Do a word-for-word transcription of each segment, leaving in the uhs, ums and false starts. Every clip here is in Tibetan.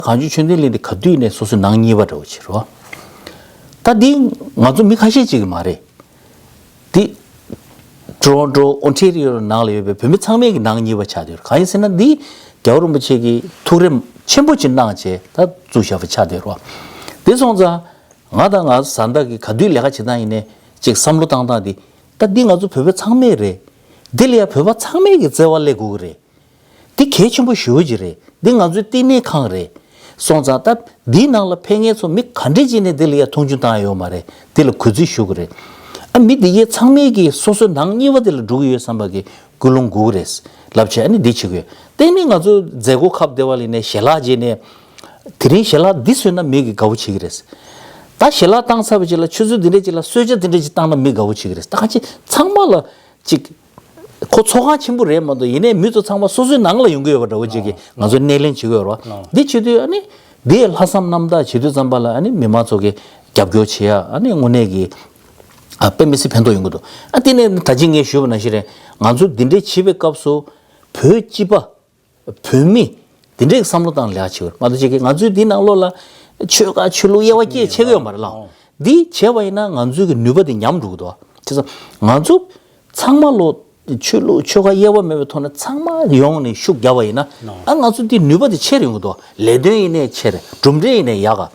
གངས་ལྗོངས་ཆོས་ལྡན་གླིང་འདི་ག་དུས་ནས་སོ་སོའི་ནང་གཉིས་པ་འདྲ་བོ་ཅིག་རེད་བ། ད་འདི་ང་ཚོ་མི་ཁ་ཤས་ཅིག་གི་མ་རེད། འདི་ཊོ་རོན་ཊོ་ཨོན་ཊེ་རི་ཡོ་ནང་ལ་ཡོད་པའི་བོད་མི་ཚང་མས་ཀྱི་ནང་གཉིས་པ་ཆགས་བསྡད་ཡོད་རེད། གང་ཡིན་ཟེར་ན་འདི་རྒྱལ་བ་རིན་པོ་ཆེ་གིས་ཐུགས་རེ་ཆེན་པོ་ཅིག་གནང་བྱས་ད་བཙུགས་བཞག་པ་ཆགས་བསྡད་ཡོད་རེད་བ། འདི་སོང་ཙང་ང་དང་ང་བཟའ་ཟླ་གིས་ག་དུས་ལས་ཀ་བྱེད་སྟངས་ཡིན་ནའི་ཅིག་བསམ་བློ་བཏང་སྟངས་འདི་ད་འདི་ང་ཚོ་བོད་པ་ཚང་མས་རེད། འདི་ལ་ཡ་བོད་པ་ཚང་མས་ཀྱི་བརྩེ་བ་སླེབས་དགོས་ཀྱི་རེད། འདི་གལ་ཆེན་པོ་ཞེ་པོ་ཅིག་རེད། འདི་ང་ཚོའི་བསྟི་གནས་ཁང་རེད། སོང་ཙང་ད་འདིའི་ནང་ལ་ཕེབས་མཁན་ཚོ་མི་ག་འདྲས་ཅིག་ནས་འདི་ལ་ཡ་མཐོང་ཆུང་བཏང་ཡ་ཡོད་མ་རེད། འདི་ལ་གུས་བརྩི་ཞུ་གི་རེད། ཨ་མི་འདི་གའི་ཚང་མས་ཀྱི་སོ་སོའི་ནང་གཉིས་པ་འདི་ལ་འགྲོ་གི་ཡོད་བསམ་པ་གི་ཀུན་སློང་དགོས་ཀྱི་རེད། ལབ་བྱས་ཨ་ནི་འདི་བྱེད་དགོས། དེ་ནི་ང་ཚོ་མཛད་སྒོ་ཁག་བདེ་བ་ལ་ནས་ཞལ་ལག་བརྗེས་ནས་དེ་རིང་ཞལ་ལག་འདི་བཟོས་ན་མི་གི་དགའ་བོ་བྱེད་ཀྱི་རེད། ད་ཞལ་ལག་བཏང་ཚར་བ་ཅིག་ལ་ཆུ་ཚོད་འདི་འདྲས་ཅིག་ལ་གསོལ་ཇ་འདི་འདྲས་ཅིག་བཏང་ན་མི་དགའ་བོ་བྱེད་ཀྱི་རེད། ད་ག་ཅི་ཚང་མ་ལ་ཅིག་ཁོ་ཚོགས་ཁང་ཆེན་པོ་རེད་མ་གཏོགས་ཡིན་ནའི་མི་ཚོ་ཚང་མ་སོ་སོའི་ནང་ལ་ཡོང་གི་ཡོད་པ་འདྲ་བོ་ཅིག་གིས་ང་ཚོ་སྣེ་ལེན་བྱེད་ཀྱི་ཡོད་རེད་བ། འདི་བྱེད་དུས་ཨ་ནི་འདི་ལྷག་བསམ་རྣམ་དག་བྱེད་དུས་ཙམ་པ་ལ་ཨ་ནི་མི་མང་ཚོ་གིས་རྒྱབ་སྐྱོར་བྱེད་ཡ་ཨ་ནི་དངོས་གནས་ཀྱི་ཨ་དཔེ་མི་སྲིད་ཕན་ཐོགས་ཡོང་གི་འདུག་ཨ་དེ་ནས་ད་ཅི་ངས་ཞུས་པ་ནང་བཞིན་རེད། ང་ཚོ་འདི་འདྲའི་བྱེད་པའི་སྐབས་སུ་བོད་སྤྱི་པ། བོད་མི་འདི་འདྲའི་བསམ་བློ་བཏང་ལས་ཀ་བྱེད་དགོས་མ་གཏོགས་ཅིག་གིས་ང་ཚོའི་འདི་ནང་ལོགས་ལ་ཆོལ་ཁ་ཆོས་ལུགས་དབྱེ་བ་སྐྱེད་བྱེད་ཀྱི་ཡོད་མ་རེད་ལགས། འདི་བྱས་པ་ཡིན་ན་ང་ཚོའི་གི་ནུས་པ་དེ་ཉམས་འགྲོ་གི་འདུག་བྱས་ཙང་ང་ཚོ་ཚང་མ་ལོ་ཆོས་ལུགས་ཆོལ་ཁ་དབྱེ་བ་མེད་པའི་ཐོག་ནས་ཚང་མ་ཡོང་ནས་ཤུགས་རྒྱབ་པ་ཡིན་ན་ཨ་ང་ཚོ་འདི་ནུས་པ་དེ་ཆེ་རུ་ཡོང་གི་འདུག་ལས་དོན་ཡིན་ནའི་ཆེ་རེད། གྲུབ་འབྲས་ཡིན་ནའི་ཡག་ག་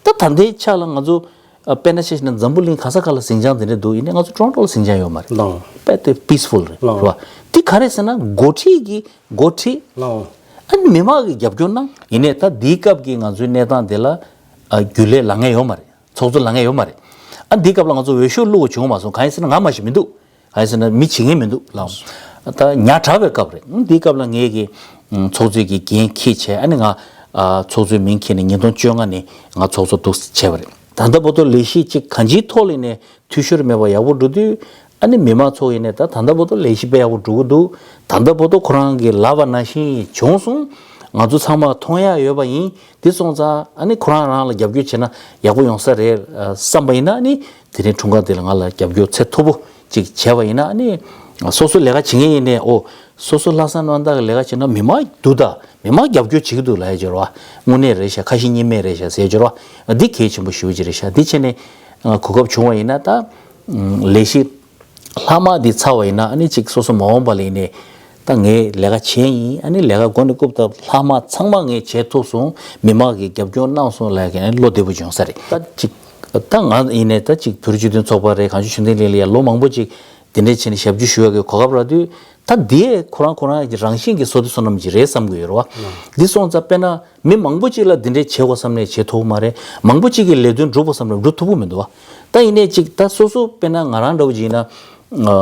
ད་ད་ལྟའི་ཆ་ལ་ང་ཚོ་ཨ་དཔེར་ན་ཆ་བཞག་ན་འཛམ་བུ་གླིང་ག་ས་ག་ལ་ཟིང་ཆ་འདི་འདྲ་འདུག་ཡིན་ནའི་ང་ཚོ་ཊོ་རོན་ཊོ་ལ་ཟིང་ཆ་ཡོད་མ་རེད། ལགས། དཔེ་དེ་པིས་ཕུལ་རེད། ལགས། རེད་བ། འདི་ག་རེ་ཟེར་ན་འགོ་ཁྲིད་ཀྱི་འགོ་ཁྲིད། ལགས། ཨ་ནི་མི་མང་གི་རྒྱབ་སྐྱོར་གནང་། ཡིན་ནའི་ད་འདིའི་སྐབས་ཀྱི་ང་ཚོའི་གནས་སྟངས་དེ་ལ་ཨ་རྒྱུན་ལས་ལངས་ཡས་ཡོད་མ་རེད། ཚོགས་གཙོ་ལངས་ཡས་ཡོད་མ་རེད། ཨ་འདིའི་སྐབས་ལ་ང་ཚོ་འོས་ཤོག་བླུག་དགོས་བྱུང་མ་སོང་། གང་ཡིན་ཟེར་ན་ང་མ་ཞིག་མི་འདུག་གང་ཡིན་ཟེར་ན་མི་བྱེད་མཁན་མི་འདུག་ལགས། ད་ཉག་ཕྲ་བའི་སྐབས་རེད། ཨ་འདིའི་སྐབས་ལ་ངས་ཀྱི་ཨ་ཚོགས་གཙོའི་གི་འགན་འཁྱེར་བྱས་ཨ་ནི་ང་ཨ་ཚོགས་གཙོའི་མིང་འཁྱེར་ནས་ཉིས་སྟོང་བཅོ་ལྔ་ནས་ང་ཚོགས་གཙོ་འདུག་བྱས་པ་རེད། ད་ལྟ་བར་དུ་ལས་གཞི་གཅིག་གང་ཅིའི་ཐོག་ལ་ནས་འཐུས་ཤོར་མེད་པར་ཡག་པོ་འགྲོ་དུས་ཨ་ནི་མི་མང་ཚོ་ཡིན་ནའི་ད་ད་ལྟ་བར་དུ་ལས་གཞི་དཔེ་ཡག་པོ་འགྲོ་གི་འདུག་ད་ལྟ་བར་དུ་ཁོ་རང་གིས་ལབ་པ་ནང་བཞིན་བྱུང་སོང་། ང་ཚོ་ཚང་མ་མཐོང་ཡག་ཡོད་པ་ཡིན། དེ་སོང་ཙང་ཨ་ནི་ཁོ་རང་རང་ལ་རྒྱབ་སྐྱོར་བྱས་ན་ཡག་པོ་ཡོང་ས་རེད་བསམ་པ་ཡིན་ན་ཨ་ནི་དེ་རིང་འཁྲུངས་སྐར་དེ་ལ་ང་ལ་རྒྱབ་སྐྱོར་ཚད་མཐོ་པོ་ཅིག་བྱས་པ་ཡིན་ན་ཨ་ནི་སོ་སོ་ལས་ཀ་བྱེད་མཁན་ཡིན་ནའི་ཨོ་སོ་སོ་ལྷག་བསམ་རྣམ་དག་གི་ལས་ཀ་བྱེད་ན་མི་མང་འདུག་ད་མི་མང་རྒྱབ་སྐྱོར་བྱེད་ཀྱི་འདུག་ལབ་ཡ་ཅིག་ཡོད་རེད་བ། དངོས་གནས་རེད་ཤག་ཁ་ཞེ་གཉིས་མེད་རེད་ཤག་ཟེར་ཡ་ཅིག་ཡོད་རེད་བ། འདི་གལ་ཆེན་པོ་ཞེ་པོ་ཅིག་རེད་ཤག་འདི་བྱས་ནས་གོ་སྐབས་བྱུང་བ་ཡིན་ན་ད་ལས་གཞི་ལྷག་མ་འདི་ཚར་བ་ཡིན་ན་ཨ་ནི་ཅིག་སོ་སོ་མ་འོངས་པ་ལ་ཡིན་ནའི་ད་ངས་ལས་ཀ་བྱས་ཡིན། ཨ་ནི་ལས་ཀ་མགོ་ནས་རྐུབ་བཏབ་ལྷག་མ་ཚང་མ་ངས་བྱས་ཐུབ་སོང་། མི་མང་གིས་རྒྱབ་སྐྱོར་གནང་སོང་ལབ་ཡ་གི་ཨ་ནི་བློ་བདེ་པོ་བྱུང་ས་རེད། ད་ཅིག་ད་ང་ཡིན་ནའི་ད་ཅིག་བོད་རིགས་སྤྱི་མཐུན་ཚོགས་པ་རེད། གངས་ལྗོངས་ཆོས་ལྡན་གླིང་ལ་ཡ་ལོ་མང་པོ་ཅིག་དེ་འདྲས་བྱས་ནས་ཞབས་ཕྱི་ཞུ་ཡ་གི་གོ་སྐབས་རག་དུས་ད་འདི་ཁོ་རང་ཁོ་རང་གི་རང་བཞིན་གྱི་བསོད་བདེ་བསོད་ནམས་ཅིག་རེད་བསམ་གྱི་ཡོད་རེད་བ། འདི་སོང་ཙང་དཔེར་ན་མི་མང་པོ་ཅིག་ལ་འདི་འདྲས་བྱེད་དགོས་བསམ་ནས་བྱེད་ཐུབ་ཀྱི་མ་རེད། མང་པོ་ཅིག་གིས་ལས་དོན་སྒྲུབ་དགོས་བསམ་ནས་སྒྲུབ་ཐུབ་ཀྱི་མི་འདུག་བ། ད་ཡིན་ནའི་ཅིག་ད་སོ་སོ་དཔེར་ན་ང་རང་འདྲ་བོ་ཅིག་ཡིན་ན། ཨ་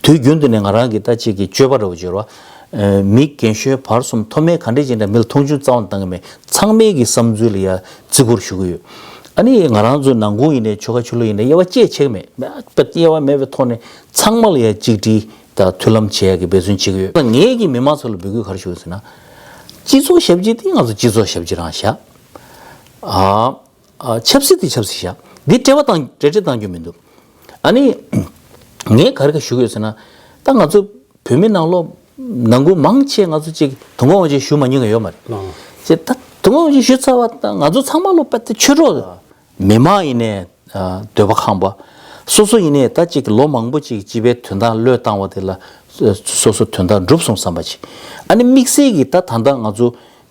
དུས་རྒྱུན་དུ་ནས་ང་རང་གི་ད་ཅིག་གི་སྤྱོད་པ་འདྲ་བོ་ཅིག་ཡོད་རེད་བ། ཨ་མི་རྒན་གཞོན་བར་གསུམ་མཐོ་དམན་ག་འདྲས་ཅིག་ཡིན་ན་མི་ལ་མཐོང་ཆུང་རྩ་བ་ནས་བཏང་གི་མེད། ཚང་མའི་གི་བསམ་ཚུལ་ལ་ཡ་བརྩི་བཀུར་ཞུ་གི་ཡོད། ཨ་ནི་ང་རང་ཚོའི་ནང་ཁུལ་ཡིན་ནའི་ཆོལ་ཁ་ཆོས་ལུགས་ཡིན་ནའི་དབྱེ་བ་ཅི་ཡང་ཕྱེ་གི་མེད། དབྱེ་བ་མེད་པའི་ཐོག་ནས་ཚང་མ་ལ་ཡ་གཅིག་སྒྲིལ་དང་མཐུན་ལམ་བྱེད་ཡ་གི་འབད་བརྩོན་བྱེད་ཀྱི་ཡོད། ངས་ཀྱི་མི་མང་ཚོ་ལ་འབོད་སྐུལ་ག་རེ་ཞུ་ཡོད་ཟེར་ན། སྤྱི་ཚོགས་ཞབས་ཕྱི་དེ་ང་ཚོ་སྤྱི་ཚོགས་ཞབས་ཕྱི་རང་བཞག་ཨ། ཨ་ཆབ་སྲིད་དེ་ཆབ་སྲིད་བཞག་འདི་འབྲེལ་བ་བཏང་འབྲེལ་འདྲིས་གཏང་རྒྱུ་མི་འདུག་ཨ་ནི། ངས་ག་རེ་ག་ཞུ་གི་ཡོད་ཟེར་ན། ད་ང་ཚོ་བོད་མི་ནང་ལོགས་ནང་ཁུལ་མང་ཆེ་ང་ཚོ་ཅིག་དུས་འཁོར་དབང་ཆེན་ཞུ་མ་མྱོང་གི་ཡོད་མ་རེད། ལགས། ཅེ་ད་དུས་འཁོར་དབང་ཆེན་ཞུ་ཚར་བ་ད་ང་ཚོ་ཚང་མ་ལོ་པད་དེ་ཆོས་གྲོགས་མི་མང་ཡིན་ནའི་འདོད་པ་ཁེངས་པ། སོ་སོ་ཡིན་ནའི་ད་ཅིག་ལོ་མང་པོ་ཅིག་སྤྱི་པའི་དོན་དག་བློས་བཏང་བ་དེ་ལ་སོ་སོ་དོན་དག་འགྲུབ་སོང་བསམ་པ་ཅིག་ཨ་ནི་དམིགས་བསལ་གྱི་ད་ད་ལྟ་ང་ཚོ་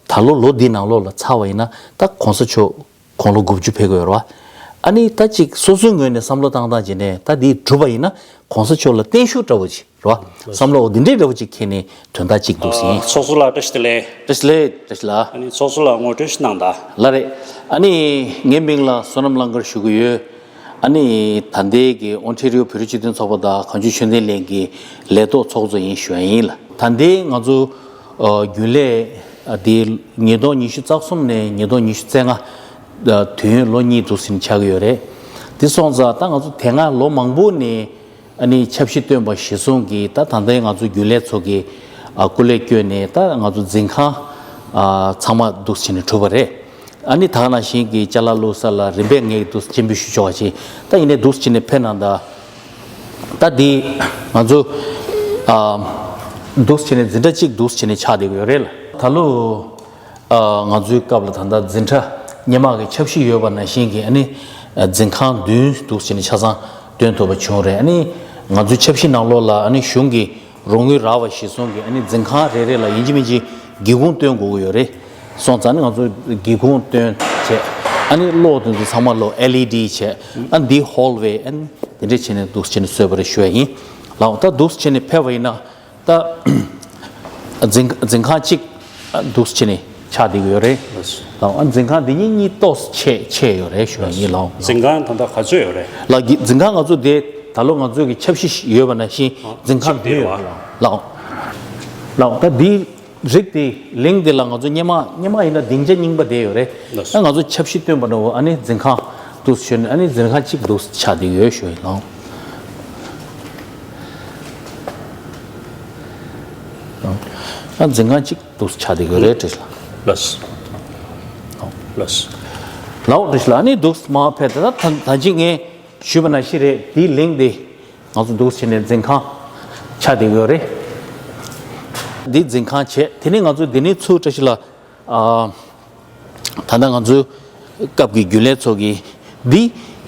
ད་ལོ་ལོ་འདི་ནང་ལོགས་ལ་ཚར་བ་ཡིན་ན་ད་གོང་ས་མཆོག་དགུང་ལོ་དགུ་བཅུ་ཕེབས་ཀྱི་ཡོད་རེད་བ། ཨ་ནི་ད་ཅིག་སོ་སོའི་ངོས་ནས་བསམ་བློ་བཏང་སྟངས་བྱས་ནས་ད་འདི་གྲུབ་པ་ཡིན་ན་གོང་ས་མཆོག་ལ་བརྟན་བཞུགས་འདྲ་བོ་ཅིག་རེད་བ། བསམ་བློ་འོ་འདི་འདྲའི་འདྲ་བོ་ཅིག་འཁྱེར་ནས་དོན་དག་ཅིག་འདུག་ཟིན། ཚོགས་གཙོ་ལགས་བཀྲ་ཤིས་བདེ་ལེགས། བཀྲ་ཤིས་བདེ་ལེགས། བཀྲ་ཤིས་ལགས། ཨ་ནི་ཚོགས་གཙོ་ལགས་ངོ་སྤྲོད་ཞིག་གནང་དང་། ལགས་རེད། ཨ་ནི་ངའི་མིང་ལ་བསོད་ནམས་གླང་དཀར་ཞུ་གི་ཡོད། ཨ་ནི་ད་ལྟའི་གི་ཨོན་ཊེ་རི་ཡོ་བོད་རིགས་སྤྱི་མཐུན་ཚོགས་པ་དང་གངས་ལྗོངས་ཆོས་ལྡན་གླིང་གི་ལས་ཐོག་ཚོགས་གཙོ་ཡིན་ཞུ་ཡ་ཡིན་ལགས། ད་ལྟའི་ང་ཚོ་ཨ་རྒྱུན་ལས་ཨ་དེ་ཉིས་སྟོང་ཉི་ཤུ་རྩ་གསུམ་ནས་ཉིས་སྟོང་ཉི་ཤུ་རྩ་ལྔ་ཨ་དུས་ཡུན་ལོ་གཉིས་འདུག་ཟིན་ཆགས་ཀྱི་ཡོད་རེད། དེ་སོང་ཙང་ད་ང་ཚོ་དེ་སྔ་ལོ་མང་པོ་ནས་ཨ་ནི་ཆབ་སྲིད་བཏོན་པ་གཞིར་བཟུང་གིས་ད་ད་ལྟའི་ང་ཚོ་རྒྱུན་ལས་ཚོ་གིས་ཨ་སྐུ་ལས་བསྐྱོན་ནས་ད་ང་ཚོ་འཛིན་ཁང་ཨ་ཚང་མ་འདུག་ཟིན་ནས་གྲུབ་པ་རེད། ཨ་ནི་ད་ག་ནང་བཞིན་གྱི་ཅ་ལག་བླུགས་ས་ལ་རིམ་པས་ངས་འདུག་སྤྱན་འབུལ་ཞུ་ཆོག་པ་ཅིག་ད་ཡིན་ནའི་འདུག་སྤྱན་ནས་ཕེབས་གནང་དང་། ད་འདི་ང་ཚོ་ཨ་འདུག་སྤྱན་ནས་འཛིན་གྲྭ་གཅིག་འདུག་སྤྱན་ནས་ཆགས་བསྡད་ཀྱི་ཡོད་རེད་ལགས། ད་ལོ་ ཨ། ང་ཚོའི་སྐབས་ལ་ད་ལྟ་འཛིན་གྲྭ་སྔོན་མ་གི་འཆར་གཞི་ཡོད་པ་ནང་བཞིན་གྱི་ཨ་ནི་འཛིན་ཁང་བདུན་འདུག་སེ་བྱས་ནས་ཆ་ཚང་བཏོན་ཐུབ་པ་བྱུང་རེད། ཨ་ནི་ང་ཚོའི་འཆར་གཞི་ནང་ལོགས་ལ་ཨ་ནི་གཞུང་གི་རོགས་དངུལ་རག་པ་གཞིར་བཟུང་གི་ཨ་ནི་འཛིན་ཁང་རེ་རེ་ལ་ཡིན་གཅིག་མིན་གཅིག་སྒེའུ་ཁུང་སྟོན་དགོས་ཀྱི་ཡོད་རེད། སོང་ཙང་ནི་ང་ཚོ་སྒེའུ་ཁུང་སྟོན་བྱས། ཨ་ནི་གློག་དེ་ཚོ་ཚང་མ་ལོ་ཨེལ་ཨི་ཌི་བྱས། ཨ་ནི་འདི་ཧོལ་ཝེ། ཨ་ནི་དེ་འདྲས་བྱས་ནས་འདུག་སེ་བྱས་ནས་བཟོས་པ་རེད་ཞུ་ཡ་ཡིན། ལགས། ད་འདུག་སེ་བྱས་ནས་ཕེབས་པ་ཡིན་ན། ད་འཛིན་འཛིན་ཁང་གཅིག་འདུག་སེ་བྱས་ནས་ཆགས་བསྡད་ཀྱི་ཡོད་རེད། ལགས། ཨ། འཛིན་ཁང་འདི་གཉིས་གཉིས་ཏོག་ཙམ་ཆེ་ཆེ་ཡོད་རེད་ཞུ་ཡ་ཡིན། ལགས། འཛིན་ཁང་ད་ལྟ་ག་ཚོད་ཡོད་རེད། ལགས། འཛིན་ཁང་ང་ཚོ་དེ་ད་ལོ་ང་ཚོ་གི་འཆར་གཞི་ཡོད་པ་ནང་བཞིན་འཛིན་ཁང་བདུན་ཡོད་རེད། ལགས། ལགས། ད་འདི་རིགས་དེ་གླིང་དེ་ལ་ང་ཚོ་སྔོན་མ་སྔོན་མ་ཡིན་ན་སྡིངས་ཆ་རྙིང་པ་དེ་ཡོད་རེད། ལགས། ད་ང་ཚོ་འཆར་གཞི་བཏོན་པ་འདྲ་བོ། ཨ་ནི་འཛིན་ཁང་འདུག་སེ་བྱས་ནས། ཨ་ནི་འཛིན་ཁང་གཅིག་འདུག་སེ་ཆགས་བསྡད་ཡོད་ཞུ་ཡ་ཡིན། ལགས། ཨ། འཛིན་ཁང་གཅིག་འདུག་སེ་ཆགས་བསྡད་ཡོད་རེད། བཀྲ་ཤིས་ལགས། ལགས། ལགས། ལགས། བཀྲ་ཤིས་ལགས། ཨ་ནི་འདུག་སེ་མར་ཕེབས། ད་ད་ད་ཅི་ངས་ཞུས་པ་ནང་བཞིན་རེད། དེའི་གླིང་དེ་ང་ཚོ་འདུག་སེ་བྱས་ནས་འཛིན་ཁང་ཆགས་བསྡད་ཡོད་རེད། འདི་འཛིན་ཁང་བྱས། དེ་ནས་ང་ཚོ་འདི་ནས་ཚུར་བཀྲ་ཤིས་ལགས། ཨ། ད་ལྟ་ང་ཚོའི་སྐབས་ཀྱི་རྒྱུན་ལས་ཚོ་གིས་འདི་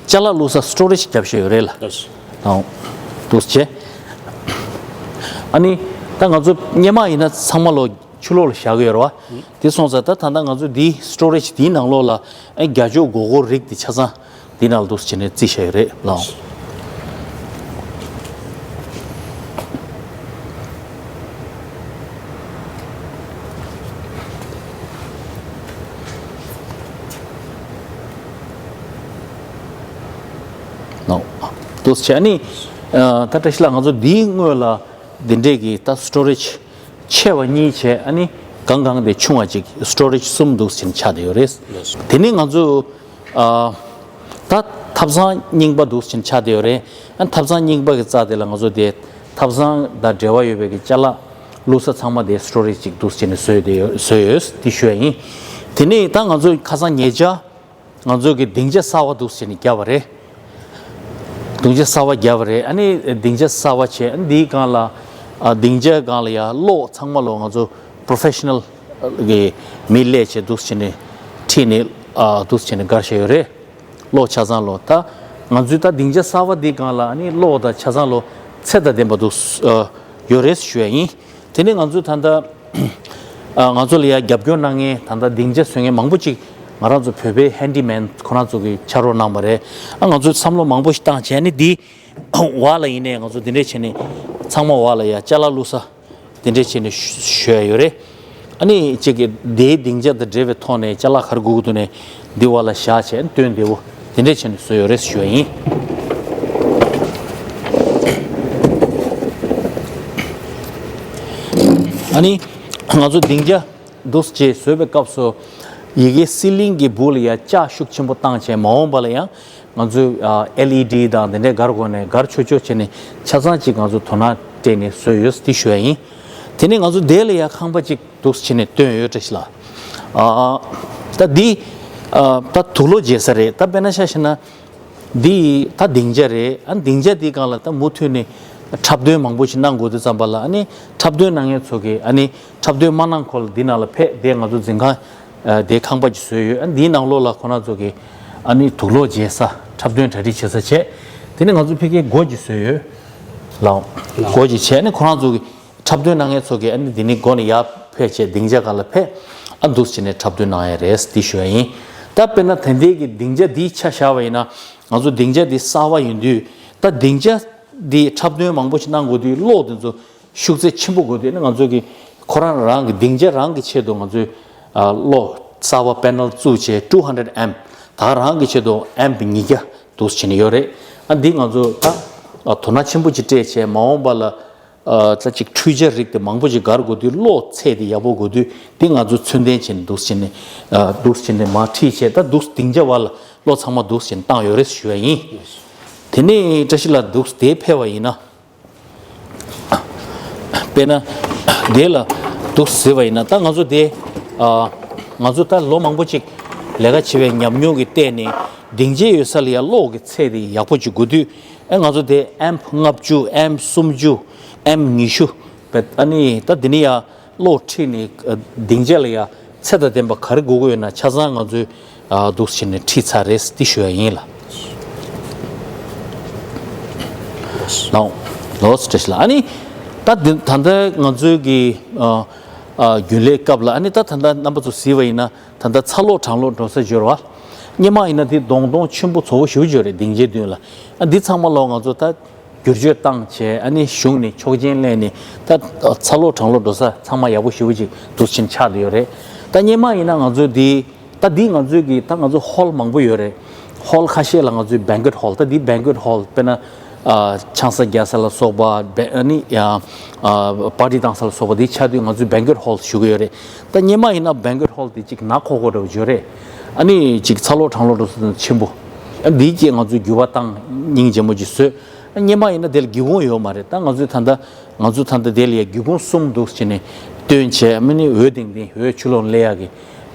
ཅ་ལག་བླུགས་ས་སི་ཊོ་རེཇ་བརྒྱབ་བཞག་ཡོད་རེད་ལགས། ལགས། ཨོ། འདུག་སེ་བྱས། ཨ་ནི་ད་ང་ཚོ་སྔོན་མ་ཡིན་ན་ཚང་མ་ལོ་ཕྱི་ལོགས་ལ་བཞག་གི་ཡོད་རེད་བ། དེ་སོང་ཙང་ད་ད་ལྟ་ང་ཚོ་འདི་སི་ཊོ་རེཇ་འདིའི་ནང་ལོགས་ལ། ཨ། རྒྱ་ལྕོག་སྒོར་སྒོར་རིགས་དེ་ཆ་ཚང་འདི་ནང་ལ་འདུག་སེ་བྱས་ནས་བརྩིས་བཞག་ཡོད་རེད་ལགས། ལགས། འདུག་སེ་བྱས། ཨ་ནི། ཨ། ད་བཀྲ་ཤིས་ལགས། ང་ཚོ་འདིའི་སྔོན་ལ་འདི་འདྲས་ཀྱི་ད་སི་ཊོ་རེཇ་ཆེ་བ་གཉིས་བྱས། ཨ་ནི་གང་གང་དེ་ཆུང་བ་གཅིག་སི་ཊོ་རེཇ་གསུམ་འདུག་སེ་བྱས་ནས་ཆགས་བསྡད་ཡོད་རེད། དེ་ནས་ང་ཚོ། ཨ། ད་ཐབ་ཚང་རྙིང་པ་འདུག་སེ་བྱས་ནས་ཆགས་བསྡད་ཡོད་རེད། ཨ། ཐབ་ཚང་རྙིང་པ་གི་རྩ་དེ་ལ་ང་ཚོ་དེ་ཐབ་ཚང་དང་འབྲེལ་བ་ཡོད་པའི་གི་ཅ་ལག་བླུགས་ས་ཚང་མ་དེ་སི་ཊོ་རེཇ་གཅིག་འདུག་སེ་བྱས་ནས་བཟོས་བསྡད་ཡོད། བཟོས་ཡོད་དེ་ཞུ་ཡ་ཡིན། དེ་ནས་ད་ང་ཚོ་ཁ་སང་ཉེ་ཆར་ང་ཚོ་གི་སྡིངས་ཆ་གསར་པ་འདུག་སེ་བྱས་ནས་བརྒྱབ་པ་རེད། སྡིངས་ཆ་གསར་པ་བརྒྱབ་པ་རེད། ཨ་ནི་སྡིངས་ཆ་གསར་པ་བྱས། ཨ་ནི་འདིའི་སྒང་ལ། ཨ། སྡིངས་ཆ་སྒང་ལ་ཡ་གློག་ཚང་མ་ལོ་ང་ཚོ་པོ་རོ་ཕེ་ཤ་ནལ་གི་མི་སླེབས་བྱས་འདུག་སེ་བྱས་ནས་ཁྲིད་ནས། ཨ། འདུག་སེ་བྱས་ནས་བསྒར་བཞག་ཡོད་རེད། གློག་ཆ་ཚང་ལོ། ད་ང་ཚོའི་ད་སྡིངས་ཆ་གསར་པ་འདིའི་སྒང་ལ་ཨ་ནི་གློག་དང་ཆ་ཚང་ལོ་ཚད་དང་ལྡན་པ་འདུག་སེ། ཨ། ཡོད་རེད་ཞུ་ཡ་ཡིན། དེ་ནས་ང་ཚོ་ད་ལྟ། ཨ། ང་ཚོ་ལ་ཡ་རྒྱབ་སྐྱོར་གནང་མཁན། ད་ལྟ་སྡིངས་ཆ་བཟོ་མཁན་མང་པོ་ཅིག་ང་རང་ཚོ་བོད་པའི་ཧེན་ཌི་མེན་ཁོ་རང་ཚོ་གིས་ཕྱག་རོགས་གནང་བ་རེད། ཨ། ང་ཚོས་བསམ་བློ་མང་པོ་ཞིག་བཏང་བྱས་ནས་འདི་འོག་ལ་ཡིན་ནའི་ང་ཚོ་འདི་འདྲས་བྱས་ནས་ཚང་མ་འོག་ལ་ཡ་ཅ་ལག་བླུགས་ས་འདི་འདྲས་བྱས་ནས་བཞག་ཡོད་རེད། ཨ་ནི་གཅིག་གི་དེའི་སྡིངས་ཆ་དང་འབྲེལ་བའི་ཐོག་ནས་ཅ་ལག་ག་རེ་དགོས་ཀྱི་འདུག་ནས་འདི་འོག་ལ་བཞག་བྱས་སྟོན་བདེ་བོ་དེ་འདྲས་བྱས་ནས་བཟོས་ཡོད་རེད་ཞུ་བ་ཡིན། ཨ་ནི་ང་ཚོ་སྡིངས་ཆ་འདུག་སེ་བཟོས་པའི་སྐབས་སུ་ཡ་གི་སི་ལིང་གི་སྦུག་ལ་ཡ་ལྕགས་ཤུགས་ཆེན་པོ་བཏང་བྱས། མ་འོངས་པ་ལ་ཡང་ང་ཚོས། ཨ། ཨེལ་ཨི་ཌི་དང་དེ་འདྲས་སྒར་དགོས་ནས་སྒར་ཆོག་ཆོག་བྱས་ནས་ཆ་ཚང་ཅིག་ང་ཚོ་དོ་སྣང་སྤྲད་ནས་བཟོས་ཡོད་དེ་ཞུ་བ་ཡིན། དེ་ནས་ང་ཚོ་དེ་ལ་ཡ་ཁང་པ་ཅིག་འདུག་སེ་བྱས་ནས་བཏོན་ཡོད། བཀྲ་ཤིས་ལགས། ཨ། ད་འདི། ཨ། ད་དུག་ལོག་རྒྱག་ས་རེད། ད་དཔེར་ན་ཆ་བཞག་ན་འདི་ད་སྡིངས་ཆ་རེད། ཨ། སྡིངས་ཆ་འདིའི་སྒང་ལ་ད་མུ་མཐུད་ནས་འཁྲབ་སྟོན་མང་པོ་ཞིག་གནང་དགོས་དུས་ཙམ་པ་ལ། ཨ་ནི་འཁྲབ་སྟོན་གནང་མཁན་ཚོ་གིས། ཨ་ནི་འཁྲབ་སྟོན་མ་གནང་གོང་ལ་འདི་ནང་ལ་ཕེབས། དེ་ང་ཚོ་འཛིན་ཁང་། ཨ། དེ་ཁང་པ་ཅིག་བཟོས་ཡོད། ཨ། འདིའི་ནང་ལོགས་ལ་ཁོ་རང་ཚོ་གིས། ཨ་ནི་དུག་ལོག་རྒྱག་ས། འཁྲབ་སྟོན་གྲ་སྒྲིག་བྱེད་ས་བྱས། དེ་ནས་ང་ཚོ་ཕ་གིར་སྒོ་ཅིག་བཟོས་ཡོད། ལགས། ལགས། སྒོ་ཅིག་བྱས་ནས་ཁོ་རང་ཚོ་གིས། འཁྲབ་སྟོན་གནང་མཁན་ཚོ་གིས་ཨ་ནི་འདི་ནས་སྒོ་ནས་ཡར་ཕེབས་བྱས་སྡིངས་ཆ་སྒང་ལ་ཕེབས། ཨ། འདུག་སེ་བྱས་ནས་འཁྲབ་སྟོན་གནང་ཡ་རེད་དེ་ཞུ་ཡ་ཡིན། ད་དཔེར་ན་ད་ལྟའི་གི་སྡིངས་ཆ་འདི་ཆ་བཞག་པ་ཡིན་ན། ང་ཚོ་སྡིངས་ཆ་འདི་གསར་པ་ཡིན་དུས། ད་སྡིངས་ཆ་འདི་འཁྲབ་སྟོན་མང་པོ་ཞིག་གནང་དགོས་དུས་གློག་དེ་ཚོ་ཤུགས་ཚད་ཆེན་པོ་དགོས་དུས་ནི། ང་ཚོ་གི་ཁོ་རང་རང་གི་སྡིངས་ཆ་རང་གི་ཆེད་དུ་ང་ཚོས། ཨ། གློག་གསར་པ་པེ་ནལ་བཙུགས་བྱས་two hundred amp། ད་རང་གི་ཆེད་དུ་ཨེམ་ཉིས་བརྒྱ་འདུག་སེ་བྱས་ནས་ཡོད་རེད། ཨ། འདི་ང་ཚོ་ད། ཨ། དོ་སྣང་ཆེན་པོ་ཅིག་སྤྲད་བྱས། མ་འོངས་པ་ལ། ཨ། ད་ཅིག་འཕྲུལ་ཆས་རིགས་དེ་མང་པོ་ཅིག་སྒར་དགོས་དུས་གློག་ཚད་དེ་ཡག་པོ་དགོས་དུས། འདི་ང་ཚོ་ཚོད་ལྡན་བྱས་ནས་འདུག་སེ་བྱས་ནས། ཨ། འདུག་སེ་བྱས་ནས་མར་ཁྲིད་བྱས། ད་འདུག་སེ་སྡིངས་ཆ་བར་ལ་གློག་ཚང་མ་འདུག་སེ་བྱས་ནས་བཏང་ཡོད་རེད་ཞུ་བ་ཡིན། དེ་ནས་བཀྲ་ཤིས་ལགས་འདུག་སེ་དེ་ཕེབས་པ་ཡིན་ན། དཔེར་ན་དེ་ལ་འདུག་ཟེར་བ་ཡིན་ན། ད་ང་ཚོ་དེ། ཨ། ང་ཚོ་ད་ལོ་མང་པོ་ཅིག་ལས་ཀ་བྱེད་པའི་ཉམས་མྱོང་གི་སྟེང་ནས། སྡིངས་ཆ་ཡོད་ས་ལ་ཡ་གློག་གི་ཚད་དེ་ཡག་པོ་ཅིག་དགོས་དུས། ཨ། ང་ཚོ་དེ་ཨེམ་ལྔ་བཅུ། ཨེམ་སུམ་ཅུ། ཨེམ་ཉི་ཤུ། ཨ་ནི་ད་དེ་ནས་ཡ་གློག་ཁྲིད་ནས། ཨ། སྡིངས་ཆ་ལ་ཡ་ ཚད་དང་ལྡན་པ་ག་རེ་དགོས་ཀྱི་ཡོད་ན་ཆ་ཚང་ང་ཚོས་ཨ་འདུག་བྱས་ནས་ཁྲིད་ཚར་རེད་འདི་ཞུ་ཡ་ཡིན་ལ། ལའོ། ལོ་སི་ཏྲེ་ཤི་ལ་ཨ་ནི་ད་འདི་ད་ལྟ་ང་ཚོའི་གི་ཨ་ཨ་རྒྱུན་ལས་སྐབས་ལ་ཨ་ནི་ད་ད་ལྟ་རྣམ་པ་ཚོ་གཟིགས་པ་ཡིན་ན་ད་ལྟ་ཚ་ལོག་གྲང་ལོག་འགྲོ་ས་འབྱོར་བ། སྔོན་མ་ཡིན་ན་དེ་གདོང་གདོང་ཆེན་པོ་ཚ་པོ་ཞེ་པོ་ཅིག་ཡོད་རེད་སྡིངས་ཆའི་མདུན་ལ། ཨ་འདི་ཚང་མ་ལོ་ང་ཚོ་ད་བསྒྱུར་བཅོས་བཏང་བྱས་ཨ་ནི་གཞུང་ནས་ཆོག་མཆན་ལེན་ནས་ད་ཚ་ལོག་གྲང་ལོག་འགྲོ་ས་ཚང་མ་ཡག་པོ་ཞེ་པོ་ཅིག་འདུག་ཕྱིན་ཆགས་བསྡད་ཡོད་རེད། ད་སྔོན་མ་ཡིན་ན་ང་ཚོ་འདི་ད་འདི་ང་ཚོའི་གི་ད་ང་ཚོ་ཧོལ་མང་པོ་ཡོད་རེད། ཧོལ་ཁ་ཤས་ལ་ང་ཚོའི་banquet hall ད་འདི་banquet hall དཔེར་ན་ཨ་ཆང་ས་རྒྱག་ས་ལ་སོགས་པ་བེ་ཨ་ནི་ཨ་ཨ་པར་ཊི་བཏང་ས་ལ་སོགས་པ་འདི་ཆགས་དུས་ང་ཚོའི་banquet hall ཞུ་གི་ཡོད་རེད། ད་སྔོན་མ་ཡིན་ན་banquet hall དེ་གཅིག་ནག་ཁོག་ཁོག་འདྲ་བོ་ཅིག་ཡོད་རེད། ཨ་ནི་གཅིག་ཚ་ལོག་གྲང་ལོག་འགྲོ་ས་ཆེན་པོ། ཨ་འདིའི་རྗེས་ང་ཚོས་འགྱུར་བ་བཏང་སྙིང་རྗེ་མོ་ཅིག་བཟོས། ཨ་སྔོན་མ་ཡིན་ན་དེ་ལ་སྒེའུ་ཁུང་ཡོད་མ་རེད། ད་ང་ཚོས་ད་ལྟ་ང་ཚོ་ད་ལྟ་དེ་ལ་ཡ་སྒེའུ་ཁུང་གསུམ་འདུག་བྱས་ནས་བཏོན་བྱས་མི་ནི་འོད་ལྡིང་ལྡིང་འོད་ཆུ་ལོག་སླེབས་ཡག་གི་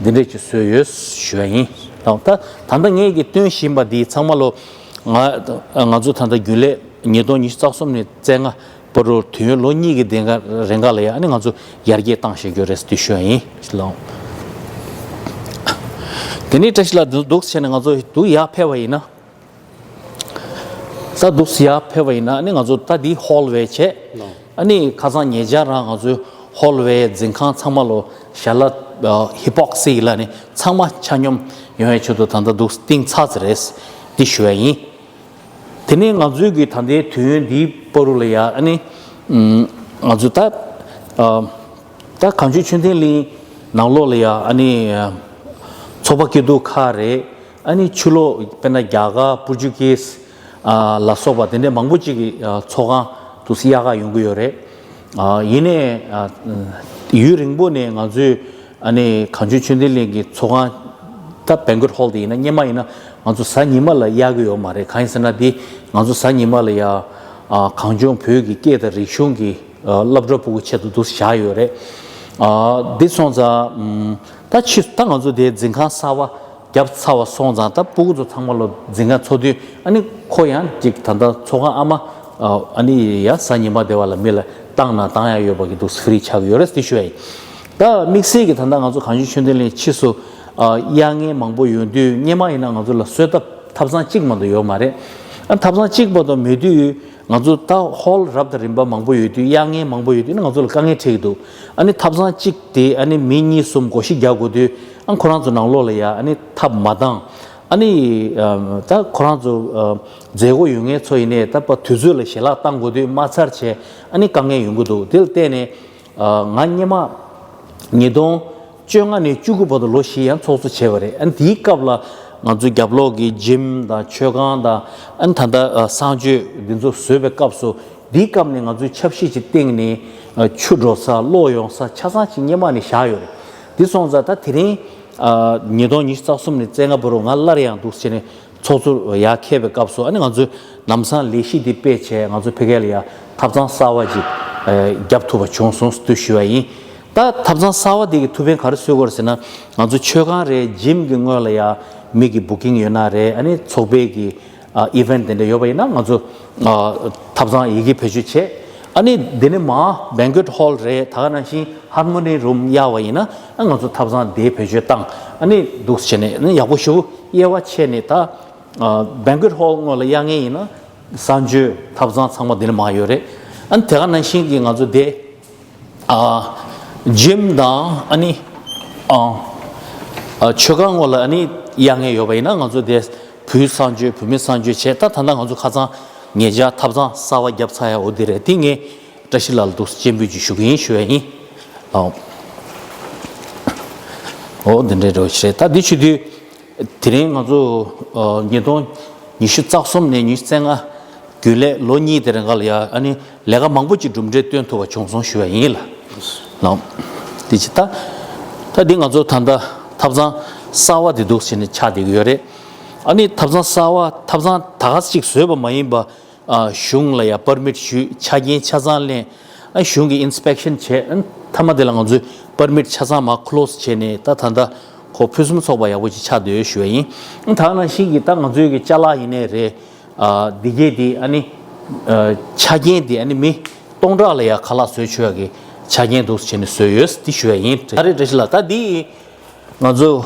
འདི་འདྲས་ཅིག་བཟོས་ཡོད་ཞུ་བ་ཡིན། ད་ད་ད་ལྟ་ངས་ཀྱི་སྟོན་བཞིན་པ་འདི་ཚང་མ་ལོ་ང་ང་ཚོ་ད་ལྟ་རྒྱུན་ལས་ཉིས་སྟོང་ཉི་ཤུ་རྩ་གསུམ་ནས་བཙལ་ང་བར་དུ་དུས་ཡུན་ལོ་གཉིས་ཀྱི་དེ་ག་རེ་འགའ་ལ་ཡ་ཨ་ནི་ང་ཚོ་ཡར་རྒྱས་བཏང་བཞིན་ཡོད་རེད་ཟེར་དུས་ཞུ་བ་ཡིན་ལོ། དེ་ནས་བཀྲ་ཤིས་ལགས་འདུག་བྱས་ནས་ང་ཚོ་འདུག་ཡར་ཕེབས་པ་ཡིན་ན། ད་འདུག་ཡར་ཕེབས་པ་ཡིན་ན་ཨ་ནི་ང་ཚོ་ད་འདི་ཧོལ་ཝེ་བྱས། ཨ་ནི་ཁ་སང་ཉེ་ཆར་རང་ང་ཚོའི་ཧོལ་ཝེ་འཛིན་ཁང་ཚང་མ་ལོ་ཞལ་ལག་ཧི་པོག་སི་ལ་ནི་ཚང་མ་ཆ་སྙོམས་ཡོང་བའི་ཆེད་དུ་ད་ལྟ་འདུག་བཏིང་ཚར་ཚར་རེད་འདི་ཞུ་བ་ཡིན། དེ་ནས་ང་ཚོའི་གི་ད་ལྟའི་དུས་ཡུན་འདིའི་བར་དུ་ལ་ཡ་ཨ་ནི་ང་ཚོ་ད་ད་གངས་ལྗོངས་ཆོས་ལྡན་གླིང་ནང་ལོགས་ལ་ཡ་ཨ་ནི་ཚོགས་པ་སྐྱིད་སྡུག་ཁག་རེད། ཨ་ནི་ཕྱི་ལོགས་དཔེར་ན་རྒྱ་གར་པོར་ཅུ་གིས་ལ་སོགས་པ་དེ་འདྲའི་མང་པོ་ཅིག་གི་ཚོགས་ཁང་དུ་གཡར་ག་ཡོང་གི་ཡོད་རེད། ཡིན་ནའི་ཡུན་རིང་པོ་ནས་ང་ཚོས་ཨ་ནི་གངས་ལྗོངས་ཆོས་ལྡན་གླིང་གི་ཚོགས་ཁང་ད་banquet hall དེ་ཡིན་ན་སྔོན་མ་ཡིན་ན་ང་ཚོ་གཟའ་ཉི་མ་ལ་གཡར་གི་ཡོད་མ་རེད། གང་ཡིན་ཟེར་ན་དེ་ང་ཚོ་གཟའ་ཉི་མ་ལ་ཡ་གངས་ལྗོངས་བོད་ཀྱི་སྐད་དང་རིག་གཞུང་གི་སློབ་གྲྭ་ཕྲུ་གུ་ཆེད་དུ་འདུག་བཞག་ཡོད་རེད། འདི་སོང་ཙང་ད་ཕྱི་ད་ང་ཚོ་དེ་འཛིན་ཁང་གསར་པ་བརྒྱབ་ཚར་བ་སོང་ཙང་ད་ཕྲུ་གུ་ཚོ་ཚང་མ་ལོ་འཛིན་གྲྭ་ཚོགས་དུས་ཨ་ནི་ཁོ་ཡང་ཅིག་ད་ལྟ་ཚོགས་ཁང་ཨ་མ་ཨ་ནི་ཡ་གཟའ་ཉི་མ་དེ་བ་ལ་མི་ལ་བཏང་ན་བཏང་ཡ་ཡོད་པ་གི་འདུག་ཧྥི་རི་ཆགས་ཀྱི་ཡོད་རེད་ཟེར་ཞུ་ཡ་ཡིན། ད་དམིགས་བསལ་གྱི་ད་ལྟ་ང་ཚོ་གངས་ལྗོངས་ཆོས་ལྡན་གླིང་ཕྱིས་སུ་གཡར་མཁན་མང་པོ་ཡོང་དུས་སྔོན་མ་ཡིན་ན་ང་ཚོ་ལ་གསོལ་ཐབ་ཐབ་ཚང་གཅིག་མ་གཏོགས་ཡོད་མ་རེད། ཨ་ཐབ་ཚང་གཅིག་མ་གཏོགས་མེད་དུས། ང་ཚོ་ད་ཧོལ་རབ་དང་རིམ་པ་མང་པོ་ཡོད་དུས་གཡར་མཁན་མང་པོ་ཡོད་དུས་ནི་ང་ཚོ་ལ་དཀའ་ངལ་འཕྲད་ཀྱི་འདུག་ཨ་ནི་ཐབ་ཚང་གཅིག་དེ་ཨ་ནི་མི་གཉིས་གསུམ་བགོ་བཤའ་རྒྱག་དགོས་དུས་ཨ་ཁོ་རང་ཚོ་ནང་ལོགས་ལ་ཡ་ཨ་ནི་ཐབ་མ་བཏང་། ཨ་ནི་ད་ཁོ་རང་ཚོ་མཛད་སྒོ་ཡོད་མཁན་ཚོ་ཡིན་ནའི་ད་དུས་ཚོད་ལ་ཞལ་ལག་བཏང་དགོས་དུས་མ་ཚར་བྱས་ཨ་ནི་དཀའ་ངལ་ཡོང་གི་འདུག་དེ་ལ་བརྟེན་ནས། ང་སྔོན་མ་ཉིས་སྟོང་བཅོ་ལྔ་ནས་བཅུ་དགུ་བར་དུ་ལོ་བཞི་ཡང་ཚོགས་གཙོ་བྱས་པ་རེད། ཨ་ནི་དེའི་སྐབས་ལ་ང་ཚོའི་རྒྱབ་ལོགས་ཀྱི་ཇིམ་དང་མཆོད་ཁང་དང་ཨ་ནི་ད་ལྟ་གསང་སྤྱོད་འདི་ཚོ་བཟོས་པའི་སྐབས་སུ་དེའི་སྐབས་ནས་ང་ཚོའི་ཆབ་སྲིད་ཀྱི་སྟེང་ནས་ཆུ་འགྲོ་ས་གློག་ཡོང་ས་ཆ་ཚང་ཅིག་སྔོན་མ་ནས་བཞག་ཡོད་རེད། དེ་སོང་ཙང་ད་དེ་རིང་ཉིས་སྟོང་ཉི་ཤུ་རྩ་གསུམ་ནས་བཙན་ང་བུ་རུ་ང་སླར་ཡང་འདུག་ཟེར་ནས། ཚོགས་གཙོ་ཡར་འཁེལ་བའི་སྐབས་སུ་ཨ་ནི་ང་ཚོས་ལམ་སང་ལས་གཞི་འདི་སྤེལ་བྱས་ང་ཚོ་ཕ་གི་ལ་ཡ་ཐབ་ཚང་གསར་བ་ཅིག་བརྒྱབ་ཐུབ་པ་བྱུང་སོང་ཟེར་དུས་ཞུ་བ་ཡིན། ད་ཐབ་ཚང་གསར་བ་འདི་གི་ཐུགས་ཕན་ག་རེ་གསོས་ཀྱི་ཡོད་རེད་ཟེར་ན་ང་ཚོ་མཆོད་ཁང་རེད་ཇིམ་གི་སྔོན་ལ་ཡ་མི་གི་བུ་ཀིང་ཡོད་ན་རེད། ཨ་ནི་ཚོགས་པའི་གི་ཨི་ཝེན་ཊི་དེ་འདྲ་ཡོད་པ་ཡིན་ན་ང་ཚོ་ཐབ་ཚང་ཡི་གེ་བེད་སྤྱོད་བྱས། ཨ་ནི་འདི་ནི་མ་banquet hall རེད། ད་ག་ནང་བཞིན་harmony room གཡར་བ་ཡིན་ན་ཨ་ང་ཚོ་ཐབ་ཚང་དེ་བེད་སྤྱོད་བཏང་ཨ་ནི་འདུག་བྱས་ནས་ཨ་ནི་ཡག་པོ་ཞེ་པོ་དབྱེ་བ་ཕྱེ་ནས་ད། banquet hall སྔོན་ལ་གཡར་མཁན་ཡིན་ན་གསང་སྤྱོད་ཐབ་ཚང་ཚང་མ་འདི་ལ་མ་ཡོད་རེད། ཨ་ནི་དེ་ག་ནང་བཞིན་གྱི་ང་ཚོ་དེ་ཇིམ་དང་ཨ་ནི་མཆོད་ཁང་སྔོན་ལ་ཨ་ནི་གཡར་མཁན་ཡོད་པ་ཡིན་ན་ང་ཚོ་དེ་བུའི་གསང་སྤྱོད་བུད་མེད་གསང་སྤྱོད་བྱས། ད་ད་ལྟ་ང་ཚོ་ཁ་སང་ཉེ་ཆར་ཐབ་ཚང་གསར་བ་བརྒྱབ་ཚར་ཡ་འོ་འདི་རེད། དེ་ངས་བཀྲ་ཤིས་ལགས་ལ་འདུག་སྤྱན་འབུལ་ཅིག་ཞུ་གི་ཡིན་ཞུ་ཡ་ཡིན། ཨོ་འདི་འདྲའི་འགྲོ་ཞེས་ད་འདི་བྱེད་དུས། དེ་རིང་ང་ཚོ་ཉིས་སྟོང་ཉི་ཤུ་རྩ་གསུམ་ནས་ཉི་ཤུ་རྩ་ལྔ་རྒྱུན་ལས་ལོ་གཉིས་དེ་རིང་ག་ལ་ཡ་ཨ་ནི་ལས་ཀ་མང་པོ་ཅིག་གྲུབ་འབྲས་སྟོན་ཐུབ་པ་བྱུང་སོང་ཞུ་བ་ཡིན་ལ། ལགས། དེ་ཅི་ད་ད་འདི་ང་ཚོ་ད་ལྟ་ཐབ་ཚང་གསར་བ་དེ་འདུག་ཟེར་ནས་ཆགས་བསྡད་ཀྱི་ཡོད་རེད། ཨ་ནི་ཐབ་ཚང་གསར་བ་ཐབ་ཚང་ད་ག་ཅིག་བཟོས་པ་མ་ཡིན་པ། གཞུང་ལ་ཡ་པར་མིཊ་ཞུས། ཆ་རྐྱེན་ཆ་ཚང་ལེན། གཞུང་གི་ཨིན་སི་པེག་ཤན་བྱས། མཐའ་མ་དེ་ལ་ང་ཚོས་པར་མིཊ་ཆ་ཚང་མར་ཁོ་ལོ་སི་བྱས་ནས་ད་ད་ལྟ་ཁོ་ཕུན་སུམ་ཚོགས་པ་ཡག་པོ་ཅིག་ཆགས་བསྡད་ཡོད་ཞུ་བ་ཡིན། ད་ག་ནང་བཞིན་གྱི་ད་ང་ཚོའི་གི་ཅ་ལག་ཡིན་ནའི་རེད། འདི་གས་འདི་ཨ་ནི་ཆ་རྐྱེན་འདི་ཨ་ནི་མི་སྟོང་ཕྲག་ལ་ཡ་ཁ་ལག་བཟོས་ཆོག་ཡ་གི་ཆ་རྐྱེན་འདུག་སེ་བྱས་ནས་བཟོས་ཡོད་འདི་ཞུ་བ་ཡིན། ད་རེས་བཀྲ་ཤིས་ལགས་ད་འདི། ང་ཚོ་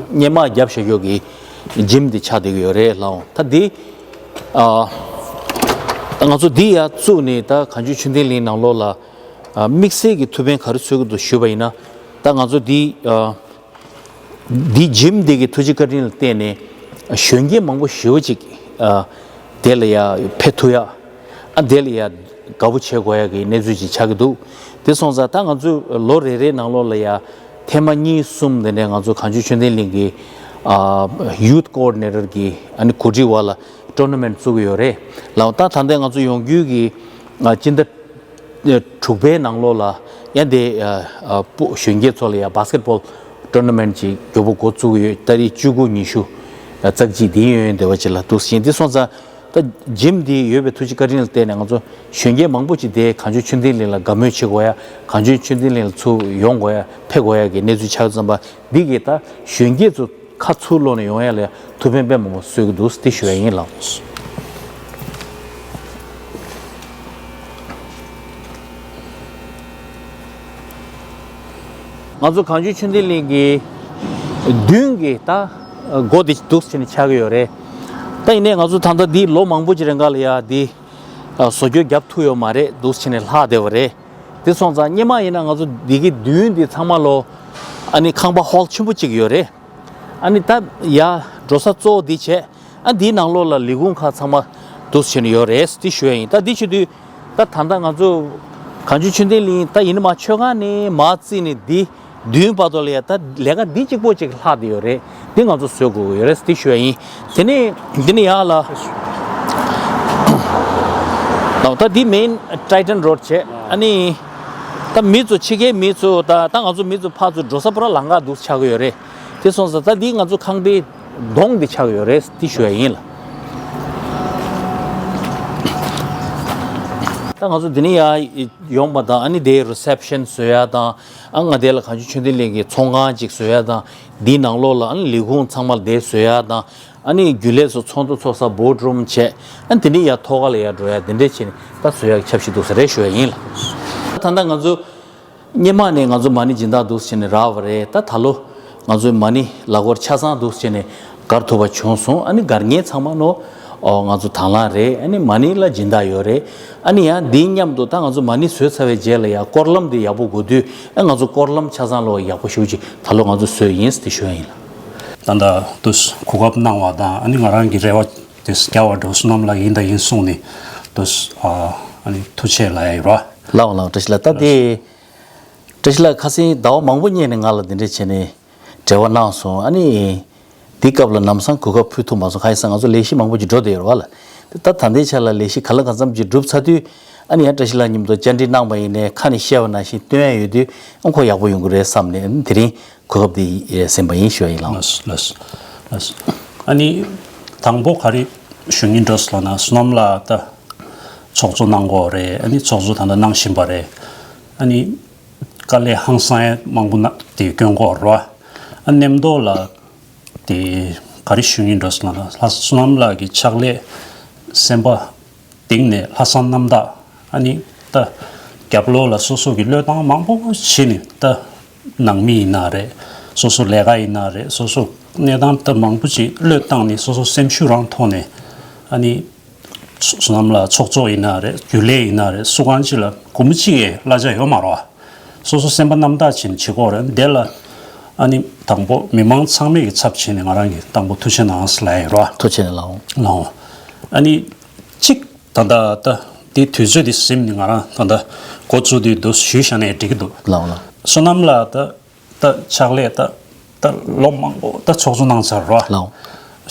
སྔོན་མ་རྒྱབ་བཞག་ཡོད་ཀྱི་ཇིམ་འདི་ཆགས་བསྡད་ཀྱི་ཡོད་རེད་ལགས། ད་འདི་ཨ་ང་ཚོ་འདི་ཡར་བཙུགས་ནས་ད་གངས་ལྗོངས་ཆོས་ལྡན་གླིང་ནང་ལོགས་ལ་ཨ་དམིགས་བསལ་གྱི་ཐུགས་ཕན་ག་རེ་གསོས་ཀྱི་འདུག་ཞུས་པ་ཡིན་ན། ད་ང་ཚོ་འདི་ཨ་འདི་ཇིམ་འདི་གི་ཐུགས་རྗེ་བཀའ་དྲིན་ལ་བརྟེན་ནས་གཞོན་སྐྱེས་མང་པོ་ཞེ་པོ་ཅིག་ཨ་དེ་ལ་ཡར་ཕེབས་ཐུབ་ཡ། ཨ་དེ་ལ་ཡ་དགའ་པོ་བྱེད་དགོས་ཡ་གི་གནས་ཚུལ་ཅིག་ཆགས་ཀྱི་འདུག་དེ་སོང་ཙང་ད་ང་ཚོས་ལོ་རེ་རེའི་ནང་ལོགས་ལ་ཡ་ཐེངས་མ་གཉིས་གསུམ་དེ་འདྲས་ང་ཚོ་གངས་ལྗོངས་ཆོས་ལྡན་གླིང་གི་ཨ་ཡུཐ་ཀོ་ཌི་ནེ་ཊར་གི་ཨ་ནི་གོ་སྒྲིག་འོག་ལ་ཊོར་ན་མེན་ཊི་བཙུགས་ཀྱི་ཡོད་རེད་ལགས། ད་ད་ལྟ་ང་ཚོ་ཡོང་རྒྱུ་གི་ཨ་སྤྱི་ཟླ་དྲུག་པའི་ནང་ལོགས་ལ་ཡ་དེ་ཨ་ཨ་སྤོ་གཞོན་སྐྱེས་ཚོ་ལ་ཡ་བྷ་སི་ཀེ་ཊི་བྷོལ་ཊོར་ན་མེན་ཊི་ཅིག་མགྱོགས་པོ་འགོ་བཙུགས་ཀྱི་ཡོད། ཏ་རིག་བཅུ་དགུ་ཉི་ཤུ་ཙག་ཅིག་དེ་ཡོང་ཡོང་བསྡད་པ་ཅིག་ལ་འདུག་ཟིན། དེ་སོང་ཙང་ད་ཇིམ་འདི་ཡོད་པའི་ཐུགས་རྗེ་བཀའ་དྲིན་ལ་བརྟེན་ནས་ང་ཚོ་གཞོན་སྐྱེས་མང་པོ་ཅིག་དེ་གངས་ལྗོངས་ཆོས་ལྡན་གླིང་ལ་དགའ་མོས་བྱེད་དགོས་ཡ། གངས་ལྗོངས་ཆོས་ལྡན་གླིང་ལ་ཚུར་ཡོང་དགོས་ཡ། ཕེབས་དགོས་ཡ་གི་གནས་ཚུལ་ཆགས་ཙམ་པ་འདི་གིས་ད་གཞོན་སྐྱེས་ཚོ་ཁ་ཚུར་ལོག་ནས་ཡོང་ཡ་ལ་ཐུགས་ཕན་དཔེ་མང་པོ་གསོས་ཀྱི་འདུག་དེ་ཞུ་ཡ་ཡིན་ལགས། ང་ཚོ་གངས་ལྗོངས་ཆོས་ལྡན་གླིང་གི་མདུན་གྱི་ད་སྒོ་དེ་འདུག་སེ་བྱས་ནས་ཆགས་ཀྱི་ཡོད་རེད། ད་ཡིན་ནའི་ང་ཚོ་ད་ལྟ་འདི་ལོ་མང་པོ་ཅིག་རིང་ག་ལ་ཡ་འདི་བཟོ་བཀོད་རྒྱབ་ཐུབ་ཡོད་མ་རེད། འདུག་སེ་བྱས་ནས་ལྷག་བསྡད་པ་རེད། དེ་སོང་ཙང་སྔོན་མ་ཡིན་ན་ང་ཚོ་འདི་གི་མདུན་འདི་ཚང་མ་ལོ་ཨ་ནི་ཁང་པ་ཧོལ་ཆེན་པོ་གཅིག་ཡོད་རེད། ཨ་ནི་ད་ཡ་འགྲོ་ས་གཙོ་བོ་འདི་བྱས། ཨ་འདིའི་ནང་ལོགས་ལ་ལས་ཁུངས་ཁག་ཚང་མ་འདུག་སེ་བྱས་ནས་ཡོད་རེད། འདི་ཞུ་ཡ་ཡིན། ད་འདི་བྱེད་དུས་ད་ད་ལྟ་ང་ཚོ་གངས་ལྗོངས་ཆོས་ལྡན་གླིང་ད་ཡིན་ན་མ་མཆོད་ཁང་ནས་མར་བརྩིས་ནས་འདི་མདུན་བར་དུ་ལ་ཡ་ད་ལས་ཀ་འདི་གཅིག་པོ་ཅིག་ལྷག་བསྡད་ཡོད་རེད། འདི་ང་ཚོ་བཟོ་དགོས་ཀྱི་ཡོད་རེད། འདི་ཞུ་ཡ་ཡིན། དེ་ནས་འདི་ནས་ཡར་ལ་ད་འདི་མེན་ཊའི་ཊན་རོ་ཌི་བྱས། ཨ་ནི་ད་མི་ཚོ་ཕྱི་རྒྱལ་མི་ཚོ་ད་ད་ང་ཚོ་མི་ཚོ་ཕར་ཚུར་འགྲོ་ས་པུ་ར་ལམ་ཁ་འདུག་ཆགས་ཀྱི་ཡོད་རེད། དེ་སོང་ཙང་ད་འདི་ང་ཚོ་ཁང་པའི་གདོང་འདི་ཆགས་ཡོད་རེད། འདི་ཞུ་ཡ་ཡིན་ལགས། ད་ང་ཚོ་འདི་ནས་ཡར་ཡོང་བ་དང་ཨ་ནི་དེའི་རི་སེབ་ཤན་བཟོ་ཡ་དང་ཨ་ང་དེ་ལ་གངས་ལྗོངས་ཆོས་ལྡན་གླིང་གི་ཚོང་ཁང་ཅིག་བཟོ་ཡ་དང་འདིའི་ནང་ལོགས་ལ་ཨ་ནི་ལས་ཁུངས་ཚང་མ་དེ་བཟོ་ཡ་དང་ཨ་ནི་རྒྱུན་ལས་ཚོ་ཚོགས་འདུ་ཚོགས་ས་བྷོར་ཌི་རུམ་བྱས། ཨ་ནི་དེ་འདྲའི་ཡར་ཐོག་ཁ་ལ་ཡར་འགྲོ་ཡ་དེ་འདྲས་བྱས་ནས་ད་བཟོ་ཡ་གི་འཆར་གཞི་འདུག་ས་རེད་ཞུ་ཡ་ཡིན་ལགས། ད་ལྟ་ང་ཚོ་སྔོན་མ་ནས་ང་ཚོ་མ་ཎི་སྦྱིན་བདག་འདུག་སེ་བྱས་ནས་རག་པ་རེད། ད་ད་ལོ་ང་ཚོའི་མ་ཎི་ལག་འཁོར་ཆ་ཚང་འདུག་སེ་བྱས་ནས་སྒར་ཐུབ་པ་བྱུང་སོང་། ཨ་ནི་སྒར་ཉེ་ཚང་མ་ནོ་ཨོ་ང་ཚོ་དང་བླངས་རེད། ཨ་ནི་མ་ཎི་ལ་སྦྱིན་བདག་ཡོད་རེད། ཨ་ནི་ཡང་འདིའི་མཉམ་དུ་ད་ང་ཚོ་མ་ཎི་བཟོས་ཚར་བའི་རྗེས་ལ་ཡང་སྐོར་ལམ་འདི་ཡག་པོ་དགོས་དུས་ཨ་ང་ཚོ་སྐོར་ལམ་ཆ་ཚང་ལོ་ཡག་པོ་ཞེ་པོ་ཅིག་ད་ལོ་ང་ཚོ་བཟོས་ཡིན་ཟེར་དེ་ཞུ་ཡ་ཡིན་ལགས། ད་ལྟ་དུས་གོ་སྐབས་གནང་བ་དང་ཨ་ནི་ང་རང་གི་རེ་བ་དེ་བསྐྱར་བ་འགྲོ་བསོད་ནམས་ལགས་ཡིན་དང་ཡིན་གསུངས་ནས་དུས་ཨ་ནི་ཐུགས་རྗེ་ཆེ་ལབ་ཡ་ཡོད་ར། ལགས་འོང་ལགས་འོང་། བཀྲ་ཤིས་ལགས། ད་དེ་བཀྲ་ཤིས་ལགས་ཁ་སང་ཟླ་བ་མང་པོ་སྔོན་ནས་ང་ལ་འདི་འདྲས་བྱས་ནས་འབྲེལ་བ་གནང་སོང་། ཨ་ནི་འདི་སྐབས་ལ་ལམ་སང་གོ་སྐབས་ཕུལ་ཐུབ་མ་སོང་། གང་ཡིན་ཟེར་ང་ཚོ་ལས་གཞི་མང་པོ་ཅིག་འགྲོ་བསྡད་ཡོད་རེད་བ་ལགས། དེ་ད་ད་ལྟའི་ཆ་ལ་ལས་གཞི་གང་ལ་གང་འཚམ་ཅིག་གྲུབ་ཚར་དུས་ཨ་ནི་ཡང་བཀྲ་ཤིས་ལགས་མཉམ་དུ་བཅར་འདྲི་གནང་བ་ཡིན་ནའི་ཁ་ནས་བཤད་པ་ནང་བཞིན་སྟོན་ཡ་ཡོད་དུས་ཨ་ཁོ་ཡག་པོ་ཡོང་གི་རེད་བསམ་ནས་ཨ་ནི་དེ་རིང་གོ་སྐབས་འདི་ཟིན་པ་ཡིན་ཞུ་ཡ་ཡིན་ལགས། ལགས་ལགས་ལགས། ཨ་ནི་དང་པོ་ག་རེ་ཞུ་སྙིང་འདོད་ལབ་ན་བསོད་ནམས་ལགས་ད་ཚོགས་གཙོ་གནང་གི་ཡོད་རེད། ཨ་ནི་ཚོགས་གཙོ་ད་ལྟ་གནང་བཞིན་པ་རེད། ཨ་ནི་དཀའ་ལས་ཧང་སང་ཡ་མང་པོ་གནང་དེ་སྐྱོན་གོ་རོ། ཨ་ནེམ་དོ་ལ་དེ་ག་རེ་ཞུ་སྙིང་འདོད་ལབ་ན་ལྷ་བསོད་ནམས་ལགས་ཀྱི་ཕྱག་ལས་སེམས་པ་གཏིང་ནས་ལྷག་བསམ་རྣམ་དག་ཨ་ནི་ད་རྒྱབ་ལོགས་ལ་སོ་སོ་གི་བློས་བཏང་མང་པོ་བྱས་ནས་ད་ནང་མི་ཡིན་ན་རེད། སོ་སོ་ལས་ཀ་ཡིན་ན་རེད། སོ་སོ་གནས་སྟངས་ད་མང་པོ་ཅིག་བློས་བཏང་ནས་སོ་སོ་སེམས་ཤུགས་རང་ཐོག་ནས་ཨ་ནི་བསོད་ནམས་ལགས་ཚོགས་གཙོ་ཡིན་ན་རེད། རྒྱུན་ལས་ཡིན་ན་རེད། སུ་གང་ཅིག་ལ་སྒོར་མོ་གཅིག་གི་གླ་ཆ་ཡོད་མ་རེད་བ། སོ་སོ་སེམས་པ་རྣམ་དག་བྱས་ནས་བྱེད་དགོས་རེད། དེ་ལ་ཨ་ནི་དང་པོ་མི་མང་ཚང་མས་ཀྱི་ཚབ་བྱས་ནས་ང་རང་གིས་དང་པོ་ཐུགས་རྗེ་གནང་ཟེར་ལབ་ཡ་ཡོད་རེད་བ། ཐུགས་རྗེ་གནང་། ལགས་འོང་། ཨ་ནི་གཅིག་ད་ལྟ་ད་དེ་དུས་ཚོད་དེ་ཟིན་ནས་ང་རང་ད་ལྟ་འགོ་བཙུགས་དུས་འདུག་ཞུས་བཞག་ནས་འགྲིག་གི་འདུག། ལགས་འོང་ལགས། བསོད་ནམས་ལགས་ད་ད་ཕྱག་ལས་ད་ད་ལོ་མང་པོ་ད་ཚོགས་གཙོ་གནང་ཚར་རོ། ལགས་འོང་།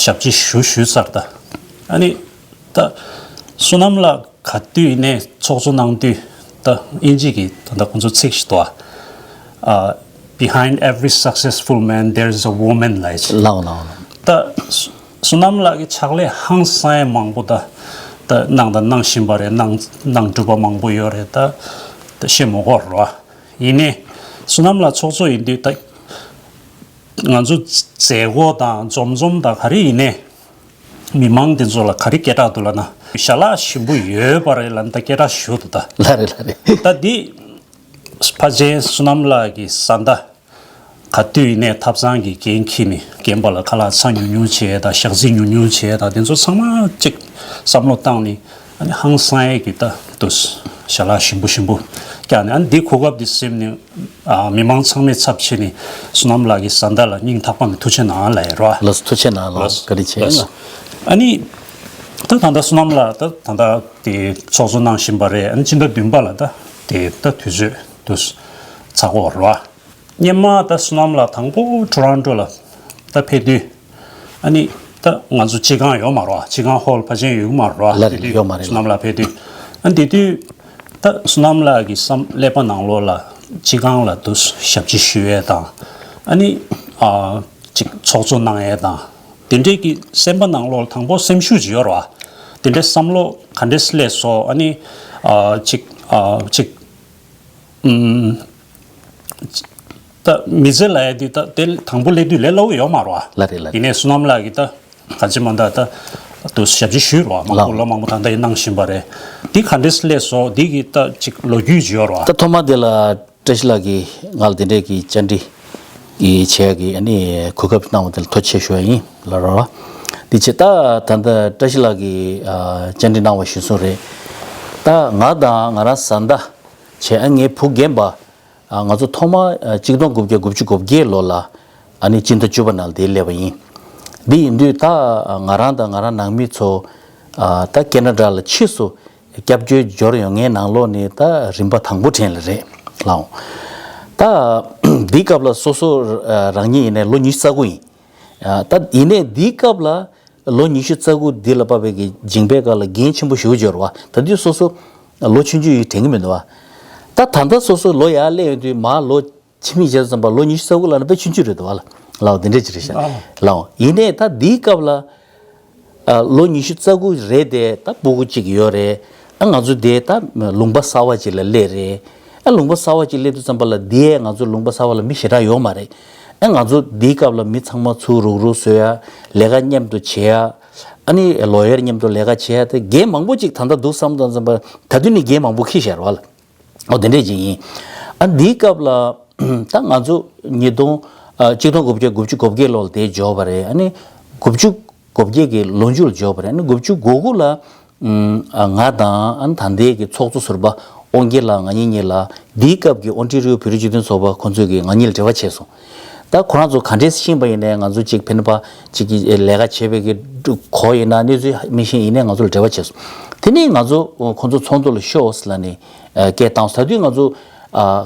ཞབས་ཕྱི་ཞུ་ཞུས་ཚར་ད། ཨ་ནི་ད་བསོད་ནམས་ལགས་ག་དུས་ནས་ཚོགས་གཙོ་གནང་དུས་ད་དབྱིན་ཇི་གི་ད་ད་ཁོང་ཚོ་ཚིག་ཞིག་འདུག་ཨ། Behind every successful man there is a woman ལབ་ཡ་ཅིག། ལགས་འོང་ལགས་འོང་། ད་བསོད་ནམས་ལགས་ཀྱི་ཕྱག་ལས་ཧང་སང་ཡ་མང་པོ་ད་ད་གནང་ད་གནང་བཞིན་པ་རེད། གནང་གནང་གྲུབ་པ་མང་པོ་ཡོད་རེད། ད་ད་བཤད་མི་དགོས་རེད་བ། ཡིན་ནའི་བསོད་ནམས་ལགས་ཚོགས་གཙོ་ཡིན་དུས་ད་ང་ཚོ་མཛད་སྒོ་དང་འཛོམས་འཛོམས་དང་ག་རེ་ཡིན་ནའི་མི་མང་འདི་ཚོ་ལ་ག་རེ་སྐད་གྲགས་འདུག་ལབ་ན་ཞལ་ལག་ཞིམ་པོ་ཡོད་པ་རེད་ལབ་ནས་ད་སྐད་གྲགས་ཞུ་འདུག་ད། ལགས་རེད་ལགས་རེད། ད་འདི་ཕལ་ཆེར་བསོད་ནམས་ལགས་ཀྱི་བཟའ་ཟླ་ ག་དུས་ཡིན་ནའི་ཐབ་ཚང་གི་འགན་འཁྱེར་ནས་རྒན་པ་ལ་ཁ་ལག་ཚྭ་ཉུང་ཉུང་བྱེད་ཡས་དང་ཞག་ཚི་ཉུང་ཉུང་བྱེད་ཡས་དང་དེ་ཚོ་ཚང་མ་གཅིག་བསམ་བློ་བཏང་ནས་ཨ་ནི་ཧང་སང་ཡས་ཀྱི་ད་དུ་ཞལ་ལག་ཞིམ་པོ་ཞིམ་པོ་བཀྱག་ནས། ཨ་ནི་འདི་གོ་སྐབས་འདི་སེམས་ནས་ཨ་མི་མང་ཚང་མའི་ཚབ་བྱས་ནས་བསོད་ནམས་ལགས་ཀྱི་བཟའ་ཟླ་ལ་སྙིང་ཐག་པ་ནས་ཐུགས་རྗེ་གནང་ལབ་ཡས་རོ། ལགས་སོ། ཐུགས་རྗེ་གནང་། ལགས་སོ། བཀའ་དྲིན་ཆེ། ལགས་སོ། ཨ་ནི་ད་ད་ལྟ་བསོད་ནམས་ལགས་ད་ད་ལྟ་དེ་ཚོགས་གཙོ་གནང་བཞིན་པ་རེད། ཨ་ནི་སྤྱི་ཟླ་བདུན་པ་ལ་ད་དེ་ད་དུས་ཚོད་དུ་ཚར་གོ་རོ། སྔོན་མ་ད་བསོད་ནམས་ལགས་དང་པོ་ཊོ་རོན་ཊོ་ལ་ད་ཕེབས་དུས། ཨ་ནི་ད་ང་ཚོ་སྤྱི་ཁང་ཡོད་མ་རེད་བ། སྤྱི་ཁང་ཧོལ་ཕལ་ཆེར་ཡོད་ཀྱི་མ་རེད་བ། ལགས་རེད། དེ་དུས་ཡོད་མ་རེད། བསོད་ནམས་ལགས་ཕེབས་དུས། ཨ་ནི་དེ་དུས་ད་བསོད་ནམས་ལགས་ཀྱི་བསམ་ཀླད་པ་ནང་ལོགས་ལ་སྤྱི་ཁང་ལ་དུ་ཞབས་ཕྱི་ཞུ་ཡས་དང་། ཨ་ནི་ཨ་ཅིག་ཚོགས་གཙོ་གནང་ཡས་དང་དེ་འདྲས་ཀྱི་སེམས་པ་ནང་ལོགས་ལ་དང་པོ་སེམས་ཤུགས་ཅིག་ཡོད་རེད་བ། དེ་འདྲས་བསམ་བློ་ག་འདྲས་སླེབས་སོང་། ཨ་ནི་ཨ་ཅིག་ཨ་ཅིག་ཨུམ། ད་མི་ཚེ་ལབ་ཡ་འདི་ད་དེ་དང་པོ་སླེབས་དུས་ལས་སླ་བོ་ཡོད་མ་རེད་བ། ལགས་རེད། ལགས་རེད། ཡིན་ནའི་བསོད་ནམས་ལགས་ཀྱིས་ད་ག་ཅི་མ་ད་ད་དུ་ཞབས་ཕྱི་ཞུས་རེད་བ། མང་པོ་ལགས། ལོ་མང་པོ་ད་ལྟ་ཡིན་གནང་བཞིན་པ་རེད། འདི་ག་འདྲས་སླེབས་སོང་། འདི་གི་ད་ཅིག་ལོ་རྒྱུས་ཅིག་ཡོད་རེད་བ། ད་ཐོག་མ་དེ་ལ་བཀྲ་ཤིས་ལགས་ཀྱིས་ང་ལ་དེ་འདྲས་ཀྱི་བཅར་འདྲི་གི་བྱེད་ཡ་གི་ཨ་ནི་གོ་སྐབས་གནང་བ་དེ་ལ་ཐུགས་རྗེ་ཆེ་ཞུ་ཡ་ཡིན་ལབ་རེད་བ། འདི་བྱས་ད་ད་ལྟ་བཀྲ་ཤིས་ལགས་ཀྱིས་ཨ་བཅར་འདྲི་གནང་བ་གཞིར་བཟུང་རེད། ད་ང་དང་ང་རང་བཟའ་ཟླ་བྱས། ཨ་ངའི་བུ་རྒན་པ། ཨ་ང་ཚོ་ཐོག་མ་ཨ་གཅིག་སྟོང་དགུ་བརྒྱ་དགུ་བཅུ་གོ་བརྒྱད་ལོ་ལ་ཨ་ནི་སྤྱི་ཟླ་བཅུ་པ་ནང་ལ་དེ་སླེབས་པ་ཡིན། འདི་ཡིན་དུས་ད་ཨ་ང་རང་དང་ང་རང་ནང་མི་ཚོ་ཨ་ད་ཁེ་ན་ཌ་ལ་ཕྱིས་སུ་སྐྱབས་བཅོལ་འབྱོར་ཡོང་མཁན་ནང་ལོགས་ནས་ད་རིམ་པ་དང་པོ་དྲན་ལ་རེད་ལགས། ད་འདིའི་སྐབས་ལ་སོ་སོ་ཨ་རང་ཉིད་ཡིན་ནའི་ལོ་ཉི་ཤུ་རྩ་དགུ་ཡིན། ཨ་ད་ཡིན་ནའི་འདིའི་སྐབས་ལ་ལོ་ཉི་ཤུ་རྩ་དགུ་འདི་ལ་དཔག་པའི་གི་མཇིང་པའི་སྒང་ལ་འགན་ཆེན་པོ་ཞེ་པོ་ཅིག་ཡོད་རེད་བ། ད་དུས་སོ་སོ་ལོ་ཆུང་ཆུང་ཡིན་དྲན་གི་མི་འདུག་བ། ད་ད་ལྟ་སོ་སོ་ལོ་ཡར་སླེབས་ཡོང་དུས་མར་ལོ་ཕྱི་མིག་བྱས་ཙམ་པ་ལོ་ཉི་ཤུ་རྩ་དགུ་ལབ་ན་དཔེ་ཆུང་ཆུང་རེད་འདུག་བ། ལགས་འདི་འདྲས་ཅིག་རེད་ཤག་ཨ། ལགས་ཡིན་ནའི་ད་འདིའི་སྐབས་ལ་ཨ་ལོ་ཉི་ཤུ་རྩ་དགུ་རེད་དེ། ད་སྤུ་གུ་གཅིག་ཡོད་རེད། ཨ་ང་ཚོ་དེ་ད་ལུང་པ་གསར་བ་ཅིག་ལ་སླེབས་རེད། ཨ་ལུང་པ་གསར་བ་ཅིག་སླེབས་དུས་ཙམ་པ་ལ་འདི་ཡས་ང་ཚོ་ལུང་པ་གསར་བ་ལ་མི་ཞེ་དྲག་ཡོད་མ་རེད། ཨ་ང་ཚོ་འདིའི་སྐབས་ལ་མི་ཚང་མ་ཚུར་རུག་རུག་བཟོ་ཡ། ལས་ཀ་མཉམ་དུ་བྱེད་ཡ། ཨ་ནི་ལོ་ཡར་མཉམ་དུ་ལས་ཀ་བྱེད་ཡ་དེ་འགན་མང་པོ་ཅིག་ད་ལྟ་འདུག་བསམ་དང་བསམ་པ་ད་དུས་ནས་འགན་མང་པོ་འཁྱེར་བཞག་རེད་བ། ཨོ་དེ་འདྲས་ཅིག་ཡིན། ཨ་འདིའི་སྐབས་ལ་ད་ང་ཚོ་ཉིས་སྟོང་ཨ་གཅིག་སྟོང་དགུ་བརྒྱ་དགུ་བཅུ་གོ་བརྒྱད་ལོ་ལ་དེ་འབྱོར་བ་རེད། ཨ་ནི་དགུ་བཅུ་གོ་བརྒྱད་ཀྱི་ལོ་མཇུག་ལ་འབྱོར་བ་རེད། ཨ་ནི་དགུ་བཅུ་གོ་དགུ་ལ་ཨ་ང་དང་ཨ་ནི་ད་ལྟའི་གི་ཚོགས་གཙོ་ཟུར་པ་དབང་རྒྱལ་ལགས་ང་གཉིས་གཉིས་ལ་འདིའི་སྐབས་ཀྱི་ཨོན་ཊེ་རི་ཡོ་བོད་རིགས་སྤྱི་མཐུན་ཚོགས་པ་ཁོང་ཚོས་ཀྱིས་ང་གཉིས་ལ་འབྲེལ་བ་བྱས་སོང་། ད་ཁོ་རང་ཚོ་ག་འདྲས་ཤེས་པ་ཡིན་ནའི་ང་ཚོ་གཅིག་ཕན་པ་གཅིག་གི་ལས་ཀ་བྱེད་པའི་གི་གོ་ཡིན་ན་གནས་ཚུལ་མི་ཤེས་ཡིན་ནའི་ང་ཚོ་ལ་འབྲེལ་བ་བྱས་སོང་། དེ་ནས་ང་ཚོ་ཁོང་ཚོ་ཚོགས་འདུ་ལ་ཤོག་ཟེར་ལབ་ནས་སྐད་བཏང་སོང་། ད་དུས་ང་ཚོ་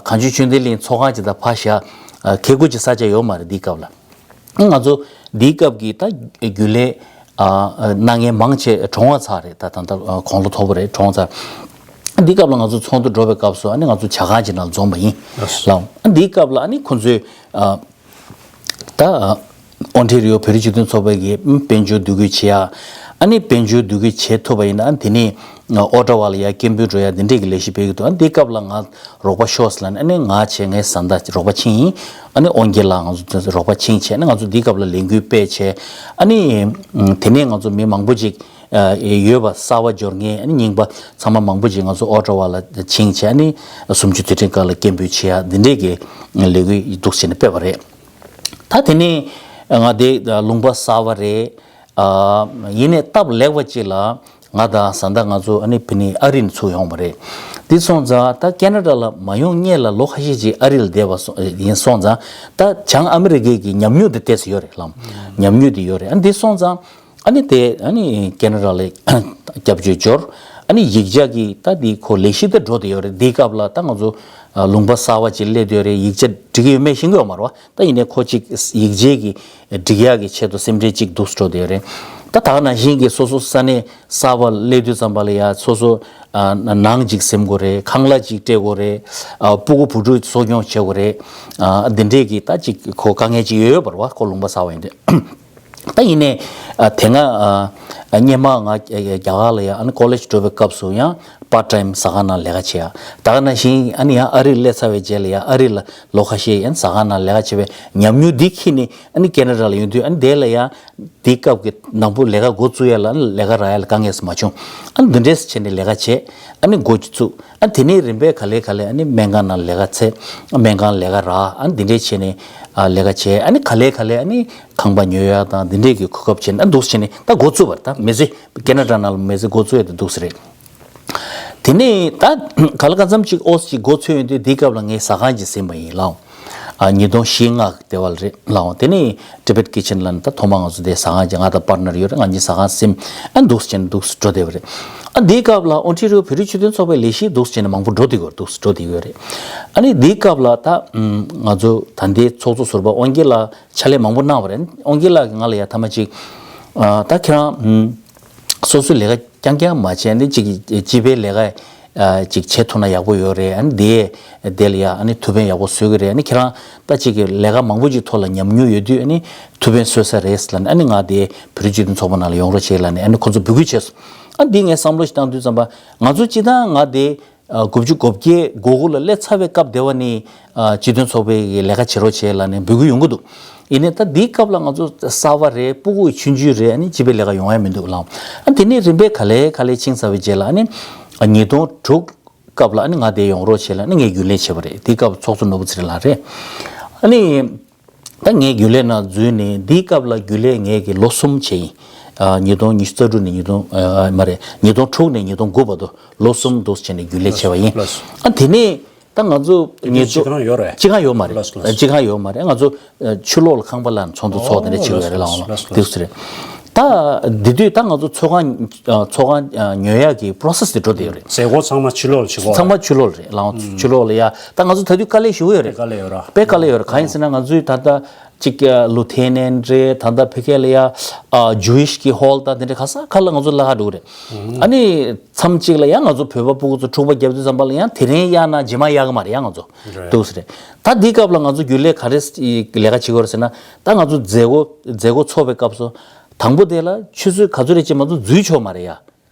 གངས་ལྗོངས་ཆོས་ལྡན་གླིང་ཚོགས་ཁང་ཅིག་དང་ཕར་བཞག་ཁེ་ཁུར་གྱི་ས་ཆ་ཡོད་མ་རེད་འདིའི་སྐབས་ལ། ང་ཚོ་འདིའི་སྐབས་ཀྱི་ད་རྒྱུན་ལས་ཨ་གནང་མཁན་མང་ཆེ་གྲོངས་པ་ཚར་རེད། ད་ད་ལྟ་དགུང་ལོ་མཐོ་པོ་རེད། གྲོངས་པ་ཚར། འདིའི་སྐབས་ལ་ང་ཚོ་ཚོགས་འདུ་འགྲོ་བའི་སྐབས་སུ་ཨ་ནི་ང་ཚོ་ཇ་ཁང་ཅིག་ནང་འཛོམས་པ་ཡིན་ལགས། འདིའི་སྐབས་ལ་ཨ་ནི་ཁོང་ཚོས་ཨ་ད་ཨོན་ཊེ་རི་ཡོ་བོད་རིགས་སྤྱི་མཐུན་ཚོགས་པའི་གི་དཔལ་འབྱོར་བསྡུ་སྐུལ་བྱེད་ཡ། ཨ་ནི་དཔལ་འབྱོར་བསྡུ་སྐུལ་བྱེད་ཐུབ་པ་ཡིན་ན་ཨ་ནི་དེ་ནས་ཨོ་ཊ་ཝ་ལ་ཡ་སྐད་འབོད་འགྲོ་ཡ་འདི་འདྲས་ཀྱི་ལས་གཞི་སྤེལ་གྱི་འདུག་ཨ་ནི་འདིའི་སྐབས་ལ་ང་རོགས་པ་ཤོག་ཟེར་ལབ་ནས་ཨ་ནི་ང་བྱས་ངའི་བཟའ་ཟླ་རོགས་པ་ཕྱིན་ཡིན། ཨ་ནི་དབང་རྒྱལ་ལགས་ང་ཚོ་རོགས་པ་ཕྱིན་བྱས་ཨ་ནི་ང་ཚོ་འདིའི་སྐབས་ལ་ལས་འགུལ་སྤེལ་བྱས། ཨ་ནི་དེ་ནས་ང་ཚོ་མི་མང་པོ་ཅིག་ཡོད་པ་གསར་པ་འབྱོར་མཁན་ཨ་ནི་རྙིང་པ་ཚང་མ་མང་པོ་ཅིག་ང་ཚོ་ཨོ་ཊ་ཝ་ལ་ཕྱིན་བྱས་ཨ་ནི་གསུམ་བཅུ་དུས་དྲན་སྐབས་ལ་སྐད་འབོད་བྱེད་ཡ་འདི་འདྲས་ཀྱི་ལས་འགུལ་འདུག་བྱས་ནས་སྤེལ་བ་རེད། ད་དེ་ནས་ང་དེ་ལུང་པ་གསར་པ་རེད། ཨ་ཡིན་ནའི་སྟབས་ལེགས་པ་ཅིག་ལ་ང་དང་བཟའ་ཟླ་ང་ཚོ་ཨ་ནི་ཕ་ནི་ཨ་རི་ནས་ཚུར་ཡོང་བ་རེད། དེ་སོང་ཙང་ད་ཁེ་ན་ཌ་ལ་མ་ཡོང་སྔོན་ལ་ལོ་ཁ་ཤས་ཅིག་ཨ་རི་ལ་བསྡད་པ་སོ་ཡིན་སོང་ཙང་ད་བྱང་ཨ་མི་རི་ཀའི་གི་ཉམས་མྱོང་དེ་ཏོག་ཙམ་ཡོད་རེད་ལགས། ཉམས་མྱོང་དེ་ཡོད་རེད། ཨ་ནི་དེ་སོང་ཙང་ཨ་ནི་དེ་ཨ་ནི་ཁེ་ན་ཌ་ལ་སྐྱབས་བཅོལ་འབྱོར། ཨ་ནི་ཡིག་ཆ་གི་ད་དེ་ཁོ་ལས་གཞི་དེ་འགྲོ་བསྡད་ཡོད་རེད། དེའི་སྐབས་ལ་ད་ང་ཚོ་ལུང་པ་གསར་པ་ཅིག་སླེབས་བསྡད་ཡོད་རེད། ཡིག་ཆ་འགྲིག་གི་ཡོད་མེད་ཤེས་ཀྱི་ཡོད་མ་རེད་བ། ད་ཡིན་ནའི་ཁོ་གཅིག་ཡིག་ཆའི་གི་སྒྲིག་ཡག་གི་ཆེད་དུ་སེམས་ཁྲལ་གཅིག་འདུག་སེ་འགྲོ་བསྡད་ཡོད་རེད། ད་ད་ག་ནང་བཞིན་གི་སོ་སོ་ས་གནས་གསར་པ་སླེབས་དུས་ཙམ་པ་ལ་ཡ་སོ་སོ་ཨ་ནང་གཅིག་ཟིན་དགོས་རེད། ཁང་གླ་གཅིག་སྤྲད་དགོས་རེད། ཨ་སྤུ་གུ་བུ་ཕྲུག་གསོ་སྐྱོང་བྱེད་དགོས་རེད། ཨ་འདི་འདྲས་གི་ད་གཅིག་ཁོ་དཀའ་ངལ་གཅིག་ཡོད་ཡོད་པ་རེད་བ། ཁོ་ལུང་པ་གསར་པ་ཡིན་དུས། ད་ཡིན་ནའི་ཨ་དེ་སྔ་ཨ་སྔོན་མ་ང་རྒྱ་གར་ལ་ཡ་ཨ་ནི་ཀོ་ལེཇ་འགྲོ་བའི་སྐབས་སུ་ཡང་པར་ཊ་ཊའིམ་ཟ་ཁང་ནང་ལས་ཀ་བྱེད་ཡ། ད་ག་ནང་བཞིན་ཨ་ནི་ཡང་ཨ་རིར་སླེབས་ཚར་བའི་རྗེས་ལ་ཡ་ཨ་རི་ལ་ལོ་ཁ་ཤས་ཡང་ཟ་ཁང་ནང་ལས་ཀ་བྱེད་པའི་ཉམས་མྱོང་འདི་འཁྱེར་ནས་ཨ་ནི་ཁེ་ན་ཌ་ལ་ཡོང་དུས་ཨ་ནི་དེ་ལ་ཡ་དེའི་སྐབས་ཀྱི་དང་པོ་ལས་ཀ་འགོ་བཙུགས་ཡ་ལ་ཨ་ནི་ལས་ཀ་རག་ཡ་ལ་དཀའ་ངལ་མ་བྱུང་། ཨ་ནི་འདི་འདྲས་བྱས་ནས་ལས་ཀ་བྱས། ཨ་ནི་འགོ་བཙུགས། ཨ་དེ་ནས་རིམ་པས་ག་ལེ་ག་ལེ་ཨ་ནི་སྨན་ཁང་ནང་ལས་ཀ་བྱས། སྨན་ཁང་ལས་ཀ་རག་ཨ་ནི་འདི་འདྲས་བྱས་ནས་ ཨ་ལས་ཀ་བྱས། ཨ་ནི་ག་ལེ་ག་ལེ་ཨ་ནི་ཁང་པ་ཉོ་ཡ་དང་འདི་འདྲས་ཀྱི་གོ་སྐབས་བྱས་ནས་ཨ་འདུག་སེ་བྱས་ནས་ད་འགོ་བཙུགས་པ་རེད། ད་མི་ཚེ་ཁེ་ན་ཌ་ནང་ལ་མི་ཚེ་འགོ་བཙུགས་ཡ་དེ་འདུག་སེ་རེད། དེ་ནས་ད་ག་ལ་གང་འཚམ་ཅིག་ཨོ་ཙི་ཅིག་འགོ་ཚུགས་ཡོང་དུས་འདིའི་སྐབས་ལ་ངས་ཟ་ཁང་ཅིག་ཟིན་པ་ཡིན་ལགས། ཨ་ཉིས་སྟོང་བཞི་ལྔ་དེ་བ་ལ་རེད་ལགས། དེ་ནས་Tibet Kitchen ལ་ནི་ད་ཐོག་མ་ང་ཚོ་དེ་ཟ་ཁང་ཅིག་ང་དང་པར་ནར་ཡོད་རེད། ང་གཉིས་ཟ་ཁང་ཟིན། ཨ་འདུག་སེ་བྱས་ནས་འདུག་སེ་འགྲོ་བསྡད་པ་རེད། ཨ་འདིའི་སྐབས་ལ་ཨོན་ཊེ་རི་ཡོ་བོད་རིགས་སྤྱི་མཐུན་ཚོགས་པའི་ལས་གཞི་འདུག་སེ་བྱས་ནས་མང་པོ་འགྲོ་བསྡད་ཡོད་རེད། འདུག་སེ་འགྲོ་བསྡད་ཡོད་རེད། ཨ་ནི་འདིའི་སྐབས་ལ་ད་ང་ཚོ་ད་ལྟའི་ཚོགས་གཙོ་ཟུར་པ་དབང་རྒྱལ་ལགས་ཕྱག་ལས་མང་པོ་གནང་བ་རེད། དབང་རྒྱལ་ལགས་ཀྱིས་ང་ལ་ཡ་མཐའ་མ་ཅིག་ཨ་ད་ཁྱེད་རང་ཨུམ། སོ་སོའི་ལས་ཀ་རྐྱང་རྐྱང་མ་བྱས་ནས་ཅིག་སྤྱི་པའི་ལས་ཀ་ཨ་ཅིག་བྱེད་ཐུབ་ན་ཡག་པོ་ཡོད་རེད། ཨ་ནི་དེ་དེ་ལ་ཡ་ཨ་ནི་ཐུགས་ཕན་ཡག་པོ་གསོས་ཀྱི་རེད། ཨ་ནི་ཁྱེད་རང་ད་ཅིག་གི་ལས་ཀ་མང་པོ་ཅིག་ཐོག་ལ་ཉམས་མྱོང་ཡོད་དུས་ཨ་ནི་ཐུགས་ཕན་གསོས་ས་རེད་ལབ་ནས་ཨ་ནི་ང་དེ་བོད་རིགས་སྤྱི་མཐུན་ཚོགས་པ་ནང་ལ་ཡོང་རོགས་བྱེད་ལབ་ནས་ཨ་ནི་ཁོ་ཚོ་འབོད་སྐུལ་བྱས་སོང་། ཨ་འདི་ངས་བསམ་བློ་ཞིག་བཏང་དུས་ཙམ་པ་ང་ཚོ་སྤྱི་བཏང་ང་དེ་ཨ་དགུ་བཅུ་གོ་བརྒྱད་གོ་དགུ་ལ་སླེབས་ཚར་བའི་སྐབས་དེ་བ་ནི་ཨ་སྤྱི་མཐུན་ཚོགས་པའི་ལས་ཀ་བྱེད་རོགས་བྱེད་ལབ་ནས་འབོད་སྐུལ་ཡོང་གི་འདུག་ཡིན་ནའི་ད་འདིའི་སྐབས་ལ་ང་ཚོ་གསར་པ་རེད། སྤུ་གུ་ཆུང་ཆུང་རེད། ཨ་ནི་སྤྱི་པའི་ལས་ཀ་ཡོང་ཡ་མི་འདུག་ལགས། ཨ་དེ་ནས་རིམ་པས་ག་ལེ་ག་ལེ་ཕྱིན་ཚར་བའི་རྗེས་ལ་ཨ་ནི་ཉིས་སྟོང་དྲུག་སྐབས་ལ་ཨ་ནི་ང་དེ་ཡོང་རོགས་བྱེད་ལབ་ཨ་ནི་ངས་རྒྱུན་ལས་བྱས་པ་རེད། དེའི་སྐབས་ཚོགས་གཙོ་ནོར་བུ་ཚེ་རིང་ལགས་རེད། ཨ་ནི་ད་ངས་རྒྱུན་ལས་ནང་འཛུལ་ནས་འདིའི་སྐབས་ལ་རྒྱུན་ལས་ངས་ཀྱི་ལོ་གསུམ་བྱས་ཡིན། ཨ་ཉིས་སྟོང་ཉི་ཤུ་རྩ་དྲུག་ནས་ཉིས་སྟོང་ཨ་མ་རེད། ཉིས་སྟོང་དྲུག་ནས་ཉིས་སྟོང་དགུ་བར་དུ་ལོ་གསུམ་འདུག་སེ་བྱས་ནས་རྒྱུན་ལས་བྱས་པ་ཡིན། ལགས་སོ། ཨ་དེ་ནས་ད་ང་ཚོ་དེ་ཉིས་དུས་སྤྱི་ཁང་ཡོད་རེད། སྤྱི་ཁང་ཡོད་མ་རེད། ལགས་སོ། ལགས་སོ། སྤྱི་ཁང་ཡོད་མ་རེད། ང་ཚོ་ཨ་ཕྱི་ལོགས་ལ་ཁང་པ་ལ་ཚོགས་འདུ་ཚོགས་དེ་འདྲ་བྱེད་ཀྱི་ཡོད་རེད། ལགས་འོང་ལ་ལགས་སོ། དེ་ཚོ་རེད། ད་འདི་དུས་ད་ང་ཚོ་ཚོགས་ཁང་ཨ་ཚོགས་ཁང་ཨ་ཉོ་ཡག་གི་པོ་རོ་སེ་སི་དེ་འགྲོ་བསྡད་ཡོད་རེད། མཛད་སྒོ་ཚང་མ་ཕྱི་ལོགས་ལ་བྱེད་དགོས། ཚང་མ་ཕྱི་ལོགས་ལ་རེད། ལགས་འོང་། ཕྱི་ལོགས་ལ་ཡ་ད་ང་ཚོ་ད་དུས་དཀའ་ལས་ཞེ་པོ་ཡོད་རེད། དཀའ་ལས་ཡོད་ར། དཔེ་དཀའ་ལས་ཡོད་རེད། གང་ཡིན་ཟེར་ན་ང་ཚོའི་ད་ལྟ་ཅིག་ལུ་ཐེ་ནན་རེད། ད་ལྟ་ཕ་གི་ལ་ཡ་ཨ་ཇུ་ཝིཤ་གི་ཧོལ་དང་དེ་འདྲ་ག་ས་ག་ལ་ང་ཚོ་ལ་ཧ་འགྲོ་གི་རེད། ཨ་ནི་མཚམས་གཅིག་ལ་ཡང་ང་ཚོ་བོད་པ་སྤུ་གུ་ཚོ་འཁྲུག་པ་བརྒྱབ་དུས་ཙམ་པ་ལ་ཡང་དེ་རིང་གཡར་ན་རྗེས་མ་གཡར་གི་མ་རེད། ཡང་ང་ཚོ་རེད། འདུག་སེ་རེད། ད་འདིའི་སྐབས་ལ་ང་ཚོ་རྒྱུན་ལས་ག་རེ་ལས་ཀ་བྱེད་དགོས་རེད་ཟེར་ན། ད་ང་ཚོ་མཛད་སྒོ་མཛད་སྒོ་ཚོགས་པའི་སྐབས་སུ་དང་པོ་དེ་ལ་ཆུ་ཚོད་ག་ཚོད་རེད་ཅེས་མ་གཏོགས་འཛུལ་ཆོག་མ་རེད་ཡ།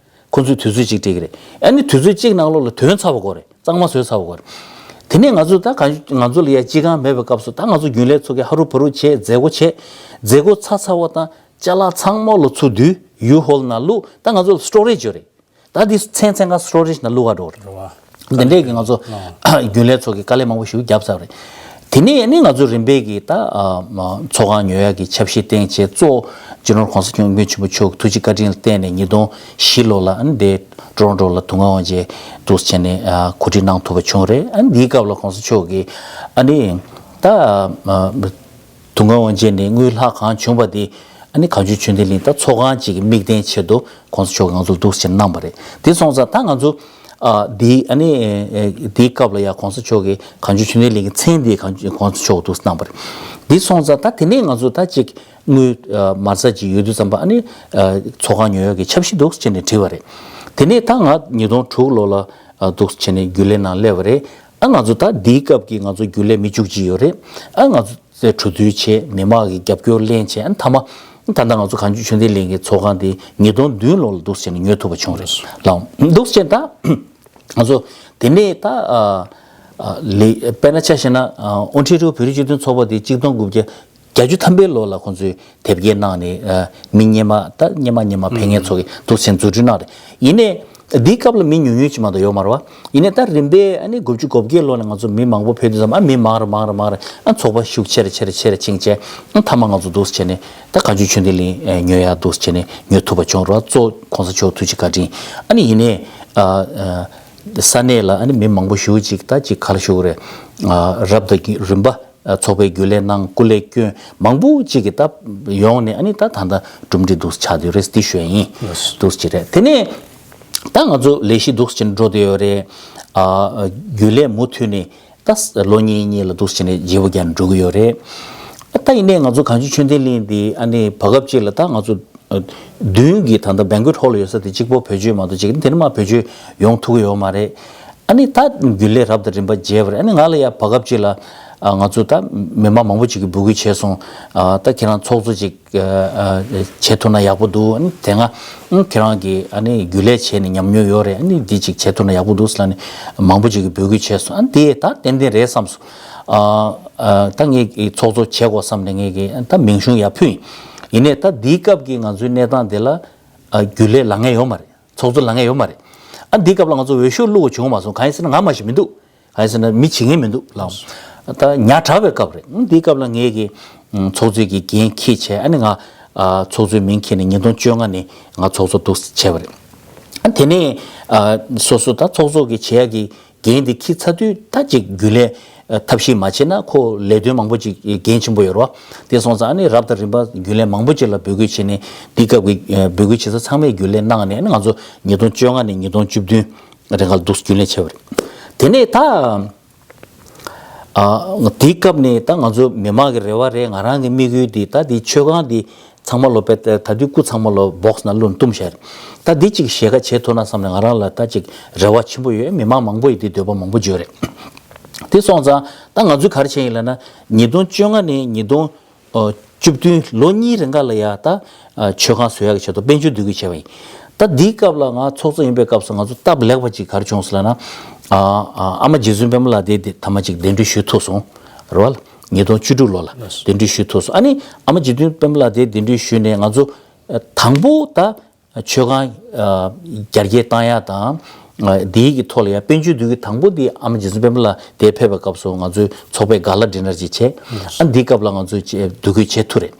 ཁོ་ཚོས་དུས་ཚོད་གཅིག་སྤྲད་ཀྱི་རེད། ཨ་ནི་དུས་ཚོད་གཅིག་ནང་ལོགས་ལ་ཐོན་ཚར་བ་དགོས་རེད། གཙང་མ་བཟོས་ཚར་བ་དགོས་རེད། དེ་ནས་ང་ཚོ་ད་གང་ང་ཚོ་ལ་ཡ་སྤྱི་ཁང་མེད་པའི་སྐབས་སུ་ད་ང་ཚོ་རྒྱུན་ལས་ཚོ་གིས་ཧ་རུ་བ་རུ་བྱས་མཛད་སྒོ་བྱས། མཛད་སྒོ་ཚར་ཚར་བ་དང་ཅ་ལག་ཚང་མ་ལོ་ཚུར་བསྡུས་ཡུ་ཧོལ་ནང་བླུགས། ད་ང་ཚོ་ལ་སི་ཊོ་རེཇ་ཡོད་རེད། ད་འདི་མཚན་མཚན་ག་སི་ཊོ་རེཇ་ནང་བླུགས་ག་འགྲོ་རེད། རེད་བ། འདི་འདྲས་ཀྱི་ང་ཚོ་རྒྱུན་ལས་ཚོ་གིས་དཀའ་ལས་མང་པོ་ཞིག་བརྒྱབ་ཚར་བ་རེད། དེ་ནས་ཨ་ནི་ང་ཚོ་རིམ་པས་ཀྱི་ད་ཨ་མ་ཚོགས་ཁང་ཉོ་ཡག་གི་འཆར་གཞི་བཏིང་བྱས། གཙོ་བོ་སྤྱི་ནོར་གོང་ས་སྐྱོང་མགོན་ཆེན་པོ་མཆོག་གི་ཐུགས་རྗེ་བཀའ་དྲིན་ལ་བརྟེན་ནས་ཉིས་སྟོང་བཞི་ལོ་ལ་ཨ་ནི་འདི་ཊོ་རོན་ཊོ་ལ་དུང་དཀར་དབང་ཆེན་འདུག་སེ་བྱས་ནས་ཨ་གོ་སྒྲིག་གནང་ཐུབ་པ་བྱུང་རེད། ཨ་ནི་འདིའི་སྐབས་ལ་གོང་ས་མཆོག་གིས་ཨ་ནི་ད་ཨ་དུང་དཀར་དབང་ཆེན་ནས་དངུལ་ལྷག་གང་བྱུང་བ་དེ་ཨ་ནི་གངས་ལྗོངས་ཆོས་ལྡན་གླིང་ད་ཚོགས་ཁང་གཅིག་གི་དམིགས་རྟེན་ཆེད་དུ་གོང་ས་མཆོག་གིས་ང་ཚོ་ལ་འདུག་སེ་བྱས་གནང་བ་རེད། དེ་སོང་ཙང་ད་ང་ཚོ་ཨ་དེའི་ཨ་ནི་ཨེ་དེའི་སྐབས་ལ་ཡ་གོང་ས་མཆོག་གིས་གངས་ལྗོངས་ཆོས་ལྡན་གླིང་གི་མཚན་དེ་གངས་གོང་ས་མཆོག་གིས་འདུག་སེ་གནང་བ་རེད། དེ་སོང་ཙང་ད་དེ་ནས་ང་ཚོ་ད་ཅིག་དངུལ་ཨ་མར་ཚ་ཅིག་ཡོད་དུས་ཙམ་པ་ཨ་ནི་ཨ་ཚོགས་ཁང་ཉོ་ཡག་གི་འཆར་གཞི་འདུག་སེ་བྱས་ནས་བྲིས་པ་རེད། དེ་ནས་ད་ང་ཉིས་སྟོང་དྲུག་ལོ་ལ་ཨ་འདུག་སེ་བྱས་ནས་རྒྱུན་ལས་ནང་སླེབས་པ་རེད། ཨ་ང་ཚོ་ད་དེའི་སྐབས་ཀྱི་ང་ཚོ་རྒྱུན་ལས་མི་བཅུ་གཅིག་ཡོད་རེད། ཨ་ང་ཚོ་ཚོས་གྲོས་བསྡུར་བྱས། མི་མང་གི་རྒྱབ་སྐྱོར་ལེན་བྱས། ཨ་ནི་མཐའ་མ་ད་ལྟ་ང་ཚོ་གངས་ལྗོངས་ཆོས་ལྡན་གླིང་གི་ཚོགས་ཁང་དེ་ཉིས་སྟོང་བདུན་ལོ་ལ་འདུག་སེ་བྱས་ནས་ཉོ་ཐུབ་པ་བྱུང་རེད། ལགས་འདུག་སེ་བྱས་ད་ང་ཚོ་དེ་ནས་ད་ཨ་ཨ་ལས་དཔེར་ན་ཆ་བཞག་ན་ཨ་ཨོན་ཊེ་རི་ཡོ་བོད་རིགས་སྤྱི་མཐུན་ཚོགས་པ་དེ་གཅིག་སྟོང་དགུ་བརྒྱ་བརྒྱད་ཅུ་ཐམ་པའི་ལོ་ལ་ཁོང་ཚོས་དེབ་སྐྱེལ་གནང་ནས་ཨ་མི་སྔོན་མ་ད་སྔོན་མ་སྔོན་མ་ཕེབས་མཁན་ཚོ་གིས་འདུག་སེ་བྱས་ནས་འཛུགས་སྐྲུན་གནང་རེད། ཡིན་ནའི། འདིའི་སྐབས་ལ་མི་ཉུང་ཉུང་ཅིག་མ་གཏོགས་ཡོད་མ་རེད་བ། ཡིན་ནའི་ད་རིམ་པས་ཨ་ནི་དགུ་བཅུ་གོ་བརྒྱད་ལོ་ནས་ང་ཚོ་མི་མང་པོ་ཕེབས་དུས་ཙམ་ཨ་མི་མང་རུ་མང་རུ་མང་རུ་ཨ་ཚོགས་པ་ཤུགས་ཆེ་རུ་ཆེ་རུ་ཆེ་རུ་ཕྱིན་བྱས། ཨ་མཐའ་མ་ང་ཚོ་འདུག་སེ་བྱས་ནས་ད་གངས་ལྗོངས་ཆོས་ལྡན་གླིང་ཨ་ཉོ་ཡག་འདུག་སེ་བྱས་ནས་ཉོ་ཐུབ་པ་བྱུང་རེད་བ། གཙོ་བོ་གོང་ས་མཆོག་ཐུགས་རྗེ་བཀའ་དྲིན། ཨ་ནི་ཡིན་ནའི་ཨ་ཨ་ས་གནས་ལ་ཨ་ནི་མི་མང་པོ་ཞེ་པོ་ཅིག་ད་ཅིག་ག་ལ་ཞུ་དགོས་རེད། ཨ་རབ་དང་རིམ་པ། ཚོགས་པའི་རྒྱུན་ལས་གནང་། སྐུ་ལས་བསྐྱོན། མང་པོ་ཅིག་གིས་ད་ཡོང་ནས་ཨ་ནི་ད་ད་ལྟ་གྲུབ་འབྲས་འདུག་ཆགས་བསྡད་ཡོད་རེད། འདི་ཞུ་ཡ་ཡིན། ལགས་སོ། འདུག་ཅིག་རེད། དེ་ནས་ད་ང་ཚོ་ལས་གཞི་འདུག་ཅིག་འགྲོ་བསྡད་ཡོད་རེད། ཨ་རྒྱུན་ལས་མུ་མཐུད་ནས་ད་ལོ་གཉིས་གཉིས་ལ་འདུག་ཅིག་ནས་བརྗེ་པོ་རྒྱག་འགྲོ་གི་ཡོད་རེད། ད་ཡིན་ནའི་ང་ཚོ་གངས་ལྗོངས་ཆོས་ལྡན་གླིང་འདི་ཨ་ནི་བར་སྐབས་ཅིག་ལ་ད་ང་ཚོ་མདུན་གྱི་ད་ལྟ་Banquet Hall ཡོད་ས་དེ་གཅིག་པོ་བེད་སྤྱོད་མ་གཏོགས་ཅིག་དེ་ནས་མར་བེད་སྤྱོད་ཡོང་ཐུབ་ཀྱི་ཡོད་མ་རེད། ཨ་ནི་ད་རྒྱུན་ལས་རབ་དང་རིམ་པ་བརྗེས་པ་རེད། ཨ་ནི་ང་ལ་ཡ་བར་སྐབས་ཅིག་ལ་ཨ་ང་ཚོ་ད་མི་མང་མང་པོ་ཅིག་གིས་འབོད་སྐུལ་བྱས་སོང་། ཨ་ད་ཁྱེད་རང་ཚོགས་གཙོ་ཅིག་ཨ་ཨ་བྱེད་ཐུབ་ན་ཡག་པོ་འདུག་ཨ་ནི་དེ་སྔ་ཨ་ཁྱེད་རང་གིས་ཨ་ནི་རྒྱུན་ལས་བྱས་ནས་ཉམས་མྱོང་ཡོད་རེད། ཨ་ནི་འདི་ཅིག་བྱེད་ཐུབ་ན་ཡག་པོ་འདུག་ཟེར་ལབ་ནས་མང་པོ་ཅིག་གིས་འབོད་སྐུལ་བྱས་སོང་། ཨ་ནི་དེ་ད་ཏན་ཏན་རེད་བསམ་སོང་། ཨ་ཨ་ད་ངས་ཚོགས་གཙོ་བྱེད་དགོས་བསམ་ནས་ངས་ཀྱིས་ད་མིང་གཞུང་ཡར་ཕུལ་ཡིན། ཡིན་ནའི་ད་འདིའི་སྐབས་ཀྱི་ང་ཚོའི་གནས་སྟངས་དེ་ལ་ཨ་རྒྱུན་ལས་ལངས་མཁན་ཡོད་མ་རེད། ཚོགས་གཙོ་ལངས་མཁན་ཡོད་མ་རེད། ཨ་འདི་སྐབས་ལ་ང་ཚོ་འོས་ཤོག་བླུག་དགོས་བྱུང་མ་སོང་། གང་ཡིན་ཟེར་ན་ང་མ་ཞིག་མི་འདུག་གང་ཡིན་ཟེར་ན་མི་བྱེད་མཁན་མི་འདུག་ལགས། ད་ཉག་ཕྲ་བའི་སྐབས་རེད། འདིའི་སྐབས་ལ་ངས་ཀྱི་ཚོགས་གཙོའི་གི་འགན་འཁྱེར་བྱས། ཨ་ནི་ང་ཚོགས་གཙོའི་མིང་འཁྱེར་ནས་ཉིས་སྟོང་བཅོ་ལྔ་ནས་ང་ཚོགས་གཙོ་འདུག་བྱས་པ་རེད། དེ་ནས་སོ་སོ་ད་ཚོགས་གཙོ་གི་བྱེད་ཡག་གི་འགན་དེ་འཁྱེར་ཚར་དུས་ད་ཅིག་རྒྱུན་ལས་ཐབས་ཤེས་མ་བྱས་ན་ཁོ་ལས་དོན་མང་པོ་ཅིག་འགན་ཆེན་པོ་ཡོད་རེད་བ། དེ་སོང་ཙང་ཨ་ནི་རབ་དང་རིམ་པ་རྒྱུན་ལས་མང་པོ་ཅིག་ལ་འབོད་སྐུལ་བྱས་ནས། འདི་སྐབས་ཀྱི་འབོད་སྐུལ་བྱེད་ས་ཚང་མས་རྒྱུན་ལས་གནང་ནས། ཨ་ནི་ང་ཚོ་ཉིས་སྟོང་བཅོ་ལྔ་ནས་ཉིས་སྟོང་བཅུ་བདུན་རིང་ག་ལ་འདུག་རྒྱུན་ལས་བྱས་པ་རེད། དེ་ནས་ད། ཨ། དེའི་སྐབས་ནས་ད་ང་ཚོ་མི་མང་གི་རེ་བ་རེད། ང་རང་གི་དམིགས་ཡུལ་འདི་ད་འདི་མཆོད་ཁང་འདི་ཚང་མ་ལོ་པད་ད་དུས་སྐུ་ཚང་མ་ལོ་བོགས་ནང་བླུགས་བཏུམ་བཞག་རེད། ད་འདི་གཅིག་ཞལ་ཁ་བྱེད་ཐུབ་ན་བསམ་ནས་ང་རང་ལ་ད་ཅིག་རེ་བ་ཆེན་པོ་ཡོད། མི་མང་མང་པོ་ཡིས་འདི་འདོད་པ་མང་པོ་བརྗོད་རེད། དེ་སོང་ཙང་ད་ང་ཚོས་ག་རེ་བྱས་ཡིན་ལབ་ན། ཉིས་སྟོང་བཅོ་ལྔ་ནས་ཉིས་སྟོང་བཅུ་བདུན་ལོ་གཉིས་རིང་ག་ལ་ཡ་ད་མཆོད་ཁང་བཟོ་ཡག་གི་ཆེད་དུ་དཔལ་འབྱོར་བསྡུ་སྐུལ་བྱས་པ་ཡིན། ད་འདིའི་སྐབས་ལ་ང་ཚོགས་གཙོ་ཡིན་པའི་སྐབས་སུ་ང་ཚོ་སྟབས་ལེགས་པ་ཅིག་ག་རེ་བྱུང་སོང་ལབ་ན། ཨ་ཨ་ཨ་མ་རྗེ་བཙུན་པད་མ་ལགས་དེ་དེ་ཐ་མ་ཅིག་གདན་འདྲེན་ཞུས་ཐུབ་སོང་། རེད་བ། ཉིས་སྟོང་བཅུ་དྲུག་ལོ་ལ་གདན་འདྲེན་ཞུས་ཐུབ་སོང་། ཨ་ནི་ཨ་མ་རྗེ་བཙུན་པད་མ་ལགས་དེ་གདན་འདྲེན་ཞུས་ནས་ང་ཚོ་དང་པོ་ད་མཆོད་ཁང་རྒྱ་སྐྱེད་བཏང་ཡག་དང་། འདིའི་གི་ཐོག་ལ་ཡང་དཔལ་འབྱོར་བསྡུ་སྐུལ་དང་པོ་འདི་ཨ་མ་རྗེ་བཙུན་པད་མ་ལགས་དེ་ཕེབས་པའི་སྐབས་སུ་ང་ཚོའི་ཚོགས་པས་ག་ལ་ཌི་ནར་ཅིག་བྱས། ཨ་འདིའི་སྐབས་ལ་ང་ཚོས་བསྡུ་སྐུལ་བྱེད་ཐུབ་རེད།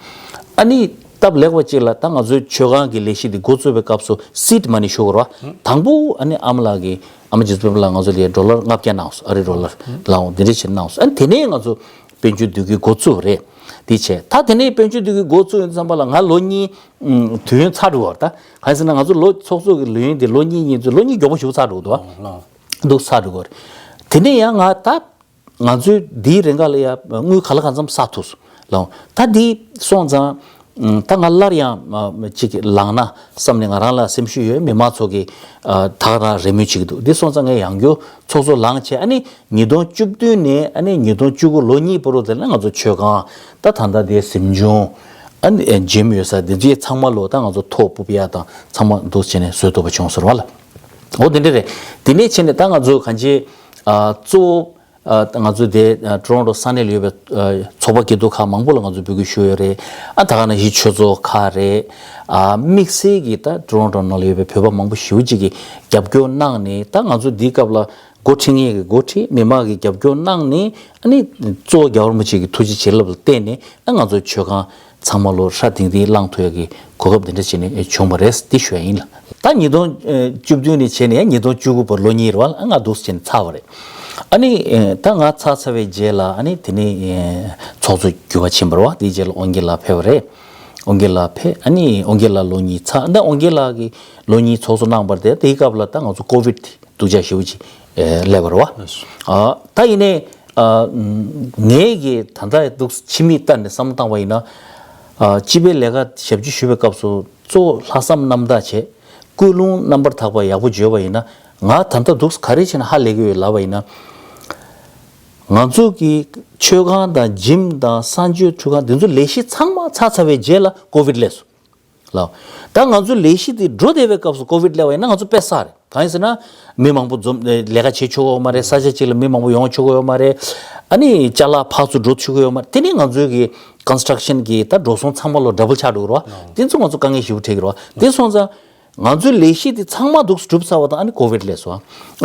ཨ་ནི་སྟབས་ལེགས་པ་ཅིག་ལ་ད་ང་ཚོའི་མཆོད་ཁང་གི་ལས་གཞི་འདི་འགོ་བཙུགས་པའི་སྐབས་སུ་སིཌ་མ་ནི་ཞུ་དགོས་རེད་བ། དང་པོ་ཨ་ནི་ཨ་མ་ལགས་ཀྱིས་ཨ་མ་རྗེ་བཙུན་པད་མ་ལགས་ང་ཚོ་ལ་ཌོ་ལར་ལྔ་བརྒྱ་གནང་སོང་། ཨ་རི་ཌོ་ལར་ལའང་འདི་འདྲ་བྱས་གནང་སོང་། ཨ་ནི་དེ་ནས་ང་ཚོ་དཔལ་འབྱོར་བསྡུ་སྐུལ་འགོ་བཙུགས་རེད། དེ་བྱས་ད་དེ་ནས་དཔལ་འབྱོར་བསྡུ་སྐུལ་འགོ་བཙུགས་ཡོང་དུས་ཙམ་པ་ལ་ང་ལོ་གཉིས་དུས་ཡུན་ཚ་འགྲོ་བ་རེད། ད་གང་ཡིན་ཟེར་ན་ང་ཚོ་ལོ་ཚོགས་གཙོ་གི་ལོ་ཡུན་དེ་ལོ་གཉིས་ཡིན་ཚུལ་ལོ་གཉིས་མགྱོགས་པོ་ཞིག་ཚ་འགྲོ་འདུག་བ། འདུག་ཚ་འགྲོ་གི་རེད། དེ་ནས་ཡང་ང་ད་ང་ཚོའི་འདིའི་རིང་ག་ལ་ཡ་དངུལ་ག་ལ་གང་འཚམ་བསགས་ཐུབ་སོང་། ད་འདི་སོང་ཙང་ད་ང་སླར་ཡང་ཅིག་ལངས་ན་བསམ་ནས་ང་རང་ལ་སེམས་ཤུགས་ཡོད། མི་མང་ཚོ་གིས་ད་ག་རང་རེ་སྨོན་བྱེད་ཀྱི་འདུག་འདི་སོང་ཙང་ངས་ཡང་བསྐྱར་ཚོགས་གཙོ་ལངས་བྱས། ཨ་ནི་ཉིས་སྟོང་བཅུ་བདུན་ནས་ཨ་ནི་ཉིས་སྟོང་བཅུ་དགུ་ལོ་གཉིས་བར་དུ་དེ་ལ་ང་ཚོ་མཆོད་ཁང་ད་ད་ལྟ་དེ་གཟིམ་ཆུང་ཨ་ནི་ཇིམ་ཡོད་ས་དེ་ཚོའི་ཚང་མ་ལོ་ད་ང་ཚོ་ཐོག་ཕུབ་ཡ་དང་ཚང་མ་འདུག་བྱས་ནས་བཟོས་ཐུབ་པ་བྱུང་ཟེར་བ་ལ། འོ་དེ་འདྲ་རེད། དེ་ནས་བྱས་ནས་ད་ང་ཚོ་གང་ཅི་གཙོ་བོ་ང་ཚོ་དེ་ཊོ་རོན་ཊོ་ས་གནས་ལ་ཡོད་པའི་ཚོགས་པ་སྐྱིད་སྡུག་ཁག་མང་པོ་ལ་ང་ཚོ་འབོད་སྐུལ་ཞུས་ཡོད་རེད། ཨ་ད་ག་ནང་བཞིན་ཆོས་ཚོགས་ཁག་རེད། ཨ་དམིགས་བསལ་གྱིས་ད་ཊོ་རོན་ཊོ་ནང་ལ་ཡོད་པའི་བོད་པ་མང་པོ་ཞེ་པོ་ཅིག་གིས་རྒྱབ་སྐྱོར་གནང་ནས། ད་ང་ཚོ་འདིའི་སྐབས་ལ་འགོ་ཁྲིད་མཁན་གྱི་འགོ་ཁྲིད་མི་མང་གིས་རྒྱབ་སྐྱོར་གནང་ནས། ཨ་ནི་གཙོ་བོ་རྒྱལ་བ་རིན་པོ་ཆེ་གི་ཐུགས་རྗེ་བྱིན་རླབས་ལ་བརྟེན་ནས་ཨ་ང་ཚོ་མཆོད་ཁང་ཚང་མ་ལོ་སྲ་ཐིང་ཐིང་བླངས་ཐུབ་ཡག་གི་གོ་སྐབས་འདི་འདྲ་བྱས་ནས་བྱུང་བ་རེད། འདི་ཞུ་ཡ་ཡིན་ལ། ད་ཉིས་སྟོང་བཅུ་བདུན་ནས་བྱས་ནས་ཉིས་སྟོང་བཅུ་དགུ་བར་ལོ་གཉིས་རེད་བ། ཨ་ང་འདུག་སེ་བྱས་ནས་ཚར་བ་རེད། ཨ་ནི་ད་ང་ཚར་ཚར་བའི་རྗེས་ལ་ཨ་ནི་དེ་ནས་ཚོགས་གཙོ་འགྱུར་བ་ཕྱིན་པ་རེད་བ། དེའི་རྗེས་ལ་དབང་རྒྱལ་ལགས་ཕེབས་པ་རེད། དབང་རྒྱལ་ལགས་ཕེབས། ཨ་ནི་དབང་རྒྱལ་ལགས་ལོ་གཉིས་ཚར། ད་དབང་རྒྱལ་ལགས་ཀྱིས་ལོ་གཉིས་ཚོགས་གཙོ་གནང་བར་དེ་དེའི་སྐབས་ལ་ད་ང་ཚོ་ཀོ་ཝིད་སྡུག་ཅག་ཞེ་པོ་ཅིག་ཨེ་སླེབས་པ་རེད་བ། ཨ་ད་ཡིན་ནའི་ཨ་ངས་ཀྱི་ད་ལྟ་འདུག་ཕྱི་མིག་ལྟ་ནས་བསམ་བློ་བཏང་བ་ཡིན་ན། ཨ་སྤྱི་པའི་ལས་ཀ་ཞབས་ཕྱི་ཞུ་བའི་སྐབས་སུ་གཙོ་བོ་ལྷག་བསམ་རྣམ་དག་བྱས། ཀུན་སློང་རྣམ་པར་དག་པ་ཡག་པོ་བརྗོད་པ་ཡིན་ན། ང་ད་ལྟ་འདུག་ག་རེ་བྱས་ན་ཧ་ལས་ཀྱི་ཡོད་ལབ་པ་ཡིན་ན། ང་ཚོ་གི་མཆོད་ཁང་དང་ཇིམ་དང་གསང་སྤྱོད་ཁྲུས་ཁང་འདི་ཚོ་ལས་གཞི་ཚང་མ་ཚར་ཚར་བའི་རྗེས་ལ་ཀོ་ཝིད་སླེབས་སོང་། ལགས། ད་ང་ཚོའི་ལས་གཞི་དེ་འགྲོ་བསྡད་པའི་སྐབས་སུ་ཀོ་ཝིད་སླེབས་པ་ཡིན་ན་ང་ཚོ་དཔེ་བསགས་རེད། གང་ཡིན་ཟེར་ན། མི་མང་པོ་འཛོམས་ལས་ཀ་བྱེད་ཆོག་གི་ཡོད་མ་རེད། ས་ཆ་གཅིག་ལ་མི་མང་པོ་ཡོང་ཆོག་གི་ཡོད་མ་རེད། ཨ་ནི་ཅ་ལག་ཕར་ཚུར་འགྲོ་ཆོག་གི་ཡོད་མ་རེད། དེ་ནི་ང་ཚོའི་གི་ཀོན་སི་ཊྲག་ཤན་གི་ད་འགྲོ་སོང་ཚང་མ་ལོ་ཌབ་བལ་ཆགས་འགྲོ་གི་རེད་བ། དེ་ཚོ་ང་ཚོ་དཀའ་ངལ་ཞེ་པོ་འཕྲད་ཀྱི་རེད་བ། དེ་སོང་ཙང་ང་ཚོའི་ལས་གཞི་དེ་ཚང་མ་འདུག་སེ་གྲུབ་ཚར་བ་དང་ཨ་ནི་ཀོ་ཝིད་སླེབས་སོང་།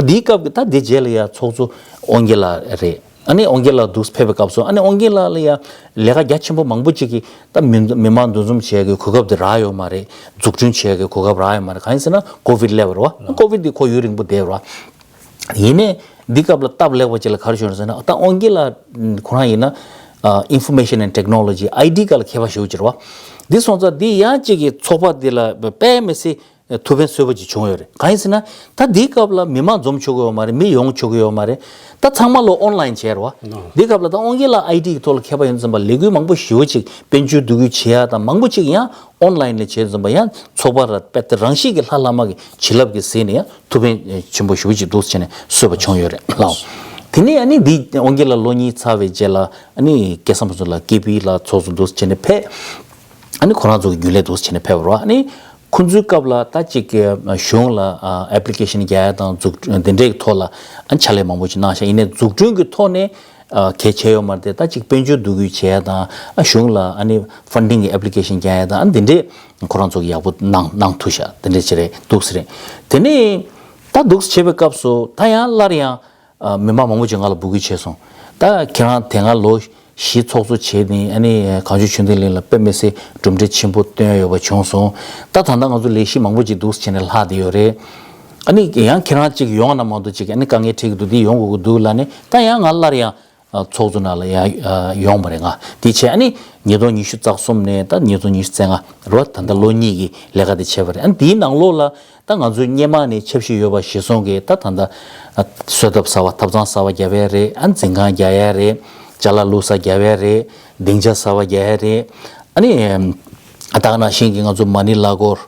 འདིའི་སྐབས་ཀྱི་ད་འདི་རྗེས་ལ་ཡ་ཚོགས་གཙོ་དབང་རྒྱལ་ལགས་རེད། ཨ་ནི་དབང་རྒྱལ་ལགས་འདུག་ཕེབས་པའི་སྐབས་སུ་ཨ་ནི་དབང་རྒྱལ་ལགས་ལ་ཡ་ལས་ཀ་རྒྱ་ཆེན་པོ་མང་པོ་ཅིག་གིས་ད་མི་མི་མང་འདུ་འཛོམས་བྱེད་ཡག་གི་གོ་སྐབས་དེ་རག་ཡོད་མ་རེད། འཛུགས་སྐྲུན་བྱེད་ཡག་གི་གོ་སྐབས་རག་ཡོད་མ་རེད། གང་ཡིན་ཟེར་ན་ཀོ་ཝིད་སླེབས་པ་རེད་བ། ཀོ་ཝིད་འདི་ཁོ་ཡུན་རིང་པོ་བསྡད་པ་རེད་བ། ཡིན་ནའི་འདི་སྐབས་ལ་སྟབས་ལེགས་པ་ཅིག་ལ་ག་རེ་བྱུང་རེད་ཟེར་ན། ད་དབང་རྒྱལ་ལགས་ཁོ་རང་ཡིན་ན་ཨ་Information and Technology, I T སྒང་ལ་མཁས་པ་ཞེ་པོ་ཅིག་རེད་བ། འདི་སོང་ཙང་འདི་ཡང་གཅིག་གི་ཚོགས་པ་འདི་ལ་དཔེ་མི་སྲིད་ཐུགས་ཕན་གསོས་པ་ཅིག་བྱུང་ཡོད་རེད། གང་ཡིན་ཟེར་ན། ད་འདིའི་སྐབས་ལ་མི་མང་འཛོམས་ཆོག་གི་ཡོད་མ་རེད། མི་ཡོང་ཆོག་གི་ཡོད་མ་རེད། ད་ཚང་མ་ལོ་ཨོན་ལ་ཡིན་བྱས་རེད་བ། འདིའི་སྐབས་ལ་ད་དབང་རྒྱལ་ལགས་I T གི་ཐོག་ལ་མཁས་པ་ཡིན་ཙམ་པ་ལས་འགུལ་མང་པོ་ཞེ་པོ་ཅིག་དཔལ་འབྱོར་བསྡུ་སྐུལ་བྱེད་ཡ་དང་མང་པོ་ཅིག་ཡང་ཨོན་ལ་ཡིན་ལ་བྱས་ཙམ་པ་ཡང་ཚོགས་པ་ར་དཔེ་དེ་རང་བཞིན་གྱི་ལྷ་བླ་མ་གི་བྱིན་རླབས་ཀྱི་ཟེར་ནས་ཡང་ཐུགས་ཕན་ཆེན་པོ་ཞེ་པོ་ཅིག་འདུག་བྱས་ནས་གསོས་པ་བྱུང་ཡོད་རེད་ལགས། དེ་ནས་ཨ་ནི་འདི་དབང་རྒྱལ་ལགས་ལོ་གཉིས་ཚར་བའི་རྗེས་ལ་ཨ་ནི་སྐལ་བཟང་ཕུན་ཚོགས་ལགས་ཀེ་པི་ལ་ཚོགས་གཙོ་འདུག་བྱས་ནས་ཕེབས། ཨ་ནི་ཁོ་རང་ཚོ་གི་རྒྱུན་ལས་འདུག་བྱས་ནས་ཕེབས་པ་རེད་བ། ཨ་ནི་ཁོང་ཚོའི་སྐབས་ལ་ད་ཅིག་གི་གཞུང་ལ་ཨེབ་ལི་ཀེ་ཤན་རྒྱག་ཡ་དང་འཛུགས་སྐྲུན་འདི་འདྲའི་ཐོག་ལ་ཨ་ཕྱག་ལས་མང་པོ་ཅིག་གནང་ཤག་ཡིན་ནའི་འཛུགས་སྐྲུན་གྱི་ཐོག་ནས་ཨ་གལ་ཆེ་ཡོད་མ་རེད་དེ། ད་ཅིག་དཔལ་འབྱོར་བསྡུ་སྐུལ་བྱེད་ཡ་དང་ཨ་གཞུང་ལ་ཨ་ནི་ཕན་ཌིང་གི་ཨེབ་ལི་ཀེ་ཤན་རྒྱག་ཡ་དང་ཨ་འདི་འདྲའི་ཁོ་རང་ཚོ་གི་ཡག་པོ་གནང་གནང་ཐུབ་ཤག་འདི་འདྲའི་ཅིག་རེད་འདུག་སེ་རེད། དེ་ནས་ད་འདུག་སེ་བྱས་པའི་སྐབས་སུ་ད་ཡང་སླར་ཡང་། ཨ་མི་མང་མང་པོ་ཅིག་ང་ལ་འབོད་སྐུལ་བྱས་སོང་། ད་ཁྱེད་རང་དེ་སྔ་ལོ་བཞི་ཚོགས་གཙོ་བྱས་ནས་ཨ་ནི་གངས་ལྗོངས་ཆོས་ལྡན་གླིང་ལ་དཔེ་མི་སྲིད་གྲུབ་འབྲས་ཆེན་པོ་བཏོན་ཡོད་པ་བྱུང་སོང་། ད་ད་ལྟ་ང་ཚོ་ལས་གཞི་མང་པོ་ཅིག་འདུག་སེ་བྱས་ནས་ལྷག་བསྡད་ཡོད་རེད། ཨ་ནི་ཡང་ཁྱེད་རང་ཅིག་ཡོང་ན་མ་གཏོགས་ཅིག་ཨ་ནི་དཀའ་ངལ་འཕྲད་ཀྱི་འདུག་འདི་ཡོང་དགོས་ཀྱི་འདུག་ལབ་ནས་ད་ཡང་ང་སླར་ཡང་ཚོགས་གཙོ་ནང་ལ་ཡང་ཡོང་བ་རེད། ང་དེ་བྱས་ཨ་ནི་ཉིས་སྟོང་ཉི་ཤུ་རྩ་གསུམ་ནས་ད་ཉིས་སྟོང་ཉི་ཤུ་རྩ་ལྔ་རུ་ད་ལྟ་ལོ་གཉིས་ཀྱི་ལས་ཀ་དེ་བྱས་པ་རེད། ཨ་ནི་དེའི་ནང་ལོགས་ལ། ད་ང་ཚོའི་སྔོན་མ་ནས་ཆབ་སྲིད་ཡོད་པ་གཞིར་བཟུང་གིས་ད་ད་ལྟ་གསོལ་ཐབ་གསར་པ་ཐབ་ཚང་གསར་པ་རྒྱབ་ཡ་རེད། ཨ་འཛིན་ཁང་རྒྱག་ཡ་རེད། ཅ་ལག་བླུགས་ས་རྒྱབ་ཡ་རེད། སྡིངས་ཆ་གསར་པ་རྒྱག་ཡ་རེད། ཨ་ནི་ད་ག་ནང་བཞིན་གྱི་ང་ཚོ་མ་ཎི་གླ་འཁོར་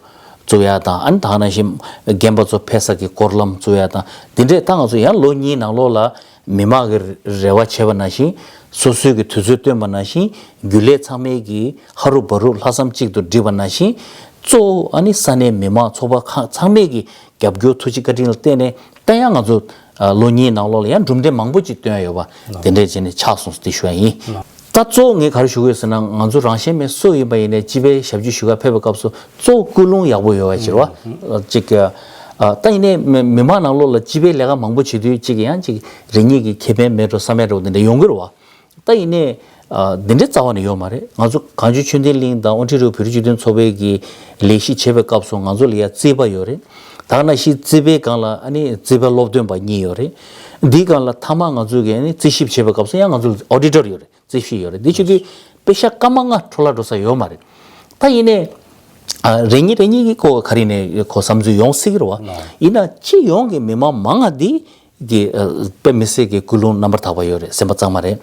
བཙུགས་ཡ་དང་། ཨ་ནི་ད་ག་ནང་བཞིན་རྒན་པ་ཚོ་ཕེབས་ས་གི་སྐོར་ལམ་བཙུགས་ཡ་དང་དེ་འདྲས། ད་ང་ཚོ་ཡང་ལོ་གཉིས་ནང་ལོགས་ལ་མི་མང་གི་རེ་བ་བྱས་པ་ནང་བཞིན་སོ་སོའི་གི་དུས་ཚོད་བཏོན་པ་ནང་བཞིན་རྒྱུན་ལས་ཚང་མས་གི་ཧ་རུ་བ་རུ་ལྷག་བསམ་གཅིག་ཏུ་བསྒྲིལ་བ་ནང་བཞིན་གཙོ་བོ་ཨ་ནི་ས་གནས་མི་མང་ཚོགས་པ་ཁག་ཚང་མས་གི་རྒྱབ་སྐྱོར་ཐུགས་རྗེ་བཀའ་དྲིན་ལ་བརྟེན་ནས་ད་ཡང་ང་ཚོ་ལོ་གཉིས་ནང་ལོགས་ལ་ཡང་གྲུབ་འབྲས་མང་པོ་ཅིག་བཏོན་ཡོད་པ་དེ་འདྲས་བྱས་ནས་ཆགས་སོང་ཟེར་ཞུ་ཡ་ཡིན། ད་གཙོ་བོ་ངས་ག་རེ་ཞུ་དགོས་ཟེར་ན་ང་ཚོ་རང་བཞིན་མེད་སུ་ཡིན་པ་ཡིན་ནའི་སྤྱི་པའི་ཞབས་ཕྱི་ཞུ་ག་ཕེབས་པའི་སྐབས་སུ་གཙོ་བོ་ཀུན་སློང་ཡག་པོ་ཡོད་པ་ཅིག་རེད་བ། ཅིག་ད་ཡིན་ནའི་མི་མི་མང་ནང་ལོགས་ལ་སྤྱི་པའི་ལས་ཀ་མང་པོ་བྱེད་དུས་ཅིག་ཡང་ཅིག་རེ་གཉིས་ཀྱི་ཁེ་ཕན་མེད་འགྲོ་བསམ་ཡ་འདྲ་བོ་དེ་འདྲ་ཡོང་གི་རེད་བ། ད་ཡིན་ནའི་འདི་འདྲའི་རྩ་བ་ནས་ཡོད་མ་རེད། ང་ཚོ་གངས་ལྗོངས་ཆོས་ལྡན་གླིང་དང་ཨོ་ཊི་རོ་བོད་རིགས་སྤྱི་མཐུན་ཚོགས་པའི་གི་ལས་གཞི་བྱེད་པའི་སྐབས་སུ་ང་ཚོ་ལ་ཡ་རྩིས་པ་ཡོད་རེད། ད་ག་ནང་བཞིན་རྩིས་པའི་སྒང་ལ་ཨ་ནི་རྩིས་པ་སློབ་སྟོན་པ་གཉིས་ཡོད་རེད། འདིའི་སྒང་ལ་མཐའ་མ་ང་ཚོ་གི་ཨ་ནི་རྩིས་ཞིབ་བྱེད་པའི་སྐབས་སུ་ཡང་ང་ཚོ་ལ་ཨོ་ཌི་ཊར་ཡོད་རེད། རྩིས་ཞིབ་ཡོད་རེད། འདི་བྱེད་དུས་པེ་ཤག་སྐར་མ་ལྔ་འཕྲོ་བརླག་འགྲོ་ས་ཡོད་མ་རེད། ད་ཡིན་ནའི་རེ་གཉིས་རེ་གཉིས་ཀྱི་ཁོ་ག་རེ་ནས་ཁོ་བསམ་ཚུལ་ཡོང་སྲིད་ཀྱི་རེད་བ། ཡིན་ན་སྤྱི་ཡོངས་ཀྱི་མི་མང་མང་ང་འདི་གི་དཔེ་མི་སྲིད་ཀྱི་ཀུན་སློང་རྣམ་པར་དག་པ་ཡོད་རེད། སེམས་པ་གཙང་མ་རེད།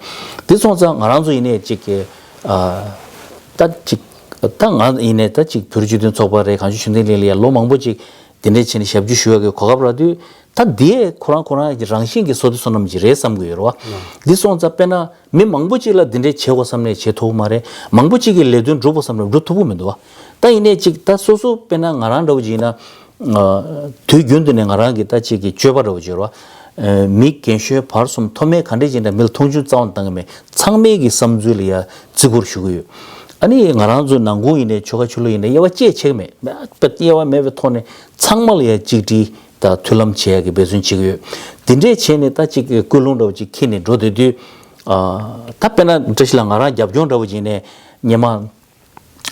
དེ་སོང་ཙང་ང་རང་ཚོ་ཡིན་ནའི་ཅིག་གི་ད་ཅིག་ད་ང་ཡིན་ནའི་ད་ཅིག་བོད་རིགས་སྤྱི་མཐུན་ཚོགས་པ་རེད། གངས་ལྗོངས་ཆོས་ལྡན་གླིང་ལ་ཡ་ལོ་མང་པོ་ཅིག་དེ་འདྲས་བྱས་ནས་ཞབས་ཕྱི་ཞུ་ཡག་གི་གོ་སྐབས་རག་དུས་ད་འདི་ཁོ་རང་ཁོ་རང་གི་རང་བཞིན་གྱི་བསོད་བདེ་བསོད་ནམས་ཅིག་རེད་བསམ་གྱི་ཡོད་རེད་བ། འདི་སོང་ཙང་དཔེར་ན། མི་མང་པོ་ཅིག་ལ་འདི་འདྲའི་བྱེད་དགོས་བསམ་ནས་བྱེད་ཐུབ་ཀྱི་མ་རེད། མང་པོ་ཅིག་གིས་ལས་དོན་སྒྲུབ་དགོས་བསམ་ནས་སྒྲུབ་ཐུབ་ཀྱི་མི་འདུག་བ། ད་ཡིན་ནའི་ཅིག་ད་སོ་སོ་དཔེར་ན་ང་རང་འདྲ་བོ་ཅིག་ཡིན་ན། དུས་རྒྱུན་དུ་ནས་ང་རང་གི་ད་ཅིག་གི་སྤྱོད་པ་འདྲ་བོ་ཅིག་ཡོད་རེད་བ། མི་རྒན་གཞོན་བར་གསུམ་མཐོ་དམན་ག་འདྲས་ཅིག་འདྲ་མི་ལ་མཐོང་ཆུང་རྩ་བ་ནས་བཏང་གི་མེད། ཚང་མས་ཀྱི་བསམ་ཚུལ་ལ་ཡ་བརྩི་བཀུར་ཞུ་གི་ཡོད། ཨ་ནི་ང་རང་ཚོ་ནང་ཁུལ་ཡིན་ནའི་ཆོལ་ཁ་ཆོས་ལུགས་ཡིན་ནའི་དབྱེ་བ་བཅས་བྱེད་ཀྱི་མེད། དབྱེ་བ་མེད་པའི་ཐོག་ནས་ཚང་མ་ལ་ཡ་གཅིག་སྒྲིལ་དང་མཐུན་ལམ་བྱེད་ཡ་གི་འབད་བརྩོན་བྱེད་ཀྱི་ཡོད། དེ་འདྲས་བྱས་ནས་ད་ཅིག་གི་ཀུན་སློང་འདྲ་བོ་ཅིག་འཁྱེར་ནས་འགྲོ་བསྡད་དུས། ཨ། ད་དཔེར་ན་བཀྲ་ཤིས་ལགས་ང་རང་རྒྱབ་ལྗོངས་འདྲ་བོ་ཅིག་ནས་སྔོན་མ་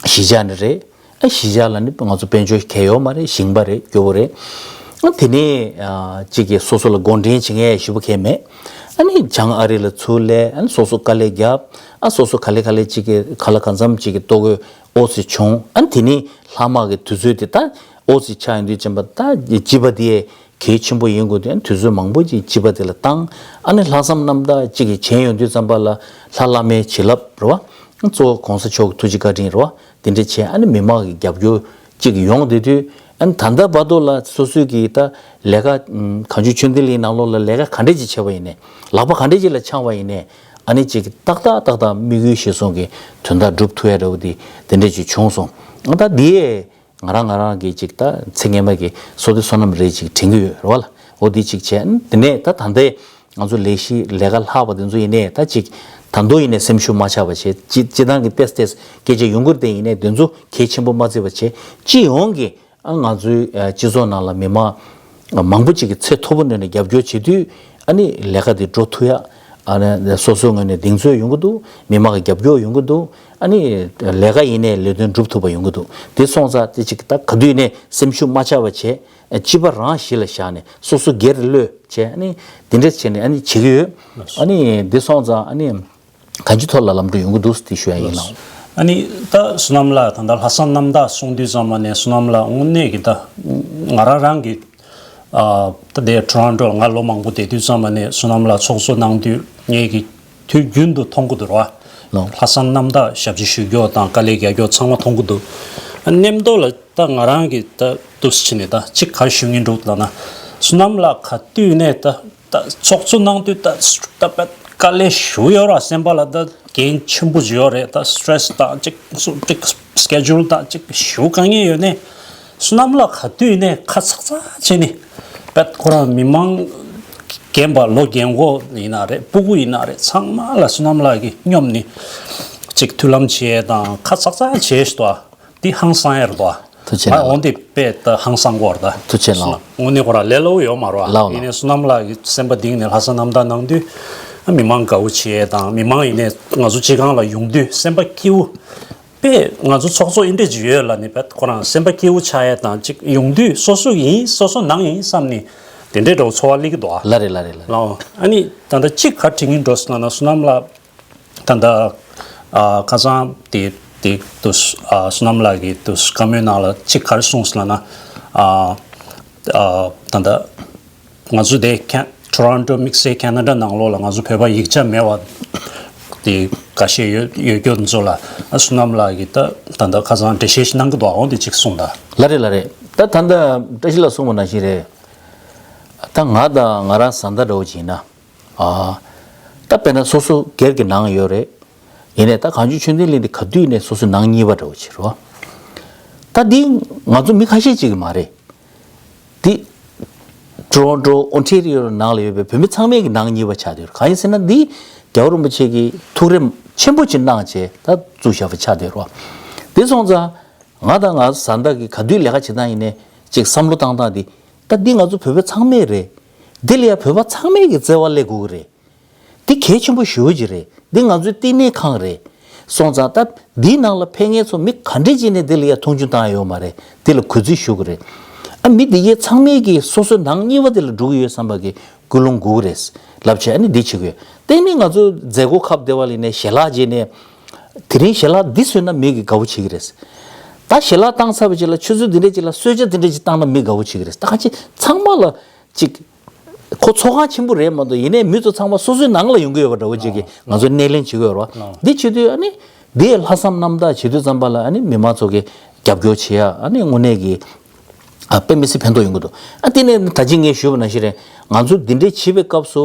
གཞིས་ཆགས་ནས་རེད། ཨ་གཞིས་ཆགས་ལ་ནི་ང་ཚོ་དཔལ་འབྱོར་གང་ཡང་ཡོད་མ་རེད། ཞིང་པ་རེད། སྐྱོ་བོ་རེད། ཨ་དེ་ནས་ཨ་གཅིག་གིས་སོ་སོ་ལ་འགོ་འདྲེན་བྱེད་མཁན་ཞེ་པོ་གང་ཡང་མེད། ཨ་ནི་བྱང་ཨ་རི་ལ་ཚུར་སླེབས། ཨ་ནི་སོ་སོ་དཀའ་ལས་བརྒྱབ། ཨ་སོ་སོ་ག་ལེ་ག་ལེ་གཅིག་གིས་ག་ལ་གང་འཚམ་གཅིག་གི་ལྟོ་གོས་ཨོ་ཙི་བྱུང་། ཨ་ནི་དེ་ནས་ལྷག་མ་གི་དུས་ཚོད་དེ་ད་ཨོ་ཙི་ཆགས་ཡོང་དུས་ཙམ་པ་ད་སྤྱི་པ་དེ་གལ་ཆེན་པོ་ཡིན་དགོས་དུས། ཨ་ནི་དུས་ཚོད་མང་པོ་ཅིག་སྤྱི་པ་དེ་ལ་བཏང་། ཨ་ནི་ལྷག་བསམ་རྣམ་དག་ཅིག་གིས་བྱས་ཡོང་དུས་ཙམ་པ་ལ་ལྷ་བླ་མའི་བྱིན་རླབས་རེད་བ། གཙོ་བོ་གོང་ས་མཆོག་གི་ཐུགས་རྗེ་བཀའ་དྲིན་རེད་བ། དེ་འདྲ་བྱས། ཨ་ནི་མི་མང་གི་རྒྱབ་སྐྱོར་ཅིག་ཡོང་བསྡད་དུས། ཨ་ནི་ད་ལྟ་བར་དུ་ལ་སོ་སོའི་གི་ད་ལས་ཀ་གངས་ལྗོངས་ཆོས་ལྡན་གླིང་ནང་ལོགས་ལ་ལས་ཀ་ག་འདྲས་ཅིག་བྱས་པ་ཡིན་ནའི། ལག་པ་ག་འདྲས་ཅིག་ལ་འཆང་བ་ཡིན་ནའི། ཨ་ནི་ཅིག་ཏག་ཏག་ཏག་ཏག་དམིགས་ཡུལ་གཞིར་བཟུང་གི་དོན་དག་སྒྲུབ་ཐུབ་ཡ་འདྲ་བོ་དེ་དེ་འདྲས་ཅིག་བྱུང་སོང་། ཨ་ད་འདི་ང་རང་ང་རང་གི་ཅིག་ད་ཚེ་སྔོན་མ་གི་བསོད་བདེ་བསོད་ནམས་རེད་ཅིག་དྲན་གྱི་ཡོད་རེད་བ་ལ། འོ་འདི་ཅིག་བྱས། དེ་ནས་ད་ད་ལྟའི་ང་ཚོ་ལས་གཞི་ལས་ཀ་ལྷག་པ་དེ་ཚོ་ཡིན་ནའི་ད་ཅིག་ད་དུང་ཡིན་ནའི་སེམས་ཤུགས་མ་ཆག་པ་བྱས། སྤྱི་སྤྱི་བཏང་གི་ཏོག་ཙམ་སྐད་ཆ་ཡོང་གི་རེད་དེ། ཡིན་ནའི་དེ་ཚོ་གལ་ཆེན་པོ་མ་བརྩི་བ་བྱས། སྤྱི་ཡོངས་ཀྱི་ཨ་ང་ཚོའི་ཨ་སྤྱི་ཚོགས་ནང་ལ་མི་མང་མང་པོ་ཅིག་གིས་ཚད་མཐོ་པོ་ངོས་ནས་རྒྱབ་སྐྱོར་བྱེད་དུས། ཨ་ནི་ལས་ཀ་དེ་འགྲོ་ཐུབ་ཡ། ཨ་ནི་སོ་སོའི་ངོས་ནས་གདེང་ཚོད་ཡོང་གི་འདུག་མི་མང་གི་རྒྱབ་སྐྱོར་ཡོང་གི་འདུག་ཨ་ནི་ལས་ཀ་ཡིན་ནའི་ལས་དོན་འགྲུབ་ཐུབ་པ་ཡོང་གི་འདུག་དེ་སོང་ཙང་དེ་ཅིག་ད་ག་དུས་ནས་སེམས་ཤུགས་མ་ཆག་པ་བྱས། སྤྱི་པ་རང་གཞི་ལ་བཞག་ནས་སོ་སོ་སྒེར་བློས་བྱས། ཨ་ནི་དེ་འདྲ་བྱས་ནས་ཨ་ནི་བྱེད་ཀྱི་ཡོད། ཨ་ནི་དེ་སོང་ཙང་ཨ་ནི་གང་ཅིའི་ཐོག་ལ་ལམ་འགྲོ་ཡོང་གི་འདུག་དེ་ཞུ་ཡ་ཡིན་ལགས། ཨ་ནི་ད་བསོད་ནམས་ལགས་ད་ལྟ་ལྷག་བསམ་རྣམ་དག་གསུང་དུས་ཙམ་པ་ནས་བསོད་ནམས་ལགས་དངོས་གནས་ཀྱི་ད་ང་རང་རང་གི་ཨ་ད་ལྟའི་ཊོ་རོན་ཊོ་ང་ལོ་མང་པོ་བསྡད་དུས་ཙམ་པ་ནས་བསོད་ནམས་ལགས་ཚོགས་གཙོ་གནང་དུས་ངས་ཀྱི་དུས་རྒྱུན་དུ་མཐོང་གི་འདུག་ར། ལགས། ལྷག་བསམ་རྣམ་དག་ཞབས་ཕྱི་ཞུ་རྒྱུ་དང་དཀའ་ལས་རྒྱག་རྒྱུ་ཚང་མ་མཐོང་གི་འདུག་ཨ་མཉམ་དུ་ལ་ད་ང་རང་གི་ད་འདུག་སེ་བྱས་ནས་ད་ཅིག་ག་རེ་ཞུ་སྙིང་འདུག་ལབ་ན། བསོད་ནམས་ལགས་ག་དུས་ནས་ད་ད་ཚོགས་གཙོ་གནང་དུས་ད་ད་དཀའ་ལས་ཞེ་པོ་ཡོད་ར། སེམས་པ་ལ་ད་འགན་ཆེན་པོ་ཞིག་ཡོད་རེད། ད་སི་ཊེ་རེ་སི་དང་ཅིག་སུ་ཅིག་སི་ཀེ་ཇུལ་དང་ཅིག་ཞེ་པོ་དཀའ་ངལ་ཡོད་ནའི། བསོད་ནམས་ལགས་ག་དུས་ནས་ཁ་ཚག་ཚག་བྱས་ནས་པད་ཁོ་རང་མི་མང་རྒན་པ་ལོ་རྒན་གོག་ཡིན་ན་རེད། སྤུ་གུ་ཡིན་ན་རེད། ཚང་མ་ལ་བསོད་ནམས་ལགས་ཀྱིས་སྙོམས་ནས་ཅིག་མཐུན་ལམ་བྱས་དང་ཁ་ཚག་ཚག་བྱས་ཤག་ཏོ། འདི་ཧང་སང་ཡ་རེད་དོ། ཐུགས་རྗེ་ང་གནང་། འོ་འདི་དཔེ་ད་ཧང་སང་གོ་རེད་ད། ཐུགས་རྗེ་གནང་། དངོས་གནས་ཁོ་རང་ལས་སླ་པོ་ཡོད་མ་རེད་བ། ལགས་ལགས། ཡིན་ནའི་བསོད་ནམས་ལགས་ཀྱིས་སེམས་པ་གཏིང་ནས་ལྷག་བསམ་རྣམ་དག་གནང་དུས། མི་མང་དགའ་བོ་བྱེད་ཡས་དང་མི་མང་ཡིན་ནས་ང་ཚོ་སྤྱི་ཁང་ལ་ཡོང་དུས་སེམས་པ་སྐྱིད་པོ། དཔེ་ང་ཚོ་ཚོགས་གཙོ་ཨིན་འདྲས་ཅིག་ཡོད་ལབ་ནས་དཔེ་ཁོ་རང་སེམས་པ་སྐྱིད་པོ་ཆགས་ཡས་དང་ཅིག་ཡོང་དུས་སོ་སོ་ཡིན་སོ་སོ་ནང་ཡིན་བསམ་ནས་དེ་འདྲས་འདྲ་བོ་ཚོར་བ་སླེབས་ཀྱི་འདུག་ཨ། ལགས་རེད་ལགས་རེད་ལགས་རེད། ལའོ། ཨ་ནི་ད་ལྟ་གཅིག་ག་དྲི་ངེས་འགྲོ་སོང་ལབ་ན་བསོད་ནམས་ལགས། ད་ལྟ་ཨ་ཁ་སང་དེ་དེ་དུས་ཨ་བསོད་ནམས་ལགས་ཀྱིས་དུས་བཀའ་མོལ་ནང་ལ་གཅིག་ག་རེ་གསུངས་སོང་ལབ་ན། ཨ་ཨ་ད་ལྟ་ང་ཚོ་དེ་ཁེ་ཊོ་རོན་ཊོ་དམིགས་བསལ་ཁེ་ན་ཌ་ནང་ལོགས་ལ་ང་ཚོ་བོད་པ་ཡིག་ཆ་མེད་པ་དེ་འགའ་ཤས་ཡོད་ཡོད་རྒྱུ་ཚོ་ལ་ཨ་བསོད་ནམས་ལགས་ཀྱིས་ད་ད་ལྟ་ཁ་སང་འགྲེལ་བཤད་ཞིག་གནང་གི་འདུག་ཨ། འོ་དེ་གཅིག་གསུངས་དང་། ལགས་རེད་ལགས་རེད། ད་ད་ལྟ་བཀྲ་ཤིས་ལགས་གསུངས་པ་ནང་བཞིན་རེད། ད་ང་དང་ང་རང་བཟའ་ཟླ་འདྲ་བོ་ཅིག་ཡིན་ན། ཨ། ད་དཔེར་ན་སོ་སོ་སྒེར་གྱི་ནང་ཡོད་རེད། ཡིན་ནའི་ད་གངས་ལྗོངས་ཆོས་ལྡན་གླིང་འདི་ག་དུས་ནས་སོ་སོའི་ནང་གཉིས་པ་འདྲ་བོ་ཅིག་རེད་བ། ད་འདི་ང་ཚོ་མི་ཁ་ཤས་ཅིག་གི་མ་རེད། འདི་ཊོ་རོན་ཊོ་ཨོན་ཊེ་རི་ཡོ་ནང་ལ་ཡོད་པའི་བོད་མི་ཚང་མའི་གི་ནང་གཉིས་པ་ཆགས་བསྡད་ཡོད་རེད། གང་ཡིན་ཟེར་ན་འདི་རྒྱལ་བ་རིན་པོ་ཆེ་གིས་ཐུགས་རེ་ཆེན་པོ་ཅིག་གནང་བྱས་ད་བཙུགས་བཞག་པ་ཆགས་བསྡད་ཡོད་རེད་བ། འདི་སོང་ཙང་། ང་དང་ང་བཟའ་ཟླ་གི་ག་དུས་ལས་ཀ་བྱེད་སྟངས་ཡིན་ནའི་ཅིག་བསམ་བློ་བཏང་སྟངས་འདི། ད་འདི་ང་ཚོ་བོད་པ་ཚང་མས་རེད། འདི་ལ་ཡང་བོད་པ་ཚང་མས་ཀྱི་བརྩེ་བ་སླེབས་དགོས་ཀྱི་རེད། འདི་གལ་ཆེན་པོ་ཞེ་པོ་ཅིག་རེད། འདི་ང་ཚོའི་བསྟི་གནས་ཁང་རེད། སོང་ཙང་ད་འདིའི་ནང་ལ་ཕེབས་མཁན་ཚོ་མི་ག་འདྲས་ཅིག་ནས་འདི་ལ་ཡང་མཐོང་ཆུང་བཏང་ཡ་ཡོད་མ་རེད། འདི་ལ་གུས་བརྩི་ཞུ་གི་རེད། ཨ་མི་འདི་གའི་ཚང་མས་ཀྱི་སོ་སོའི་ནང་གཉིས་པ་འདི་ལ་འགྲོ་གི་ཡོད་བསམ་པ་གི་ཀུན་སློང་དགོས་ཀྱི་རེད། ལབ་བྱས་ཨ་ནི་འདི་བྱེད་ཀྱི་ཡོད། དེ་ནི་ང་ཚོ་མཛད་སྒོ་ཁག་བདེ་བ་ལ་ནས་ཞལ་ལག་བརྗེས་ནས། དེ་རིང་ཞལ་ལག་འདི་བཟོས་ན་མི་གི་དགའ་བོ་བྱེད་ཀྱི་རེད། ད་ཞལ་ལག་བཏང་ཚར་བ་ཅིག་ལ་ཆུ་ཚོད་འདི་འདྲས་ཅིག་ལ་གསོལ་ཇ་འདི་འདྲས་ཅིག་བཏང་ན་མི་དགའ་བོ་བྱེད་ཀྱི་རེད། ད་ག་ཅི་ཚང་མ་ལ་ཅིག་ཁོ་ཚོགས་ཁང་ཆེན་པོ་རེད་མ་གཏོགས་ཡིན་ནའི་མི་ཚོ་ཚང་མ་སོ་སོའི་ནང་ལ་ཡོང་གི་ཡོད་པ་འདྲ་བོ་ཅིག་གི་ང་ཚོ་སྣེ་ལེན་བྱེད་ཀྱི་ཡོད་རེད་བ། འདི་བྱེད་དུས་ཨ་ནི་འདི་ལྷག་བསམ་རྣམ་དག་བྱེད་དུས་ཙམ་པ་ལ་ཨ་ནི་མི་མང་ཚོ་གི་རྒྱབ་སྐྱོར་བྱེད་ཡ་ཨ་ནི་དངོས་གནས་ཀྱི་ཨ་དཔེ་མི་སྲིད་ཕན་ཐོགས་ཡོང་གི་འདུག་ཨ་དེ་ནས་ད་ཅི་ངས་ཞུས་པ་ནང་བཞིན་རེད། ང་ཚོ་འདི་འདྲས་བྱེད་པའི་སྐབས་སུ་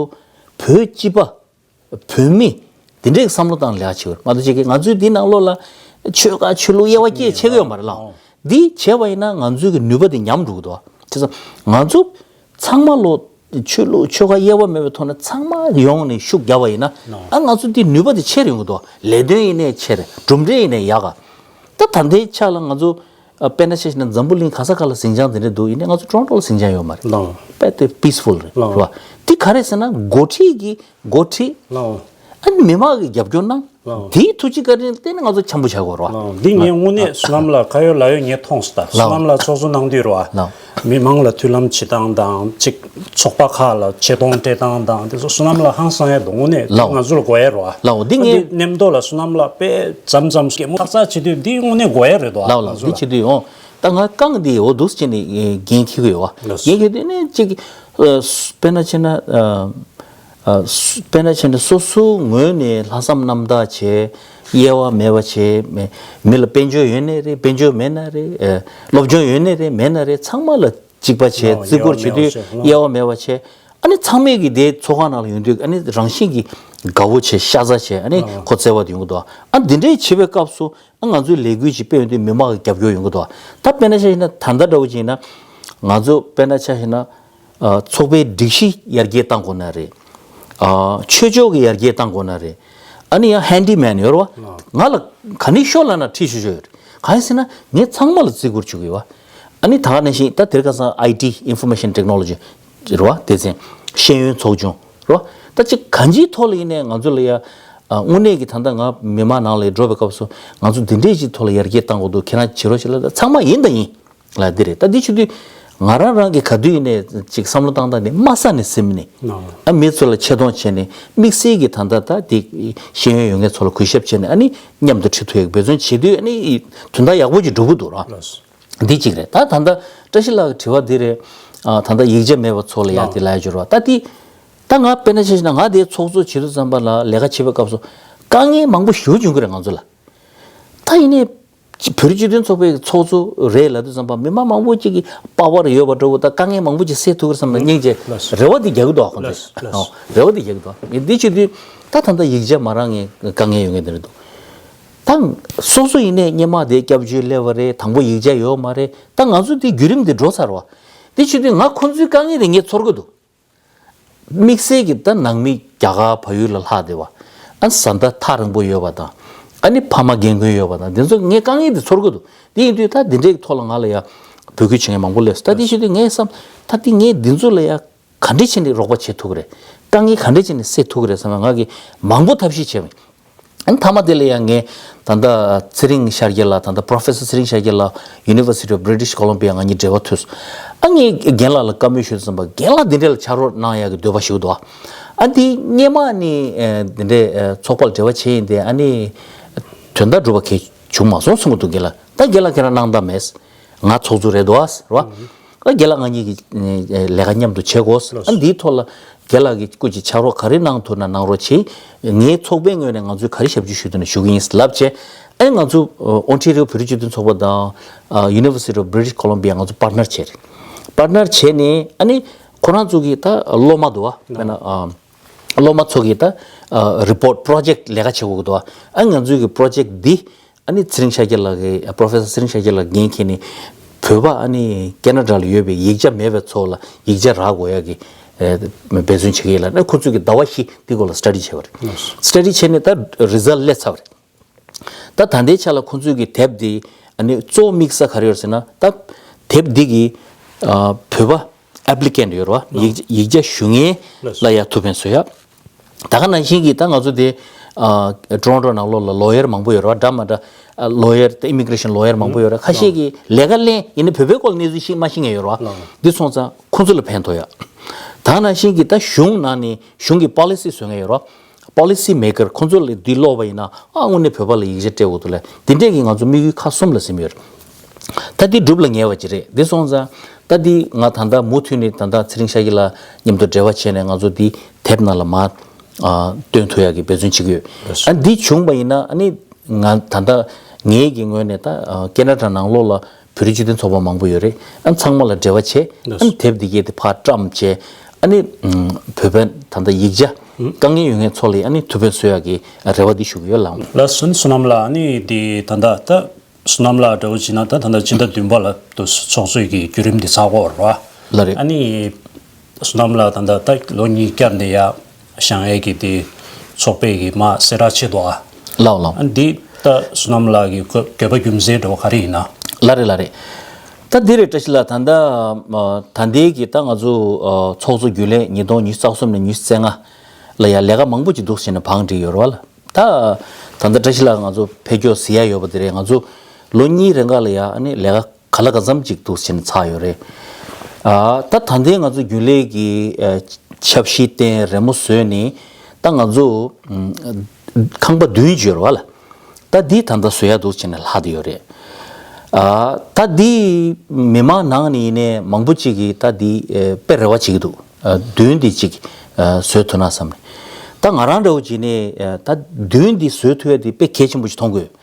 བོད་སྤྱི་པ། བོད་མི་འདི་འདྲའི་བསམ་བློ་བཏང་ལས་ཀ་བྱེད་དགོས་མ་གཏོགས་ཅིག་གིས་ང་ཚོའི་འདི་ནང་ལོགས་ལ་ཆོལ་ཁ་ཆོས་ལུགས་དབྱེ་བ་སྐྱེད་ཆེ་གི་ཡོད་མ་རེད་ལགས། འདི་བྱས་པ་ཡིན་ན་ང་ཚོའི་གི་ནུས་པ་འདི་ཉམས་འགྲོ་གི་འདུག་བྱས་ཙང་ང་ཚོ་ཚང་མ་ལོ་ཆོས་ལུགས་ཆོལ་ཁ་དབྱེ་བ་མེད་པའི་ཐོག་ནས་ཚང་མ་ཡོང་ནས་ཤུགས་རྒྱབ་པ་ཡིན་ན་ཨ་ང་ཚོ་འདི་ནུས་པ་འདི་ཆེ་རུ་ཡོང་གི་འདུག་ལས་དོན་ཡིན་ནའི་ཆེ་རེད། གྲུབ་འབྲས་ཡིན་ནའི་ཡག་ག་ད་ད་ལྟའི་ཆ་ལ་ང་ཚོ་ཨ་དཔེར་ན་ཆ་བཞག་ན་འཛམ་བུ་གླིང་ག་ས་ག་ལ་ཟིང་ཆ་འདི་འདྲ་འདུག་ཡིན་ནའི་ང་ཚོ་ཊོ་རོན་ཊོ་ལ་ཟིང་ཆ་ཡོད་མ་རེད། ལགས། དཔེ་དེ་པིས་ཕུལ་རེད། ལགས། རེད་བ། འདི་ག་རེ་ཟེར་ན་འགོ་ཁྲིད་ཀྱི་འགོ་ཁྲིད། ལགས། ཨ་ནི་མི་མང་གི་རྒྱབ་སྐྱོར་གནང་། ལགས། དེའི་ཐུགས་རྗེ་བཀའ་དྲིན་བརྟེན་ནས་ང་ཚོ་འཆམ་པོ་བྱ་དགོས་རེད་བ། ལགས། འདི་ངས་དངོས་གནས་བསོད་ནམས་ལགས་ཁ་ཡོད་ལག་ཡོད་ངས་མཐོང་སོང་ད། ལགས། བསོད་ནམས་ལགས་ཚོགས་གཙོ་གནང་དུས་རེད་བ། ལགས། མི་མང་ལ་མཐུན་ལམ་བྱེད་སྟངས་དང་གཅིག་ཚོགས་པ་ཁག་ལ་ཆེ་མཐོང་སྤྲད་སྟངས་དང་དེ་ཚོ་བསོད་ནམས་ལགས་ཧང་སང་ཡས་འདུག་དངོས་གནས། ལགས། ང་ཚོ་ལ་དགོས་ཡས་རེད་བ། ལགས། འདི་ཨ་ངས་འདི་མཉམ་དུ་ལ་བསོད་ནམས་ལགས་དཔེ་མཚམས་མཚམས་སྐད་མོ་ཐག་ཚག་བྱེད་དུས་འདི་དངོས་གནས་དགོས་ཡས་རེད་དོ། ལགས་ལགས། ང་ཚོ་འདི་ལ་བྱེད་དུས་འོ་ད་ང་རྐང་འདི་འོ་འདུག་སེ་བྱས་ནས་འགན་འཁྱེར་གི་ཡོད་བ། ལགས། འགན་འཁྱེར་དུས་ནས་གཅིག་ཨ་དཔེར་ན་བྱས་ན་ཨ་ཨ་དཔེར་ན་བྱས་ན་སོ་སོའི་ངོས་ནས་ལྷག་བསམ་རྣམ་དག་བྱས་དབྱེ་བ་མེད་པ་བྱས་མི་མི་ལ་དཔལ་འབྱོར་ཡོད་ནའི་རེད། དཔལ་འབྱོར་མེད་ན་རེད། ཨ་སློབ་སྦྱོང་ཡོད་ནའི་རེད། མེད་ན་རེད། ཚང་མ་ལ་གཅིག་པ་བྱས། ལགས། བརྩི་བཀུར་བྱེད་དུས་དབྱེ་བ་མེད་པ་བྱས། ཨ་ནི་ཚང་མས་ཀྱི་དེ་ཚོགས་ཁང་ནང་ལ་ཡོང་དུས་ཨ་ནི་རང་བཞིན་གྱིས་དགའ་བོ་བྱས་ཤ་ཚ་བྱས་ཨ་ནི་ཁོ་བརྩེ་བ་དེ་ཡོང་གི་འདུག་ཨ་འདི་འདྲའི་བྱེད་པའི་སྐབས་སུ་ཨ་ང་ཚོའི་ལས་འགུལ་ཅིག་སྤེལ་ཡོང་དུས་མི་མང་གི་རྒྱབ་སྐྱོར་ཡོང་གི་འདུག་ད་དཔེར་ན་ཆ་བཞག་ན་ད་ལྟ་འདྲ་བོ་ཅིག་ཡིན་ན་ང་ཚོ་དཔེར་ན་ཆ་བཞག་ན་ཨ་ཚོགས་པའི་སྒྲིག་གཞི་ཡར་རྒྱས་བཏང་དགོས་ན་རེད། ཨ་ཆོས་ཕྱོགས་ཀྱི་ཡར་རྒྱས་བཏང་དགོས་ན་རེད། ཨ་ནི་ཡང་ཧན་ཌི་མེན་ཡོད་རེད་བ། ང་ལ་ག་ནས་ཤོག་ལབ་ན་ཁྲིད་ཤོག་ཤོག་ཡོད་རེད། གང་ཡིན་ཟེར་ན་ངས་ཚང་མ་ལ་བརྩི་བཀུར་བྱེད་ཀྱི་ཡོད་བ། ཨ་ནི་ད་ག་ནང་བཞིན་ད་དེར་ཁ་སང་ཨའི་ཊི་Information Technology རེད་བ། སྡེ་ཚན་ཤེས་ཡོན་ཚོགས་ཆུང་རེད་བ། ད་ཅིག་གང་ཅིའི་ཐོག་ལ་ཡིན་ནའི་ང་ཚོ་ལ་ཡ་ཨ་དངོས་གནས་ཀྱི་ད་ལྟ་ང་མི་མང་ནང་ལ་འགྲོ་བའི་སྐབས་སུ་ང་ཚོ་འདི་འདྲས་ཅིག་ཐོག་ལ་ཡར་རྒྱས་བཏང་དགོས་འདུག་ཁྱེད་རང་བྱེད་རོགས་བྱེད་ལ་ད་ཚང་མ་ཡིན་དང་ཡིན་ལ་འདི་རེད། ད་འདི་བྱེད་དུས་ང་རང་རང་གི་ག་དུས་ཡིན་ནའི་ཅིག་བསམ་བློ་བཏང་སྟངས་ནི་དམའ་ས་ནས་སེམས་ནས་ལགས། ཨ་མི་ཚོ་ལ་ཆེ་མཐོང་བྱས་ནས་དམིགས་བསལ་གྱི་ད་ལྟ་ད་འདི་ཤེས་ཡོན་ཡོད་མཁན་ཚོ་ལ་གུས་ཞབས་བྱས་ནས་ཨ་ནི་མཉམ་དུ་ཁྲིད་ཐུབ་ཡག་འབད་བརྩོན་བྱེད་དུས་ཨ་ནི་དོན་དག་ཡག་པོ་ཅིག་འགྲོ་གི་འདུག་ར། ལགས། འདི་གཅིག་རེད། ད་ད་ལྟ་བཀྲ་ཤིས་ལགས་ཀྱི་དྲི་བ་འདི་རེད། ཨ་ད་ལྟ་ཡིག་ཆ་མེད་པ་ཚོ་ལ་ཡ་ལགས། དེ་ལབ་ཡ་ཅིག་རེད་བ། ད་དེ་ད་ང་དཔེར་ན་ཆ་བཞག་ན་ང་དེ་ཚོགས་གཙོ་བྱེད་དུས་ཙམ་པ་ལ་ལས་ཀ་བྱེད་པའི་སྐབས་སུ་དཀའ་ངལ་མང་པོ་ཞེ་པོ་བྱུང་གི་རེད་ང་ཚོ་ལ། ད་ཡིན་ནའི་བོད་རིགས་སྤྱི་མཐུན་ཚོགས་པའི་ཚོགས་གཙོ་རེད་ལབ་དུས་ཙམ་པ་མི་མང་མང་པོ་ཅིག་གིས་དཔའ་བར་ཡོད་པ་འདྲ་བོ་ད་དཀའ་ངལ་མང་པོ་ཅིག་སེལ་ཐུབ་ཀྱི་རེད་བསམ་ན་སྙིང་རྗེ། ལགས། རེ་བ་འདི་རྒྱག་གི་འདུག་ཨ་ཁོང་ཚོས། ལགས། ལགས། ཨོ་རེ་བ་འདི་རྒྱག་གི་འདུག་ཨ། འདི་བྱེད་དུས་ད་ད་ལྟ་ཡིག་ཆ་མ་རག་མཁན་དཀའ་ངལ་ཡོད་མཁན་དེ་འདྲ་འདུག་ད་སོ་སོ་ཡིན་ནའི་སྔོན་མ་དེ་སྐྱབས་བཅོལ་སླེབས་པ་རེད། དང་པོ་ཡིག་ཆ་ཡོད་མ་རེད། ད་ང་ཚོ་དེ་བརྒྱུད་རིམ་དེ་འགྲོ་ཚར་བ། དེ་བྱེད་དུས་ང་ཁོང་ཚོའི་དཀའ་ངལ་དེ་ངས་ཚོར་གི་འདུག་དམིགས་བསལ་གྱི་ད་ནང་མི་རྒྱ་གར་བལ་ཡུལ་ལ་ལྷག་བསྡད་པ། ཨ་བཟའ་ཟླ་ཐག་རིང་པོ་ཡོད་པ་དང་། ཨ་ནི་ཕ་མ་རྒན་རྒོན་ཡོད་པ་དང་དེ་ཚོ་ངས་དཀའ་ངལ་དེ་ཚོར་གི་འདུག་དེ་ཡིན་དུས་ད་དེ་འདྲའི་ཐོག་ལ་ང་ལ་ཡ་འབོད་སྐུལ་བྱེད་མཁན་མང་པོ་སླེབས་སོང་། ད་དེ་བྱེད་དུས་ངས་བསམ་ད་དེ་ངས་འདི་ཚོ་ལ་ཡ་ ག་འདྲས་བྱས་ནས་རོགས་པ་བྱེད་ཐུབ་ཀྱི་རེད། དཀའ་ངལ་ག་འདྲས་བྱས་ནས་སེལ་ཐུབ་ཀྱི་རེད་བསམ་ན། ང་གིས་མང་པོ་ཐབས་ཤེས་བྱས་པ་ཡིན། ཨ་ནི་མཐའ་མ་དེ་ལ་ཡང་ངས་ད་ལྟ་ཚེ་རིང་ཤར་རྒྱལ་ལགས། ད་ལྟ་Professor ཚེ་རིང་ཤར་རྒྱལ་ལགས་University of British Columbia ང་གཉིས་འབྲེལ་བ་མཐུད་སོང་། ཨ་ངས་རྒན་ལགས་ལ་བཀའ་མོལ་ཞུས་ཙམ་པ། རྒན་ལགས་འདི་འདྲས་ལ་ཕྱག་རོགས་གནང་ཡག་གི་འདོད་པ་ཞིག་འདུག་ཨ་འདི་སྔས་མ་ནི་ཨེ་འདི་འདྲས་ཨེ་ཚོགས་པ་ལ་འབྲེལ་བ་བྱས་ཡིན་ཏེ། ཨ་ནི་དོན་དག་འགྲུབ་པ་གང་ཡང་བྱུང་མ་སོང་གསུང་གི་འདུག་རྒན་ལགས། ད་རྒན་ལགས་ཁྱེད་རང་གནང་དང་མེད། ང་ཚོགས་གཙོ་རེད་འདུག་ཨ་ཟེར་བ། ཨ་རྒན་ལགས་ང་གཉིས་ཀྱིས་ཨེ་ལས་ཀ་མཉམ་དུ་བྱེད་དགོས། ཨ་འདིའི་ཐོག་ལ་རྒན་ལགས་ཀྱིས་སྐུ་མཁྱེན་ཕྱག་རོགས་ག་རེ་གནང་ཐུབ་ན་གནང་རོགས་བྱེད། ངའི་ཚོགས་པའི་ངོས་ནས་ང་ཚོས་ག་རེ་ཞབས་ཞུ་ཞུ་ཐུབ་ན་ཞུ་གི་ཡིན་ལབ་བྱས། ཨ་ང་ཚོ་ཨོན་ཊེ་རི་ཡོ་བོད་རིགས་སྤྱི་མཐུན་ཚོགས་པ་དང་University of British Columbia ང་ཚོ་པར་ཊི་ནར་བྱས་རེད། པར་ཊི་ནར་བྱས་ནས་ཨ་ནི་ཁོ་རང་ཚོ་གིས་ད་སློབ་མ་འདུག་བ། དཔེར་ན་ཨ་སློབ་མ་ཚོ་གིས་ད་ཨ་རི་པོ་ཊི་པོ་རོ་ཇེག་ཊི་ལས་ཀ་བྱེད་དགོས་ཀྱི་འདུག་བ། ཨ་ང་ཚོའི་གི་པོ་རོ་ཇེག་ཊི་འདི་ཨ་ནི་ཚེ་རིང་ཤར་རྒྱལ་ལགས་ཀྱིས། Professor ཚེ་རིང་ཤར་རྒྱལ་ལགས་འགན་འཁྱེར་ནས་བོད་པ་ཨ་ནི་ཁེ་ན་ཌ་ལ་ཡོད་པའི་ཡིག་ཆ་མེད་པའི་ཚོ་ལ་ཡིག་ཆ་རག་དགོས་ཡག་གི་ཨེ་འབད་བརྩོན་བྱེད་ཀྱི་ཡིན་ལབ་ནས། ཁོ་ཚོས་ཀྱིས་ཟླ་བ་བཞི་འདི་སྐོར་ལ་སི་ཊ་ཌི་བྱས་པ་རེད། སི་ཊ་ཌི་བྱས་ནས་ད་རི་ཛལ་ཊི་སླེབས་ཚར་བ་རེད། ད་ད་ལྟའི་ཆ་ལ་ཁོ་ཚོས་ཀྱིས་དེབ་འདི་ཨ་ནི་གཙོ་བོ་དམིགས་ས་ག་རེ་ཡོད་ཟེར་ན། ད་དེབ་འདི་གིས་ཨ་བོད་པ་ཨེབ་ལི་ཀེན་ཊི་ཡོད་རེད་བ། ཡིག་ཡིག་ཆ་ཞུ་མཁན་ལ་ཡ་ཐུགས་ཕན་གསོས་ཡ། ད་ག་ནང་བཞིན་གྱི་ད་ང་ཚོ་དེ་ཨ་ཊོ་རོན་ཊོ་ནང་ལོགས་ལ་ལོ་ཡར་མང་པོ་ཡོད་རེད་བ། འདྲ་མ་འདྲ་ཨ་ལོ་ཡར་དེ་ཨི་མི་གི་རེ་ཤན་ལོ་ཡར་མང་པོ་ཡོད་རེད། ཁ་ཤས་ཀྱིས་ལས་ཀ་ལེན་ཡིན་ན་བོད་པའི་སྐོར་ལ་གནས་ཚུལ་ཤེས་མ་ཤེས་མཁན་ཡོད་རེད་བ། འདི་སོང་ཙང་ཁོ་ཚོ་ལ་ཕན་ཐོགས་ཡ། ད་ག་ནང་བཞིན་གྱི་ད་གཞུང་ནང་ནས་གཞུང་གི་པོ་ལི་སི་བཟོ་མཁན་ཡོད་རེད་བ། པོ་ལི་སི་མེ་ཀར་ཁོ་ཚོ་ལ་འདི་ཀློག་པ་ཡིན་ན། ཨ་དངོས་གནས་བོད་པ་ལ་ཡིག་ཆ་སྤྲད་དགོས་འདུག་ལབ། འདི་འདྲས་ཀྱི་ང་ཚོ་དམིགས་ཡུལ་ཁག་གསུམ་ལ་ཟིན་ཡོད་རེད། ད་འདི་སྒྲུབ་ལ་ཉེ་བ་ཅིག་རེད། འདི་སོང་ཙང་ད་འདི་ང་ད་ལྟ་མུ་མཐུད་ནས་ད་ལྟ་ཚེ་རིང་ཤར་རྒྱལ་ལགས་མཉམ་དུ་འབྲེལ་བ་བྱས་ནས་ང་ཚོ་འདི་དེབ་ནང་ལ་མར་ཨ་སྟོན་ཐུབ་ཡག་གི་འབད་བརྩོན་བྱེད་ཀྱི་ཡོད། ལགས་སོ། ཨ་འདི་བྱུང་བ་ཡིན་ན་ཨ་ནི་ང་ད་ལྟ་ངའི་གི་ངོས་ནས་ད་ཨ་ཁེ་ན་ཌ་ནང་ལོགས་ལ་བོད་རིགས་སྤྱི་མཐུན་ཚོགས་པ་མང་པོ་ཡོད་རེད། ཨ་ཚང་མ་ལ་འབྲེལ་བ་བྱས། ལགས་སོ། ཨ་དེབ་འདི་གས་དེ་ཕར་བཀྲམ་བྱས། ཨ་ནི་ཨམ་བོད་པའི་ད་ལྟ་ཡིག་ཆ་དཀའ་ངལ་ཡོད་མཁན་ཚོ་ལ་ཨ་ནི་ཐུགས་ཕན་གསོས་ཡག་གི་རེ་བ་འདི་ཞུ་གི་ཡོད་ལགས། ལགས་སོ། བསོད་ནམས་ལགས། ཨ་ནི་འདི་ད་ལྟ་ད་བསོད་ནམས་ལགས་འདྲ་བོ་བྱས་ན་ད་ད་ལྟ་སྤྱི་ཟླ་བདུན་པ་ལ་དུ་ཚོགས་གཙོའི་གི་བརྒྱུད་རིམ་འདི་ཚར་གྱི་ཡོད་རེད་བ། ལགས་རེད། ཨ་ནི་བསོད་ནམས་ལགས་ད་ལྟ་ད་ལོ་གཉིས་བསྐྱར་འདི་ཡ་བཞེངས་ཡས་ཀྱི་དེ་ཚོགས་པའི་གི་མར་གསལ་བསྒྲགས་བྱས་འདུག་ཨ། ལགས་འོ་ལགས་འོ། ཨ་འདི་ད་བསོད་ནམས་ལགས་ཀྱི་དགོས་དགོས་པ་རྒྱུ་མཚན་འདྲ་བོ་ག་རེ་ཡིན་ན། ལགས་རེད་ལགས་རེད། ད་འདི་རེད་བཀྲ་ཤིས་ལགས། ད་ལྟ་ཨ་ད་ལྟའི་གི་ད་ང་ཚོ་ཨ་ཚོགས་གཙོ་རྒྱུན་ལས་ཉིས་སྟོང་ཉི་ཤུ་རྩ་གསུམ་ནས་ཉི་ཤུ་རྩ་ལྔ་ལ་ཡ་ལས་ཀ་མང་པོ་ཅིག་འདུག་ཟེར་ནས་བང་བསྒྲིགས་ཡོད་རེད་བ་ལགས། ད་ད་ལྟ་བཀྲ་ཤིས་ལགས་ང་ཚོ་ཕེབས་སྐྱོད་གཟིགས་ཡ་ཡོད་པ་དེ་རེད། ང་ཚོ་ལོ་གཉིས་རིང་ག་ལ་ཡ་ཨ་ནི་ལས་ཀ་ག་ལ་ག་འཚམ་ཅིག་འདུག་ཟེར་ནས་ཚར་ཡོད་རེད། ཨ་ད་ད་ལྟའི་ང་ཚོ་རྒྱུན་ལས་ཀྱི་ཨ་ཆབ་གཞི་བརྟན་རི་མོ་བཟོས་ནས་ད་ང་ཚོ་ཨམ་ཁང་པ་བདུན་ཅིག་ཡོད་རེད་བ་ལགས། ད་འདི་ད་ལྟ་བཟོ་ཡ་འདུག་ཟེར་ནས་ལྷག་བསྡད་ཡོད་རེད། ཨ་ད་འདི་མི་མང་ནང་ནས་ཡིན་ནའི་མང་པོ་ཅིག་གིས་ད་འདི་ཨ་དཔེ་རེ་བ་བྱེད་ཀྱི་འདུག་ཨ་མདུན་འདི་ཅིག་ཨ་བཟོ་ཐུབ་ན་བསམ་ནས། ད་ང་རང་འདྲ་བོ་བྱས་ནས་ཨ་ད་མདུན་འདི་བཟོ་ཐུབ་ཡ་འདི་དཔེ་གལ་ཆེན་པོ་ཞིག་མཐོང་གི་ཡོད།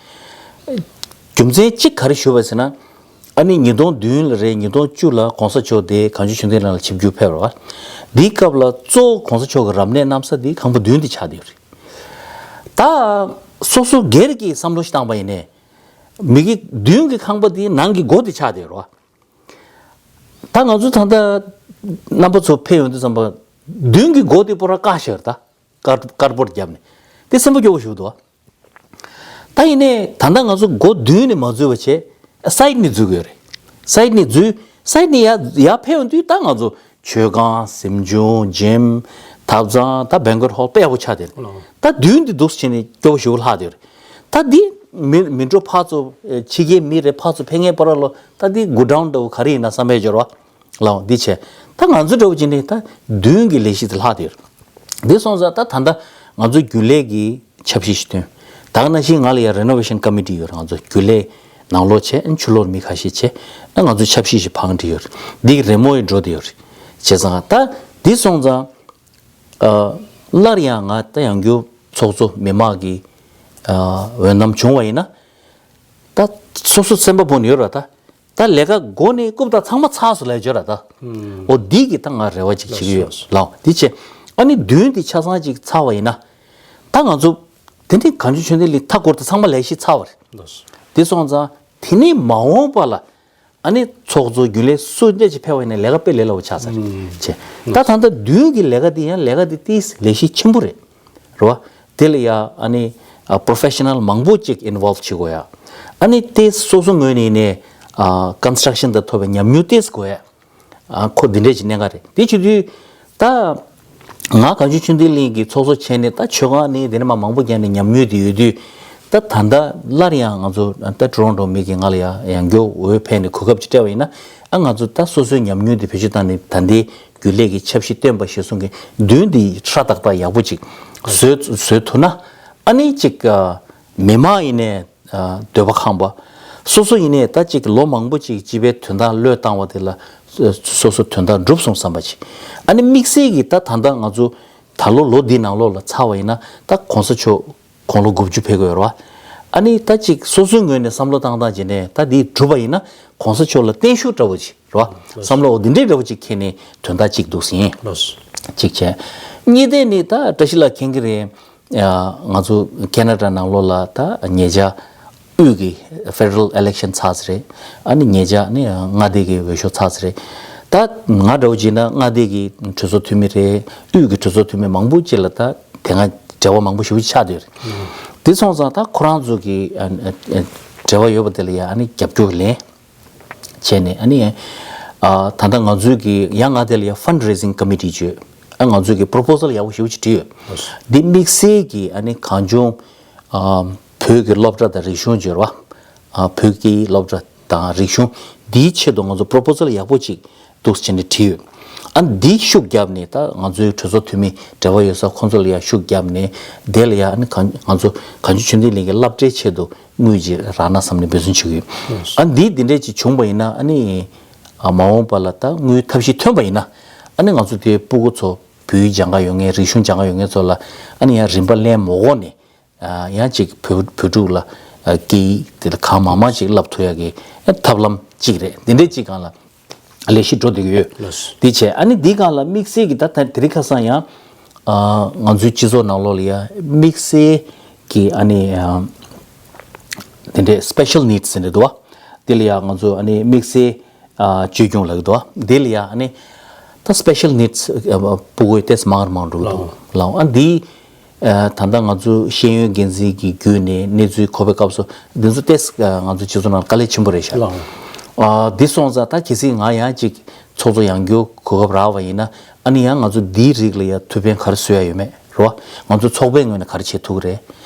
རྒྱུ་མཚན་གཅིག་ག་རེ་ཞུ་བ་ཟེར་ན། ཨ་ནི་ཉིས་སྟོང་བདུན་ལ་རེད། ཉིས་སྟོང་བཅུ་ལ་གོང་ས་མཆོག་དེ་གངས་ལྗོངས་ཆོས་ལྡན་གླིང་ལ་ཆིབས་བསྒྱུར་ཕེབས་རེད་བ། འདིའི་སྐབས་ལ་གཙོ་བོ་གོང་ས་མཆོག་གི་རབ་གནས་གནང་ས་འདི་ཁང་པ་བདུན་འདི་ཆགས་བསྡད་ཡོད་རེད། ད་སོ་སོ་སྒེར་གྱི་བསམ་བློ་ཞིག་བཏང་པ་ཡིན་ནའི། མི་གི་མདུན་གྱི་ཁང་པ་འདིའི་ནང་གི་སྒོ་འདི་ཆགས་བསྡད་ཡོད་རེད་བ། ད་ང་ཚོ་ད་ལྟ་རྣམ་པ་ཚོ་ཕེབས་ཡོང་དུས་ཙམ་པ་མདུན་གྱི་སྒོ་འདི་པོ་ར་བཀག་བཞག་རེད་ད། ཀར་ཀར་པོར་བརྒྱབ་ནས། དེ་སེམས་པ་སྐྱོ་བོ་ཞིག་འདུག་བ། ད་ཡིན་ནའི་ད་ལྟ་ང་ཚོ་སྒོ་མདུན་ནས་མ་འཛུལ་བ་བྱས། སའིཌ་ནས་འཛུལ་དགོས་རེད། སའིཌ་ནས་འཛུལ། སའིཌ་ནས་ཡར་ཡར་ཕེབས་ཡོང་དུས་ད་ང་ཚོ་མཆོད་ཁང་། གཟིམ་ཆུང་། ཇིམ། ཐབ་ཚང་། ད་བེང་ཀོད་ཧོལ་དཔེ་ཡག་པོ་ཆགས་བསྡད་རེད། ད་མདུན་འདི་འདུག་སེ་བྱས་ནས་སྐྱོ་བོ་ཞེ་པོ་ལྷག་བསྡད་རེད། ད་འདི་མི་མི་འགྲོ་ཕར་ཚུར་ཕྱི་རྒྱལ་མི་རེད་ཕར་ཚུར་ཕེབས་མཁན་པ་ར་ལོ། ད་འདི་གོ་ཌའོན་འདྲ་བོ་ག་རེ་ཡིན་ན་བསམ་པའི་སྦྱོར་བ། ལའོ་འདི་བྱས། ད་ང་ཚོ་འདྲ་བོ་བྱས་ནས་ད་མདུན་གྱི་ལས་གཞི་དེ་ལྷག་བསྡད་རེད། འདི་སོང་ཙང་ད་ད་ལྟ་ང་ཚོ་རྒྱུན་ལས་ཀྱི་ཆབ་སྲིད་ཞིག་བཏོན། ད་ག་ནང་བཞིན་ང་ལ་ཡང་རི་ནོ་ཝེ་ཤན་ཀ་མི་ཊི་ཡོད་རེད། ང་ཚོ་རྒྱུན་ལས་ནང་ལོགས་བྱས། ཨ་ནི་ཕྱི་ལོགས་མི་ཁ་ཤས་བྱས། ཨ་ང་ཚོ་ཆབ་སྲིད་ཞིག་བང་སྒྲིག་ཡོད་རེད། འདི་གི་རི་མོ་ཡི་འགྲོ་བསྡད་ཡོད་རེད། བྱས་ཙང་ད་འདི་སོང་ཙང་ཨ་སླར་ཡང་ང་ད་ཡང་བསྐྱར་ཚོགས་གཙོ་མི་མང་གི་ཨ་འོས་རྣམ་བྱུང་བ་ཡིན་ན། ད་སོ་སོ་སེམས་པ་སྦོམ་ཡོད་རེད་ད། ད་ལས་ཀ་འགོ་ནས་རྐུབ་བཏགས་ཚང་མ་ཚར་སོང་ལབ་བརྗོད་ར་ད། ཨོ་འདི་གི་ད་ང་རེ་བ་ཅིག་བྱེད་ཀྱི་ཡོད་ལགས། འདི་བྱས། ཨ་ནི་མདུན་འདི་ཆ་ཚང་ཅིག་ཚར་བ་ཡིན་ན། ད་ང་ཚོ་དེ་འདྲའི་གངས་ལྗོངས་ཆོས་ལྡན་གླིང་མཐའ་འཁོར་དུ་ཚང་མ་ལས་གཞི་ཚར་བ་རེད། འདི་སོང་ཙང་དེ་ནས་མ་འོངས་པ་ལ་ཨ་ནི་ཚོགས་གཙོ་རྒྱུན་ལས་སུ་འདྲ་ཅིག་ཕེབས་པ་ཡིན་ན་ལས་ཀ་དཔེ་ལས་སླ་པོ་ཆགས་ས་རེད་བྱས། ད་ད་ལྟ་མདུན་གྱི་ལས་ཀ་འདི་ཡང་ལས་ཀ་འདི་ཏིས་ལས་གཞི་ཆེན་པོ་རེད། རེད་བ། དེ་ལ་ཡ་ཨ་ནི་ཨ་པོ་རོ་ཕེ་ཤ་ནལ་མང་པོ་ཅིག་ཨིན་ཝོལབ་བྱེད་དགོས་ཡ། ཨ་ནི་དེ་སོ་སོ་ངོས་ནས་ནས་ཨ་ཀོན་སི་ཊྲག་ཤན་དང་ཐོབ་པའི་ཉམས་མྱོང་ཏོག་ཙམ་དགོས་ཡ། ཨ་ཁོ་འདི་འདྲས་ཀྱི་གནད་འགག་རེད། དེ་བྱེད་དུས་ ད་ང་གངས་ལྗོངས་ཆོས་ལྡན་གླིང་གི་ཚོགས་གཙོ་བྱས་ནས་ད་ཆོས་ཁང་ནས་དེ་ནས་མ་མང་པོ་བརྒྱབ་ནས་ཉམས་མྱོང་དེ་ཡོད་དུས། ད་ད་ལྟ་སླར་ཡང་ང་ཚོ་ད་ཊོ་རོན་ཊོ་མི་གི་ང་ལ་ཡང་ཡང་སྐྱར་འོས་འཕེན་ནས་གོ་སྐབས་ཅིག་སྤྲད་པ་ཡིན་ན། ཨ་ང་ཚོ་ད་སོ་སོའི་ཉམས་མྱོང་དེ་བེད་སྤྱོད་བཏང་ནས་ད་ལྟའི་རྒྱུན་ལས་ཀྱི་ཆབ་སྲིད་བསྟན་པ་ཞེས་གསུང་གི་མདུན་དེ་ཧྲ་ཏག་ཏག་ཡག་པོ་ཅིག་བཟོས་བཟོས་ཐུབ་ན། ཨ་ནི་ཅིག་མི་མང་ཡིན་ནས་འདོད་པ་ཁེངས་པ། སོ་སོ་ཡིན་ནས་ད་ཅིག་ལོ་མང་པོ་ཅིག་སྤྱི་པའི་དོན་དག་བློས་བཏང་བ་དེ་ལ་སོ་སོ་དོན་དག་འགྲུབ་སོང་བསམ་པ་ཅིག་ཨ་ནི་དམིགས་བསལ་གྱི་ད་ད་ལྟ་ང་ཚོ་ད་ལོ་ལོ་འདིའི་ནང་ལོགས་ལ་ཚར་བ་ཡིན་ན། ད་གོང་ས་མཆོག་དགུང་ལོ་དགུ་བཅུ་ཕེབས་ཀྱི་ཡོད་རེད་བ། ཨ་ནི་ད་ཅིག་སོ་སོའི་ངོས་ནས་བསམ་བློ་བཏང་སྟངས་བྱས་ནས་ད་འདི་གྲུབ་པ་ཡིན་ན་གོང་ས་མཆོག་ལ་བརྟན་བཞུགས་འདྲ་བོ་ཅིག་རེད་བ། བསམ་བློ་འོ་འདི་འདྲའི་འདྲ་བོ་ཅིག་འཁྱེར་ནས་དོན་དག་ཅིག་འདུག་ཟིན། ལགས་སོ། གཅིག་བྱས། གཉིས་དེ་ནི་ད་བཀྲ་ཤིས་ལགས་མཁྱེན་གྱི་རེད། ང་ཚོ་ཁེ་ན་ཌ་ནང་ལོགས་ལ་ད་ཉེ་ཆར་དབུས་ཀྱི་ཕེ་ཌ་རལ་ཨི་ལེག་ཤན་ཚར་ཚར་རེད། ཨ་ནི་ཉེ་ཆར་ནི་མངའ་སྡེ་གི་འོས་ཤོག་ཚར་ཚར་རེད། ད་ང་འདྲ་བོ་བྱས་ན་མངའ་སྡེ་གི་གྲོས་ཚོགས་འཐུས་མི་རེད། དབུས་ཀྱི་གྲོས་ཚོགས་འཐུས་མི་མང་པོ་ཅིག་ལ་ད་དེ་སྔ་འབྲེལ་བ་མང་པོ་ཞེ་པོ་ཅིག་ཆགས་བསྡད་ཡོད་རེད། དེ་སོང་ཙང་ད་ཁོ་རང་ཚོ་གི་འབྲེལ་བ་ཡོད་པ་དེ་ལ་ཡ་ཨ་ནི་རྒྱབ་སྐྱོར་ལེན་བྱས་ནས། ཨ་ནི་ད་ལྟ་ང་ཚོའི་གི་ཡང་མངའ་སྡེ་ལ་ཡ་ཕན་རེ་ཟིང་ཀ་མི་ཊི་བརྗོད། ཨ་ང་ཚོའི་གི་པོ་རོ་པོ་ཟལ་ཡག་པོ་ཞེ་པོ་ཅིག་བྲིས་ཡོད། འདི་དམིགས་བསལ་གྱི་ཨ་ནི་གངས་ལྗོངས་བོད་ཀྱི་སློབ་གྲྭ་དང་རིག་གཞུང་བརྗོད་ར། བོད་ཀྱི་སློབ་གྲྭ་དང་རིག་གཞུང་འདིའི་ཆེད་དུ་ང་ཚོ་པོ་རོ་པོ་ཟལ་ཡག་པོ་ཅིག་འདུག་ཟེར་ནས་བྲིས་ཡོད། ཨ་འདི་ཤུགས་བརྒྱབ་ནས། ད་ང་ཚོའི་གྲོས་ཚོགས་འཐུས་མི་འབྲེལ་བ་ཡོད་ས་ཁོང་ཚོ་ལ་ཡང་ཤུགས་བརྒྱབ་ནས། དེ་ལ་ཡང་ཨ་ནི་ག་ང་ཚོ་གངས་ལྗོངས་ཆོས་ལྡན་གླིང་གི་སློབ་གྲྭའི་ཆེད་དུ་དངུལ་ཅིག་རག་ན་བསམ་ནས་འབད་བརྩོན་བྱེད་ཀྱི་ཡོད། ཨ་འདི་འདི་འདྲས་ཅིག་བྱུང་བ་ཡིན་ན། ཨ་ནི་མ་འོངས་པ་ལ་ད་དངུལ་ཐབས་ཤེས་ཐོན་པ་ཡིན་ན། ཨ་ནི་ང་ཚོ་དེའི་སྤུ་གུ་ཚོ་བོད་ཡིག་སྦྱང་ག་ཡོང་མཁན། རིག་གཞུང་སྦྱང་ག་ཡོང་མཁན་ཚོ་ལ་ཨ་ནི་ཡང་རིན་པ་ལེན་མ་དགོས་ནས། ཡང་ཅིག་བོད་བོད་ཕྲུག་ལ་སྐད་ཡིག་དེ་ལ་གང་མང་མང་ཅིག་བསླབ་ཐུབ་ཡག་གི་ཐབས་ལམ་ཅིག་རེད། འདི་འདྲའི་ཅིག་སྒང་ལ་ལས་གཞི་འགྲོ་བསྡད་ཀྱི་ཡོད། ལགས་སོ། དེ་བྱས། ཨ་ནི་འདི་སྒང་ལ་དམིགས་བསལ་གྱི་ད་ད་དེ་རིང་ཁ་སང་ཡང་ང་ཚོའི་སྤྱི་ཚོགས་ནང་ལོགས་ལ་ཡང་དམིགས་བསལ་གྱི་ཨ་ནི་དེ་འདྲའི་སི་པེ་ཤལ་ནིཌ་ཟེར་འདྲ་འདུག་བ། དེ་ལ་ཡང་ང་ཚོ་ཨ་ནི་དམིགས་བསལ་བཅོས་སྐྱོང་ལབ་ཀྱི་འདུག་བ། དེ་ལ་ཡང་ཨ་ནི་ད་སི་པེ་ཤལ་ནིཌ་སི་སྤུ་གུ་ཏོག་ཙམ་མང་རུ་མང་རུ་འགྲོ་གི་འདུག་ལགས། ཨ་འདི་ད་ལྟ་ང་ཚོ་ཤེས་ཡོན་འགན་འཛིན་གྱི་བརྒྱུད་ནས་གནས་ཚུལ་གོ་བའི་སྐབས་སུ། འདི་ཚོ་ཏོག་ཙམ་ང་ཚོ་སྤྱི་ཚོགས་ནང་དཀའ་ལས་ཆེན་པོ་རེད་ཤག། ལགས། འདི་སོང་ཙང་ད་གལ་སྲིད་ང་ཡང་ཅིག་ཚོགས་གཙོ་ཡང་སྐྱོར་གོ་སྐབས་རག་པ་ཡིན་ན། ཨ་ནི་ཡང་ང་ཚོ་འདིའི་རིགས་ལ་ཡང་ཐུགས་ཕན་ག་རེ་གསོས་ཡ་ཡོད་མེད་རེད་བ། ང་ཚོ་ཚོགས་པའི་ངོས་ནས་ག་རེ་བྱེད་ཐུབ་ཀྱི་རེད།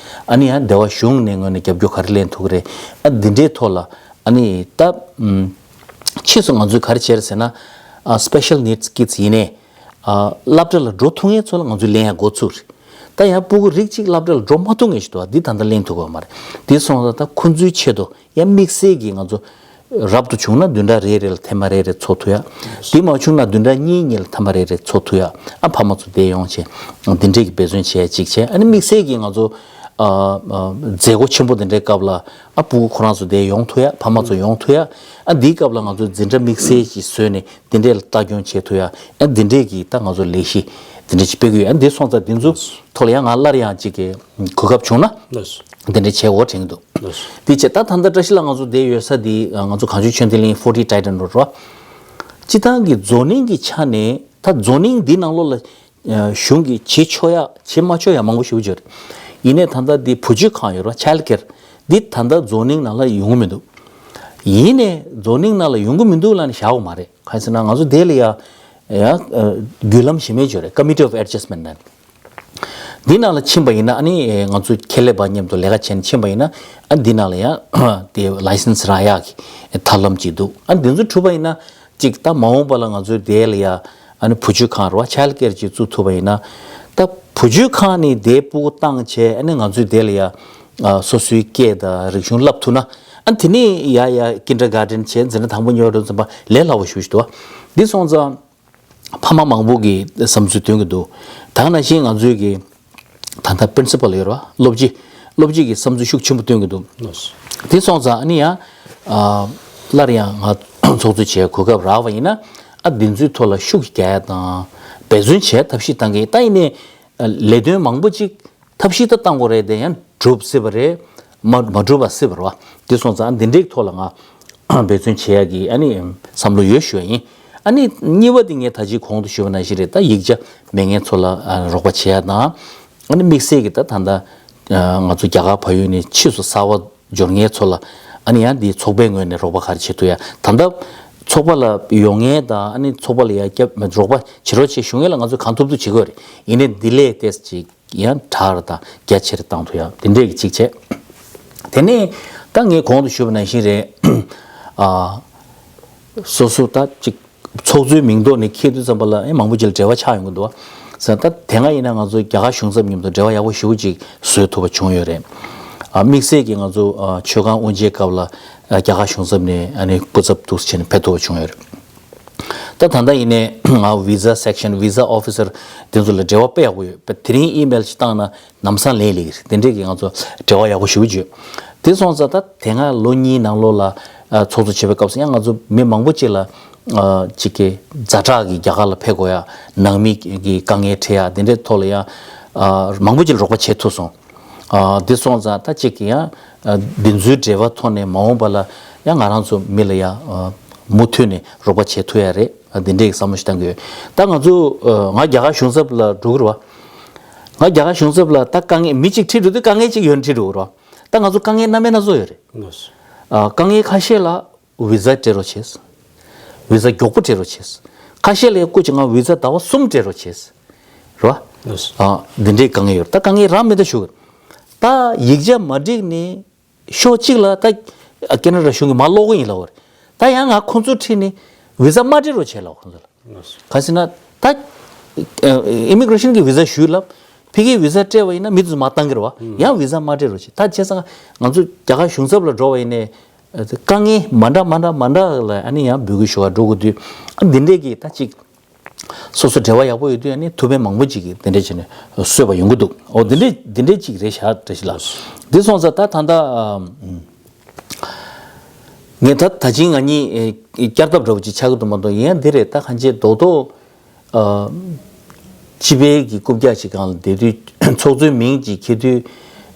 ཨ་ནི་ཡང་སྡེ་བ་གཞུང་ནས་ངོས་ནས་རྒྱབ་སྐྱོར་ག་རེ་ལེན་ཐུབ་ཀྱི་རེད། ཨ་འདི་འདྲའི་ཐོག་ལ་ཨ་ནི་ད་ཕྱིས་སུ་ང་ཚོས་ག་རེ་བྱས་རེད་ཟེར་ན། ཨ་སི་པེ་ཤལ་ནིཌ་སི་ཀིཌ་སི་ཡིན་ནའི་ཨ་སློབ་གྲྭ་ལ་འགྲོ་ཐུབ་མཁན་ཚོ་ལ་ང་ཚོས་ལེན་ཡ་འགོ་ཚུགས་རེད། ད་ཡང་སྤུ་གུ་རིགས་གཅིག་སློབ་གྲྭ་ལ་འགྲོ་མ་ཐུབ་མཁན་ཞིག་འདུག་བ། འདི་ད་ལྟ་ལེན་ཐུབ་ཀྱི་ཡོད་མ་རེད། དེ་སོང་ཙང་ད་ཁོང་ཚོའི་ཆེད་དུ་ཡང་དམིགས་བསལ་གྱིས་ང་ཚོ་རབ་ཏུ་བྱུང་ན་བདུན་ཕྲག་རེ་རེ་ལ་ཐེངས་མ་རེ་རེ་འཚོགས་ཐུབ་ཡ། དེ་མ་བྱུང་ན་བདུན་ཕྲག་གཉིས་གཉིས་ལ་ཐེངས་མ་རེ་རེ་འཚོགས་ཐུབ་ཡ། ཨ་ཕ་མ་ཚོ་དེ་ཡོང་བྱས་འདི་འདྲས་ཀྱི་འབད་བརྩོན་བྱས་ཡ་གཅིག་བྱས། ཨ་ནི་དམིགས་བསལ་གྱིས་ང་ཚོ་ཨ་ཨ་མཛད་སྒོ་ཆེན་པོ་འདི་འདྲའི་སྐབས་ལ་ཨ་སྤུ་གུ་ཁོ་རང་ཚོ་དེ་ཡོང་ཐུབ་ཡ། ཕ་མ་ཚོ་ཡོང་ཐུབ་ཡ། ཨ་འདིའི་སྐབས་ལ་ང་ཚོ་འཛིན་གྲྭ་དམིགས་བསལ་ཞིག་བཟོས་ནས་འདི་འདྲས་ལ་ལྟ་སྐྱོང་བྱེད་ཐུབ་ཡ། ཨ་འདི་འདྲས་ཀྱི་ད་ང་ཚོ་ལས་གཞི་འདི་འདྲས་ཅིག་སྤེལ་གྱི་ཡོད། ཨ་འདི་སོང་ཙང་འདི་ཚོ་ཐོག་ལ་ཡང་ང་སླར་ཡང་ཅིག་གི་གོ་སྐབས་བྱུང་ན། ལགས་སོ། དེ་འདྲ་བྱེད་དགོས་དྲན་གྱི་འདུག། ལགས་སོ། དེ་བྱས་ད་ད་ལྟ་བཀྲ་ཤིས་ལགས་ང་ཚོ་བསྡད་ཡོད་ས་འདི་ང་ཚོ་གངས་ལྗོངས་ཆོས་ལྡན་གླིང་ཕོར་ཊི་ཊའི་ཊན་རོཌ་རེད་བ། སྤྱིར་བཏང་གི་ཛོ་ནིང་གི་ཆ་ནས། ད་ཛོ་ནིང་འདི་ནང་ལོགས་ལ་གཞུང་གིས་བྱེད་ཆོག་ཡ་བྱེད་མ་ཆོག་ཡ་མང་པོ་ཞེ་པོ་ཅིག་ཡོད་རེད། ཡིན་ནའི་ད་ལྟ་འདི་བུ་བཅོལ་ཁང་ཡོད་རེད་བ། ཆའིལ་ཌི་ཀེར་འདི་ད་ལྟ་ཛོ་ནིང་ནང་ལ་ཡོང་གི་མི་འདུག། ཡིན་ནའི་ཛོ་ནིང་ནང་ལ་ཡོང་གི་མི་འདུག་ལབ་ནས་བཞག་གི་མ་རེད། གང་ཡིན་ཟེར་ན་ང་ཚོ་དེ་ལ་ཡ་ཡ་བརྒྱུད་ལམ་གཞན་མ་ཅིག་ཡོད་རེད། Committee of Adjustment ནང་། འདི་ནང་ལ་ཕྱིན་པ་ཡིན་ན་ཨ་ནི་ང་ཚོ་ཁེ་ལས་པ་མཉམ་དུ་ལས་ཀ་བྱས་ནས་ཕྱིན་པ་ཡིན་ན། ཨ་འདི་ནང་ལ་ཡང་དེ་ལའི་སེན་སི་རག་ཡག་གི་ཐབས་ལམ་ཅིག་འདུག། ཨ་འདི་ཚོ་གྲུབ་པ་ཡིན་ན་ཅིག་ད་མ་འོངས་པ་ལ་ང་ཚོའི་དེ་ལ་ཡ་ཨ་ནི་བུ་བཅོལ་ཁང་རེད་བ། ཆའིལ་ཌི་ཀེར་ཅིག་བཙུགས་ཐུབ་པ་ཡིན་ན། ད་བུ་བཅོལ་ཁང་ནས་དེ་སྤུ་གུ་བཏང་བྱས། ཨ་ནི་ང་ཚོའི་དེ་ལ་ཡ་ཨ་སོ་སོའི་སྐད་དང་རིག་གཞུང་བསླབ་ཐུབ་ན། ཨ་དེ་ནས་ཡ་ཡ་ཀིན་ཌར་གྷར་ཌེན་བྱས། འཛིན་གྲྭ་དང་པོ་གཉིས་པ་འགྲོ་ཙམ་པ་ལས་སླ་བོ་ཞེ་པོ་ཞིག་འདུག་བ། འདི་སོང་ཙང་། ཕ་མ་མང་པོ་གིས་བསམ་ཚུལ་འདོན་གྱི་འདུག། ད་ག་ནང་བཞིན་ང་ཚོའི་གི་ད་ལྟ་པི་རིན་སི་པལ་ཡོད་རེད་བ། སློབ་སྤྱི། སློབ་སྤྱི་གིས་བསམ་ཚུལ་ཤུགས་ཆེན་པོ་འདོན་གྱི་འདུག། ལགས་སོ། དེ་སོང་ཙང་ཨ་ནི་ཡང་ཨ་སླར་ཡང་ང་ཚོགས་གཙོ་བྱས་གོ་སྐབས་རག་པ་ཡིན་ན། ཨ་འདི་ཚོའི་ཐོག་ལ་ཤུགས་རྒྱག་ཡ་དང་འབད་བརྩོན་བྱས་ཐབས་ཤེས་བཏང་གི། ད་ཡིན་ནའི་ལས་དོན་མང་པོ་ཅིག་ཐབས་ཤེས་ད་བཏང་དགོས་རེད། དེ་ཡང་འགྲུབ་སྲིད་པ་རེད། མ་མ་འགྲུབ་པ་སྲིད་པ་རེད་བ། དེ་སོང་ཙང་འདི་འདྲའི་ཐོག་ལ་ང་འབད་བརྩོན་བྱེད་ཡ་གི་ཨ་ནི་བསམ་བློ་ཡོད་ཞུ་བ་ཡིན། ཨ་ནི་གཉིས་པ་དེ་ངས་ད་ཅི་གོང་དུ་ཞུས་པ་ནང་བཞིན་རེད། ད་ཡིག་ཆ་མེད་མཁན་ཚོ་ལ་ཨ་རོགས་པ་བྱེད་ཡ་དང་། ཨ་ནི་དམིགས་བསལ་གྱི་ད་ད་ལྟ་ཨ་ང་ཚོ་རྒྱ་གར་བལ་ཡུལ་ནས་ཕྱིས་སུ་གསར་པ་འབྱོར་མཁན་ཚོ་ལ་ཨ་ནི་ཡང་འདི་ཚོགས་པའི་ངོས་ནས་རོགས་པ་ག་རེ་བྱེད་ཐུབ་ཡ། ད་ལྟ་ ཚོགས་པ་ལ་ཡོང་མཁན་དང་ཨ་ནི་ཚོགས་པ་ལ་ཡ་སྐྱབས་རོགས་པ་བྱེད་རོགས་བྱེད་ཞུ་མཁན་ལ་ང་ཚོས་གང་ཐུབ་ཐུབ་བྱེད་དགོས་རེད། ཡིན་ནའི་འདི་ལས་ཏོག་ཙམ་ཅིག་ཡང་དྲག་དང་རྒྱ་ཆེར་བཏང་ཐུབ་ཡ་དེ་འདྲས་ཀྱི་ཅིག་བྱས། དེ་ནས་ད་ངས་གོང་དུ་ཞུས་པ་ནང་བཞིན་རེད། ཨ། སོ་སོ་ད་ཅིག་ཚོགས་གཙོའི་མིང་ཐོག་ནས་འཁྱེར་དུས་ཙམ་པ་ལ་ཨེ་མང་པོ་ཅིག་ལ་འབྲེལ་བ་ཆགས་ཡོང་གི་འདུག་བ། ཟེར་ད་དེ་སྔ་ཡིན་ན་ང་ཚོ་རྒྱ་གར་གཞུང་ཚབ་མཉམ་དུ་འབྲེལ་བ་ཡག་པོ་ཞེ་པོ་ཅིག་བཟོས་ཐུབ་པ་བྱུང་ཡོད་རེད། ཨ། དམིགས་བསལ་གྱིས་ང་ཚོ་ཨ་མཆོད་ཁང་དབུ་འབྱེད་སྐབས་ལ་ཨ་རྒྱ་གར་གཞུང་ཚབ་ནས་ཨ་ནི་སྐུ་ཚབ་འདུག་བྱས་ནས་ཕེབས་ཐུབ་པ་བྱུང་ཡོད་རེད། ད་ད་ལྟ་ཡིན་ནའི་ང་visa section visa officer དེ་ཚོ་ལ་འབྲེལ་བ་དཔེ་ཡག་པོ་ཡོད། དེ་རིང་email ཅིག་བཏང་ན་ལམ་སང་ལན་སླེབས་ཀྱི་རེད། དེ་འདྲས་ཀྱི་ང་ཚོ་འབྲེལ་བ་ཡག་པོ་ཞེ་པོ་ཅིག་ཡོད། དེ་སོང་ཙང་ད་དེ་སྔ་ལོ་གཉིས་ནང་ལོགས་ལ་ཨ་ཚོགས་གཙོ་བྱེད་པའི་སྐབས་སུ་ཡང་ང་ཚོ་མི་མང་པོ་ཅིག་ལ་ཨ་ཅིག་གི་ཛ་དྲག་གི་རྒྱ་གར་ལ་ཕེབས་དགོས་ཡ། ནང་མི་གི་དཀའ་ངལ་འཕྲད་ཡ་དེ་འདྲའི་ཐོག་ལ་ཡང་ཨ་མང་པོ་ཅིག་ལ་རོགས་པ་བྱེད་ཐུབ་སོང་། ཨ་འདི་སོང་ཙང་ད་ཅིག་གི་ཡང་ཨ་འདི་ཚོའི་འབྲེལ་བ་ཐོག་ནས་མ་འོངས་པ་ལ་ཡང་ང་རང་ཚོ་མི་ལ་ཡང་ཨ་མུ་མཐུད་ནས་རོགས་པ་བྱེད་ཐུབ་ཡ་རེད། ཨ་འདི་འདྲའི་བསམ་བློ་ཞིག་བཏང་གི་ཡོད། ད་ང་ཚོ་ཨ་ང་རྒྱ་གར་གཞུང་ཚབ་ལ་འགྲོ་གི་རེད་བ། ང་རྒྱ་གར་གཞུང་ཚབ་ལ་ད་དཀའ་ངལ་མི་གཅིག་ཁྲིད་འགྲོ་དུས་དཀའ་ངལ་གཅིག་ཡོད་ན་ཁྲིད་འགྲོ་གི་རེད་བ། ད་ང་ཚོ་དཀའ་ངལ་སྣ་མིན་སྣ་ཚོགས་ཡོད་རེད། ལགས་སོ། ཨ་དཀའ་ངལ་ཁ་ཤས་ལ་visa སྤྲད་རོགས་བྱས། visa མགྱོགས་པོ་སྤྲད་རོགས་བྱས། ཁ་ཤས་ལ་སྐུ་མཁྱེན་ང་visa ཟླ་བ་གསུམ་སྤྲད་རོགས་བྱས། རེད་བ། ལགས་སོ། ཨ་འདི་འདྲའི་དཀའ་ངལ་ཡོད་རེད། ད་དཀའ་ངལ་རང་མེད་ད་ཞུ་གི་རེད། ད་ཡིག་ཆ་མ་འགྲིག་ནས་ཕྱོགས་གཅིག་ལ་ད་ཁེ་ན་ཌ་གཞུང་གིས་མར་སློག་གི་ཡིན་ལབ་པ་རེད། ད་ཡང་ང་ཁོང་ཚོ་ཁྲིད་ནས་visa མ་སྤྲད་རོགས་བྱས་ལབ་ཁོང་ཚོ་ལ། ག་ཟེར་ན་ད་ཨ་immigration གི་visa ཞུས་ལབ། ཕ་གིའི་visa སྤྲད་པ་ཡིན་ན་མི་དེ་ཚོ་མར་བཏང་གི་རེད་བ། ཡང་visa མ་སྤྲད་རོགས་བྱེད། ད་བྱས་ཙང་ང་ཚོ་རྒྱ་གར་གཞུང་ཚབ་ལ་འགྲོ་བ་ཡིན་ནའི་དཀའ་ངལ་མ་འདྲ་མ་འདྲ་མ་འདྲ་ལ་ཨ་ནི་ཡང་འབོད་སྐུལ་ཞུ་བར་འགྲོ་དགོས་དུས་ཨ་འདི་འདྲས་ཀྱི་ད་ཅིག་སོ་སོ་འབྲེལ་བ་ཡག་པོ་ཡོད་དུས་ཨ་ནི་ཐུགས་ཕན་མང་པོ་ཅིག་གིས་འདི་འདྲས་བྱས་ནས་གསོས་པ་ཡོང་གི་འདུག་འོ་འདི་འདྲས་འདི་འདྲས་ཅིག་རེད་ཤག་བཀྲ་ཤིས་ལགས། འདི་སོང་ཙང་ད་ད་ལྟ་ཨམ། ངས་ད་ད་ཅིང་ང་གཉིས་ཨེ་བསྐྱར་ལྡབ་འདྲ་བོ་ཅིག་ཆགས་ཀྱི་འདུག་མ་གཏོགས་ཡིན་ཡང་འདི་རེད། ད་གང་ཅི་རྡོག་རྡོག་ཨ་སྤྱི་པའི་གི་རྐུབ་བཀྱག་ཅིག་སྒང་ལ་བསྡད་དུས་ཚོགས་གཙོའི་མིང་ཅིག་འཁྱེར་དུས་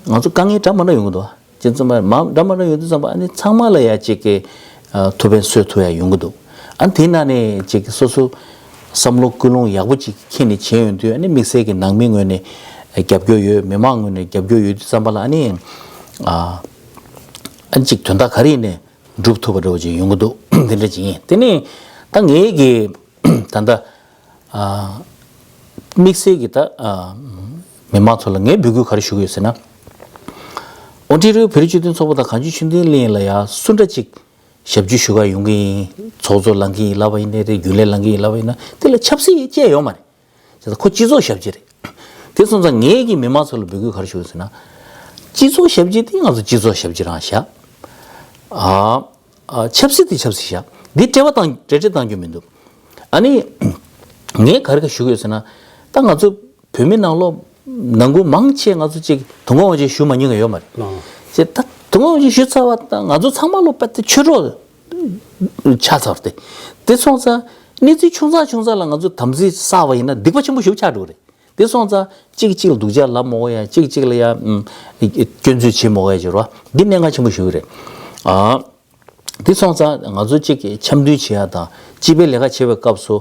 ང་ཚོ་དཀའ་ངལ་འདྲ་མ་འདྲ་ཡོང་གི་འདུག་ཨ། ཅི་ཙམ་པ་མ་འདྲ་མ་འདྲ་ཡོང་དུས་ཙམ་པ་ཨ་ནི་ཚང་མ་ལ་ཡ་ཅིག་གི་ཨ་ཐུགས་ཕན་གསོས་ཐུབ་ཡ་ཡོང་གི་འདུག་ཨ་དེ་ནང་ནས་ཅིག་གི་སོ་སོ་བསམ་བློ་ཀུན་སློང་ཡག་པོ་ཅིག་འཁྱེར་ནས་བྱས་ཡོང་དུས་ཨ་ནི་དམིགས་བསལ་གྱི་ནང་མི་ངོས་ནས་རྒྱབ་སྐྱོར་ཡོད། མི་མང་ངོས་ནས་རྒྱབ་སྐྱོར་ཡོད་དུས་ཙམ་པ་ལ་ཨ་ནི་ཨ་ཨ་ཅིག་དོན་དག་ག་རེ་ཡིན་ནའི་འགྲུབ་ཐུབ་པ་འདྲ་བོ་ཅིག་ཡོང་གི་འདུག་དེ་འདྲ་ཅིག་ཡིན། དེ་ནས་ད་ངའི་གི་ད་ལྟ་ཨ་དམིགས་བསལ་གྱི་ད་ཨ་མི་མང་ཚོ་ལ་ངས་འབོད་སྐུལ་ག་རེ་ཞུ་གི་ཡོད་ཟེར་ན། ཨོན་ཊེ་རི་ཡོ་བོད་རིགས་སྤྱི་མཐུན་ཚོགས་པ་དང་གངས་ལྗོངས་ཆོས་ལྡན་གླིང་ལ་ཡ་སུ་འདྲ་ཅིག་ཞབས་ཕྱི་ཞུ་ག་ཡོང་གི་ཡིན། ཚོགས་གཙོ་ལངས་ཀྱི་ཡིན་ལབ་པ་ཡིན་ནའི་རེད། རྒྱུན་ལས་ལངས་ཀྱི་ཡིན་ལབ་པ་ཡིན་ན་དེ་ལ་ཆབ་སྲིད་བཅས་ཡོད་མ་རེད། བྱས་ཙང་ཁོ་སྤྱི་ཚོགས་ཞབས་ཕྱི་རེད། དེ་སོང་ཙང་ངས་ཀྱི་མི་མང་ཚོ་ལ་འབོད་སྐུལ་ག་རེ་ཞུ་གི་ཡོད་ཟེར་ན། སྤྱི་ཚོགས་ཞབས་ཕྱི་དེ་ང་ཚོ་སྤྱི་ཚོགས་ཞབས་ཕྱི་རང་བཞག་ཨ། ཨ་ཆབ་སྲིད་དེ་ཆབ་སྲིད་བཞག་འདི་འབྲེལ་བ་དང་འབྲེལ་འདྲིས་གཏང་རྒྱུ་མི་འདུག་ཨ་ནི། ངས་ག་རེ་ག་ཞུ་གི་ཡོད་ཟེར་ན། ད་ང་ཚོ་བོད་མི་ནང་ལོགས་ནང་ཁུལ་མང་ཆེ་ང་ཚོ་གཅིག་དུས་འཁོར་དབང་ཆེན་ཞུ་མ་མྱོང་མཁན་ཡོད་མ་རེད། ཨང་། ཅེས་ད་དུས་འཁོར་དབང་ཆེན་ཞུས་ཚར་བ་དང་ང་ཚོ་ཚང་མ་ལོ་པད་དེ་ཆོས་གྲོགས་ཆགས་ཚར་ཏེ། དེ་སོང་ཙང་གནས་ཚུལ་ཆུང་ཙག་ཆུང་ཙག་ལ་ང་ཚོ་དམ་ཚིག་བསགས་པ་ཡིན་ན་སྡིག་པ་ཆེན་པོ་ཞིག་ཆགས་འགྲོ་གི་རེད། དེ་སོང་ཙང་གཅིག་གཅིག་ལ་སྡུག་ཅག་ལབ་མ་དགོས་ཡ། གཅིག་གཅིག་ལ་ཡ་ཨམ་སྐྱོན་འཛུགས་བྱེད་མ་དགོས་ཡ་ཅིག་རེད་བ། འདི་གནད་འགག་ཆེན་པོ་ཞིག་རེད། ཨ། དེ་སོང་ཙང་ང་ཚོ་གཅིག་འཆམ་མཐུན་བྱེད་ཡ་དང་སྤྱི་པའི་ལས་ཀ་བྱེད་པའི་སྐབས་སུ་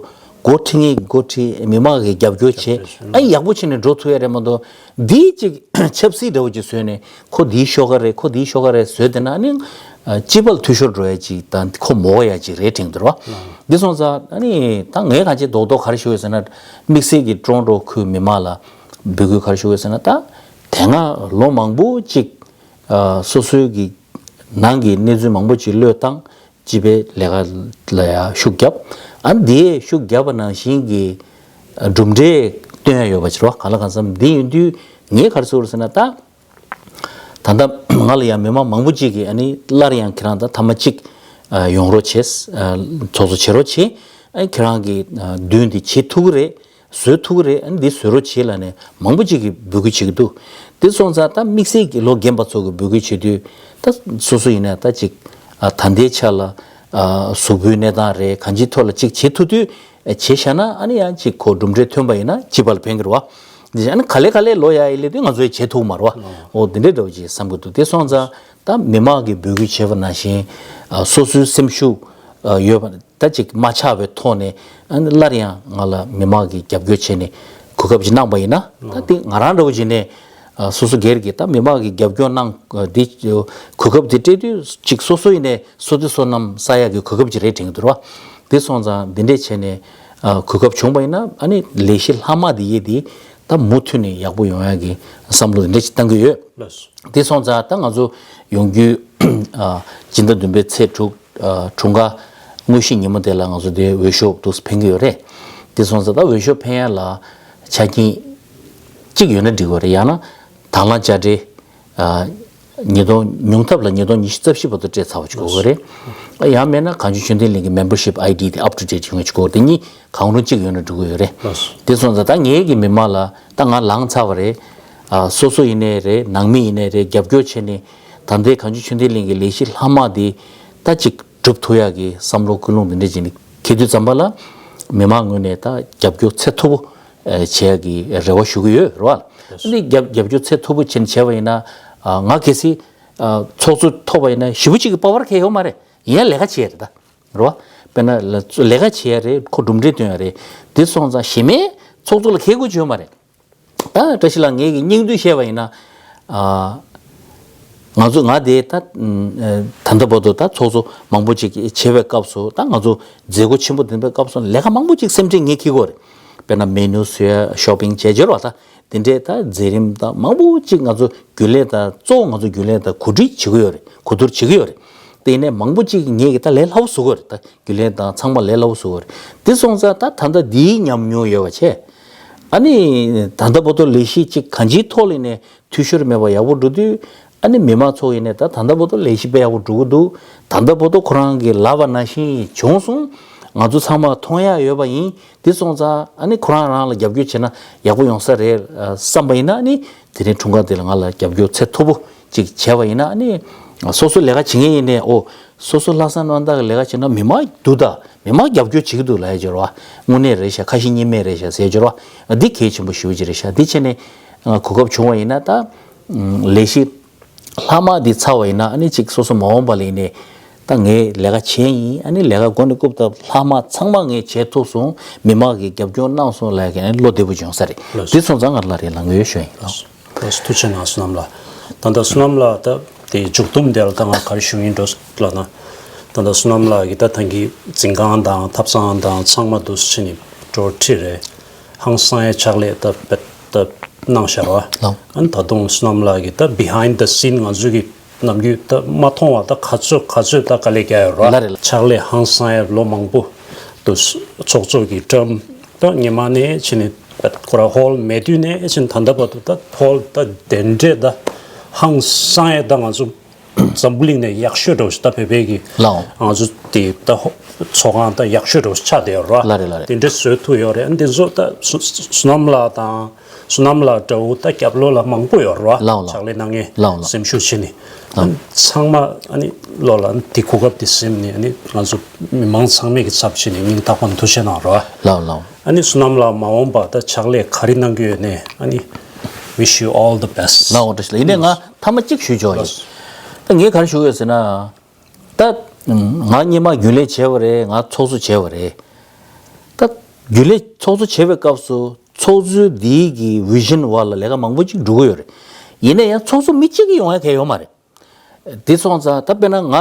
འགོ་ཁྲིད་མཁན་གྱིས་འགོ་ཁྲིད། མི་མང་གིས་རྒྱབ་སྐྱོར་བྱེད། ཨ་ཡག་པོ་བྱས་ནས་འགྲོ་ཐུབ་ཡ་རེད་མ་གཏོགས་འདིའི་གཅིག་ཆབ་སྲིད་འདྲ་བོ་ཅིག་བཟོས་ནས་ཁོ་འདིའི་ཤོག་ཁ་རེད། ཁོ་འདིའི་ཤོག་ཁ་རེད་བཟོས་བསྡད་ན་ཨ་ནི་སྤྱི་པ་ལ་འཐུས་ཤོར་འགྲོ་ཡ་ཅིག་དང་ཁོ་མ་དགའ་ཡ་ཅིག་རེད་དྲན་གྱི་འདུག་ར། འདི་སོང་ཙང་ཨ་ནི་ད་ངས་གང་ཅི་རྡོག་རྡོག་ག་རེ་ཞུ་ཡོད་ཟེར་ན། དམིགས་བསལ་གྱི་ཀྲོན་ཊོ་ཁུལ་མི་མང་ལ་འབོད་སྐུལ་ག་རེ་ཞུ་ཡོད་ཟེར་ན། ད་དེ་སྔ་ལོ་མང་པོ་ཅིག་ཨ་སོ་སོའི་གི་ནང་གི་གནས་ཚུལ་མང་པོ་ཅིག་བློས་བཏང་། སྤྱི་པའི་ལས་ཀ་ལ་ཡང་ཤུགས་བརྒྱབ། ཨ་འདིའི་ཤུགས་བརྒྱབ་པ་ནང་བཞིན་གྱི་ཨ་གྲུབ་འབྲས་སྟོན་ཡ་ཡོད་པ་ཅིག་རེད་བ། གང་ལ་གང་འཚམ་འདི་ཡིན་དུས་ངས་ག་རེ་ཟེར་དགོས་རེད་ཟེར་ན། ད་ད་ལྟ་ང་ལ་ཡང་མི་མང་མང་པོ་ཅིག་གིས་ཨ་ནི་སླར་ཡང་ཁྱེད་རང་ད་ཐེངས་མ་གཅིག་ཨ་ཡོང་རོགས་བྱེད། ཨ་ཚོགས་གཙོ་བྱེད་རོགས་བྱེད། ཨ་ཁྱེད་རང་གིས་ཨ་མདུན་དེ་བྱེད་ཐུབ་ཀྱི་རེད། བཟོ་ཐུབ་ཀྱི་རེད། ཨ་ནི་འདི་བཟོ་རོགས་བྱེད་ལབ་ནས་མང་པོ་ཅིག་གིས་འབོད་སྐུལ་བྱེད་ཀྱི་འདུག་དེ་སོང་ཙང་ད་དམིགས་བསལ་གྱི་ལོ་རྒན་པ་ཚོ་གིས་འབོད་སྐུལ་བྱེད་དུས་ད་སོ་སོ་ཡིན་ན་ད་ཅིག་ཨ་ད་ལྟའི་ཆ་ལ་ཨ་གཟུགས་པོའི་གནས་སྟངས་རེད། གང་ཅིའི་ཐོག་ལ་ཅིག་བྱེད་ཐུབ་དུས་ཨ་བྱས་བཞག་ན་ཨ་ནི་ཡང་ཅིག་ཁོ་གྲུབ་འབྲས་ཐོན་པ་ཡིན་ན་སྤྱི་པ་ལ་ཕན་གྱི་རེད་བ། འདི་ཨ་ནི་ག་ལེ་ག་ལེ་ལོ་ཡར་ཡར་སླེབས་དུས་ང་ཚོས་བྱེད་ཐུབ་མ་རེད་བ། འོ་འདི་འདྲའི་འདྲ་བོ་ཅིག་བསམ་གྱི་འདུག་དེ་སོང་ཙང་ད་མི་མང་གིས་འབོད་སྐུལ་བྱས་པ་ནང་བཞིན་ཨ་སོ་སོའི་སེམས་ཤུགས་ཨ་ཡོད་པ། ད་ཅིག་མ་ཆག་པའི་ཐོག་ནས་ཨ་ནི་སླར་ཡང་ང་ལ་མི་མང་གིས་རྒྱབ་སྐྱོར་བྱས་ནས་གོ་སྐབས་ཅིག་གནང་པ་ཡིན་ན། ད་དེ་ང་རང་འདྲ་བོ་བྱས་ནས་ ཨ་སོ་སོ་སྒེར་གྱི་ད་མི་མང་གི་རྒྱབ་སྐྱོར་གནང་ཨ་འདི་གོ་སྐབས་འདི་སྤྲད་དུས་གཅིག་སོ་སོ་ཡིན་ནའི་བསོད་བདེ་བསོད་ནམས་བསགས་ཡག་གི་གོ་སྐབས་ཅིག་རེད་དྲན་གྱི་འདུག་ར། འདི་སོང་ཙང་འདི་འདྲས་བྱས་ནས་ཨ་གོ་སྐབས་བྱུང་བ་ཡིན་ན་ཨ་ནི་ལས་གཞི་ལྷག་མ་འདི་ཡས་འདི་ད་མུ་མཐུད་ནས་ཡག་པོ་ཡོང་ཡག་གི་བསམ་བློ་འདི་འདྲས་ཅིག་བཏང་གི་ཡོད། ལགས་སོ། འདི་སོང་ཙང་ད་ང་ཚོ་ཡོང་རྒྱུའི་ཨ་སྤྱི་ཟླ་བདུན་པའི་ཚེས་དྲུག་ཨ་དྲུག་པ་དངོས་གཞི་ཉིན་མོ་དེ་ལ་ང་ཚོ་དེ་འོས་ཤོག་འདུག་སེ་འཕེན་གྱི་ཡོད་རེད། དེ་སོང་ཙང་ད་འོས་ཤོག་འཕེན་ཡ་ལ་ཆ་རྐྱེན་གཅིག་ཡོད་ན་འགྲིག་གི་རེད། ཡང་ན་དང་བླངས་དཔྱ་ཁྲལ་ཨ་ཉིས་སྟོང་ཉུང་མཐའ་ལ་ཉིས་སྟོང་ཉི་ཤུ་རྩ་བཞི་བར་དུ་སྤྲད་ཚར་བ་ཅིག་དགོས་ཀྱི་རེད། ཡང་མིན་ན་གངས་ལྗོངས་ཆོས་ལྡན་གླིང་གི་membership I D དེ་up to date ཡོང་ཡ་ཅིག་དགོས། དེ་གཉིས་གང་རུང་གཅིག་ཡོད་ན་འགྲིག་གི་ཡོད་རེད། དེ་སོང་ཙང་ད་ངེད་ཀྱི་མི་མང་ལ་ད་ང་ལངས་ཚར་བ་རེད། ཨ་སོ་སོ་ཡིན་ནའི་རེད། ནང་མི་ཡིན་ནའི་རེད། རྒྱབ་སྐྱོར་བྱས་ནས་ད་ལྟའི་གངས་ལྗོངས་ཆོས་ལྡན་གླིང་གི་ལས་གཞི་ལྷག་མ་དེ་ད་ཅིག་སྒྲུབ་ཐུབ་ཡག་གི་བསམ་བློ་ཀུན་སློང་འདི་འདྲ་ཅིག་འཁྱེར་དུས་ཙམ་པ་ལ་མི་མང་ངོས་ནས་ད་རྒྱབ་སྐྱོར་ཚད་མཐོ་པོ་བྱེད་ཡག་གི་རེ་བ་ཞུ་གི་ཡོད་རེད་བ། འདི་རྒྱབ་རྒྱབ་སྐྱོར་ཚད་མཐོ་པོ་བྱས་ནས་བྱས་པ་ཡིན་ན་ཨ་ང་གལ་སྲིད་ཨ་ཚོགས་གཙོ་ཐོབ་པ་ཡིན་ན་ཞེ་པོ་ཅིག་གི་པ་ཝར་གང་ཡང་ཡོད་མ་རེད། ཡིན་ཡང་ལས་ཀ་བྱེད་ཡ་རེད་ད། རེད་བ། དཔེར་ན་ལས་ལས་ཀ་བྱེད་ཡ་རེད། ཁོ་གྲུབ་འབྲས་སྟོན་ཡ་རེད། འདི་སོང་ཙང་གཞན་མའི་ཚོགས་གཙོ་ལ་གལ་དགོས་ཀྱི་ཡོད་མ་རེད། ད་བཀྲ་ཤིས་ལགས་ངེད་ཀྱི་སྙིང་བསྡུས་བཤད་པ་ཡིན་ན། ཨ་ང་ཚོ་ང་དེ་ད་ད་ལྟ་བར་དུ་ད་ཚོགས་གཙོ་མང་པོ་ཅིག་བྱེད་པའི་སྐབས་སུ་ད་ང་ཚོ་མཛད་སྒོ་ཆེན་པོ་འདི་འདྲའི་སྐབས་སུ་ལས་ཀ་མང་པོ་ཅིག་སེམས་ཁྲལ་ངས་འཁྱེར་གྱི་ཡོད་རེད། དཔེར་ན་མེ་ནུ་བཟོ་ཡ། ཤོ་པིང་བྱས་བྱས་རེད་བ། ད་དེ་འདྲའི་ད་མཛད་རིམ་ད་མང་པོ་ཅིག་ང་ཚོ་རྒྱུན་ལས་དང་གཙོ་བོ་ང་ཚོ་རྒྱུན་ལས་དང་གོ་སྒྲིག་བྱེད་ཀྱི་ཡོད་རེད། གོ་བསྡུར་བྱེད་ཀྱི་ཡོད་རེད། དེ་ཡིན་ནའི་མང་པོ་ཅིག་ངེད་ཀྱིས་ད་ལས་སླ་པོ་བཟོ་གི་ཡོད་རེད། ད་རྒྱུན་ལས་དང་ཚང་མ་ལས་སླ་པོ་བཟོ་གི་ཡོད་རེད། དེ་སོང་ཙང་ད་ད་ལྟ་འདིའི་ཉམས་མྱོང་ཡོད་པ་བྱས། ཨ་ནི་ད་ལྟ་བར་དུ་ལས་གཞི་ཅིག་གང་ཅིའི་ཐོག་ལ་ཡིན་ནའི་འཐུས་ཤོར་མེད་པར་ཡག་པོ་འགྲོ་དུས། ཨ་ནི་མི་མང་ཚོ་ཡིན་ནའི་ད་ད་ལྟ་བར་དུ་ལས་གཞི་དཔེ་ཡག་པོ་འགྲོ་གི་འདུག་ད་ལྟ་བར་དུ་ཁོ་རང་གིས་ལབ་པ་ནང་བཞིན་བྱུང་སོང་། ང་ཚོ་ཚང་མ་མཐོང་ཡག་ཡོད་པ་ཡིན། དེ་སོང་ཙང་ཨ་ནི་ཁོ་རང་རང་ལ་རྒྱབ་སྐྱོར་བྱས་ན་ཡག་པོ་ཡོང་ས་རེད་བསམ་པ་ཡིན་ན། ཨ་ནི་དེ་རིང་འཁྲུངས་སྐར་དེ་ལ་ང་ལ་རྒྱབ་སྐྱོར་ཚད་མཐོ་པོ་ཅིག་བྱས་པ་ཡིན་ན། ཨ་ནི་སོ་སོ་ལས་ཀ་བྱེད་མཁན་ཡིན་ནའི་ཨོ་སོ་སོ་ལྷག་བསམ་རྣམ་དག་གི་ལས་ཀ་བྱེད་ན་མི་མང་འདུག་ད་མི་མང་རྒྱབ་སྐྱོར་བྱེད་ཀྱི་འདུག་ལབ་ཡ་ཅིག་ཡོད་རེད་བ། དངོས་གནས་རེད་ཤག་ཁ་ཞེ་གཉིས་མེད་རེད་ཤག་ཟེར་ཡ་ཅིག་ཡོད་རེད་བ། འདི་གལ་ཆེན་པོ་ཞེ་པོ་ཅིག་རེད་ཤག་འདི་བྱས་ནས་གོ་སྐབས་བྱུང་བ་ཡིན་ན་ད་ལས་གཞི་ལྷག་མ་འདི་ཚར་བ་ཡིན་ན། ཨ་ནི་ཅིག་སོ་སོ་མ་འོངས་པ་ལ་ཡིན་ནའི་ད་ངས་ལས་ཀ་བྱས་ཡིན། ཨ་ནི་ལས་ཀ་མགོ་ནས་རྐུབ་བཏབ་ལྷག་མ་ཚང་མ་ངས་བྱས་ཐུབ་སོང་། མི་མང་གིས་རྒྱབ་སྐྱོར་གནང་སོང་ལབ་ཡ་གི་བློ་བདེ་པོ་བྱུང་ས་རེད། ལགས་སོ། འདི་སོང་ཙང་ང་ལ་རེ་ལངས་ཡོད་ཞུ་ཡིན། ལགས་སོ། ལགས་སོ། ཐུགས་རྗེ་གནང་བསོད་ནམས་ལགས། ད་ལྟ་བསོད་ནམས་ལགས་ད་དེ་མཇུག་བསྡོམས་དེ་ལ་ད་ང་ག་རེ་ཞུ་ཡིན་འགྲོ་ལབ་ན། ད་ལྟ་བསོད་ནམས་ལགས་ཀྱིས་ད་ཐང་གི་འཛིན་ཁང་དང་ཐབ་ཚང་དང་ཚང་མ་འདུག་སེ་བྱས་ནས་འགྲོ་ཁྲིད་རེད། ཧང་སང་ཡ་ཕྱག་ལས་ད་དཔེ་ད་གནང་བཞག་ར། ལགས། ཨ་ནི་ད་དུང་བསོད་ནམས་ལགས་ཀྱིས་ད་behind the scene ང་ཚོ་གི་ནམ་རྒྱུན་ད་མ་མཐོང་བ་ད་ག་ཚོད་ག་ཚོད་ད་དཀའ་ལས་བརྒྱབ་ཡོད་ར། ལགས་རེད་ལགས། ཕྱག་ལས་ཧང་སང་ཡ་ལོ་མང་པོ་འདུག་ཚོགས་གཙོ་གི་term ད་ཉི་མ་ནས་བྱས་ནས་ཁོ་ར་ཧོལ་མེད་དུས་ནས་བྱས་ནས་ད་ལྟ་བར་དུ་ད་ཧོལ་ད་དེ་འདྲས་ད་ཧང་སང་ཡ་ད་ང་ཚོ་འཛམ་བུ་གླིང་ནས་ཡག་ཤོས་འདྲ་བོ་ཞིག་ད་བོད་པའི་གི་ལའོ། ང་ཚོ་དེ་ད་ཧོ་ཚོགས་ཁང་ད་ཡག་ཤོས་འདྲ་བོ་ཆགས་བསྡད་ཡོད་ར། ལགས་རེད་ལགས་རེད། དེ་འདྲས་བཟོ་ཐུབ་ཡོད་རེད། འདི་ཚོ་ད་བསོད་ནམས་ལགས་དང་བསོད་ནམས་ལགས་འདྲ་བོ་ད་རྒྱབ་ལོགས་ལ་མང་པོ་ཡོད་ར། ལའོ་ལའོ། ཕྱག་ལས་གནང་མཁན་ལའོ་ལའོ། སེམས་ཤུགས་ཆེ་ནི། ཨ་ཚང་མ་ཨ་ནི་ལོ་ལ་དེ་གོ་སྐབས་དེ་ཟིན་ནས་ཨ་ནི་ང་ཚོ་མི་མང་ཚང་མས་ཀྱི་ཚབ་བྱས་ནས་སྙིང་ཐག་པ་ནས་ཐུགས་རྗེ་གནང་རོགས། ལའོ་ལའོ། ཨ་ནི་བསོད་ནམས་ལགས་མ་འོངས་པ་ད་ཕྱག་ལས་ག་རེ་གནང་གི་ཡོད་ནས་ཨ་ནི་wish you all the best། ལའོ་བཀྲ་ཤིས་ལགས། ཡིན་ནའི་ང་ཐ་མ་གཅིག་ཞུ་ཆོག་ཡིན། ད་ངས་ག་རེ་ཞུ་གི་ཡོད་ཟེར་ན། ད་ང་སྔོན་མ་རྒྱུན་ལས་བྱས་པ་རེད། ང་ཚོགས་གཙོ་བྱས་པ་རེད། ད་རྒྱུན་ལས་ཚོགས་གཙོ་བྱས་པའི་སྐབས་སུ་ཚོགས་གཙོའི་འདིའི་གི་vision་བར་ལ་ལས་ཀ་མང་པོ་ཅིག་འགྲོ་གི་ཡོད་རེད། ཡིན་ནའི་ཡང་ཚོགས་གཙོ་མི་གཅིག་གིས་ཡོང་ཡ་གང་ཡོད་མ་རེད། དེ་སོང་ཙང་ད་དཔེར་ན་ང་ད་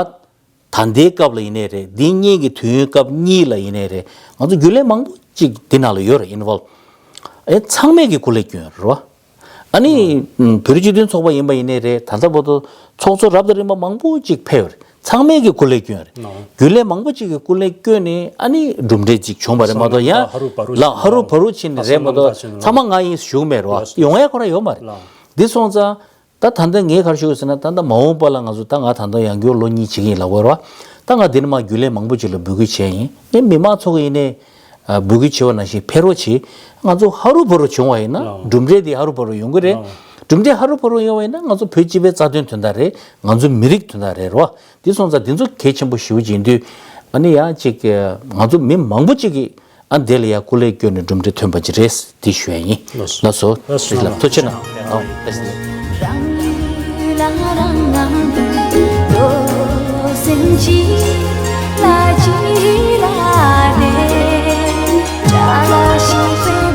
ལྟའི་སྐབས་ལ་ཡིན་ནའི་རེད། འདི་སྔོན་གྱི་དུས་ཡུན་སྐབས་གཉིས་ལ་ཡིན་ནའི་རེད། ང་ཚོ་རྒྱུན་ལས་མང་པོ་ཅིག་འདི་ནང་ལ་ཡོད་རེད། involve། ཨེ་ཚང་མས་ཀྱི་སྐུ་ལས་བསྐྱོན་ཡོད་རེད་བ། ཨ་ནི་བོད་རིགས་སྤྱི་མཐུན་ཚོགས་པ་ཡིན་པ་ཡིན་ནའི་རེད། ད་ལྟ་བར་དུ་ཚོགས་གཙོ་རབ་དང་རིམ་པ་མང་པོ་ཅིག་ཕེབས་ཡོད་རེད། ཚང་མས་ཀྱི་སྐུ་ལས་བསྐྱོན་ཡོད་རེད། རྒྱུན་ལས་མང་པོ་ཅིག་གི་སྐུ་ལས་བསྐྱོན་ནས་ཨ་ནི་གྲུབ་འབྲས་ཅིག་བྱུང་བ་རེད་མ་གཏོགས་ཡང་ཧ་རུ་བ་རུ་ལ་ཧ་རུ་བ་རུ་ཕྱིན་ནས་རེད་མ་གཏོགས་ཚང་མ་ང་ཡིན་ཞུ་གི་མེད་རེད་བ། ཡོང་ཡ་ཁོ་རང་ཡོད་མ་རེད། འདི་སོང་ཙང་། ད་ད་ལྟ་ངས་ག་རེ་ཞུ་དགོས་ཟེར་ན། ད་ལྟ་མ་འོངས་པ་ལ་ང་ཚོ་ད་ང་ད་ལྟ་ཡང་སྐྱོར་ལོ་གཉིས་བྱེད་ཀྱི་ཡིན་ལབ་དགོས་རེད་བ། ད་ང་འདི་ནས་མར་རྒྱུན་ལས་མང་པོ་ཅིག་ལ་འབོད་སྐུལ་བྱས་ཡིན། ངས་མི་མང་ཚོ་གི་ཡིན་ནའི་འབོད་སྐུལ་བྱས་པ་ནང་བཞིན་ཕེབས་རོགས་བྱེད། ང་ཚོ་ཧ་རུ་བ་རུ་བྱུང་བ་ཡིན་ན་གྲུབ་འབྲས་དེ་ཧ་རུ་བ་རུ་ཡོང་གི་རེད། གྲུབ་འབྲས་ཧ་རུ་བ་རུ་ཡོང་བ་ཡིན་ན་ང་ཚོ་བོད་སྤྱི་པའི་རྩ་དོན་དོན་དག་རེད། ང་ཚོ་མི་རིགས་དོན་དག་རེད་རོ། འདི་སོང་ཙང་འདི་ཚོ་གལ་ཆེན་པོ་ཞེ་པོ་ཅིག་ཡིན་དུས། ཨ་ནི་ཡང་ཅིག་ང་ཚོ་མི་མང་པོ་ཅིག་གིས། ཨ་འདི་ལ་ཡང་སྐུ་ལས་བསྐྱོན་ནས་གྲུབ་འབྲས་ཐོན་པ་ཅིག་རེད་དེ་ཞུ་ཡ་ཡིན། ལགས་སོ། ལགས་སོ། ལགས་སོ། ཐུགས་རྗེ་གནང་། ཨོ་ལགས་སོ། རང་ལུས་ལ་རང་ངང་དུ་འགྲོ་སེམས་ཀྱི་ལ་ཅི་ལ་དེ་བྲལ་ཞིག་པའི་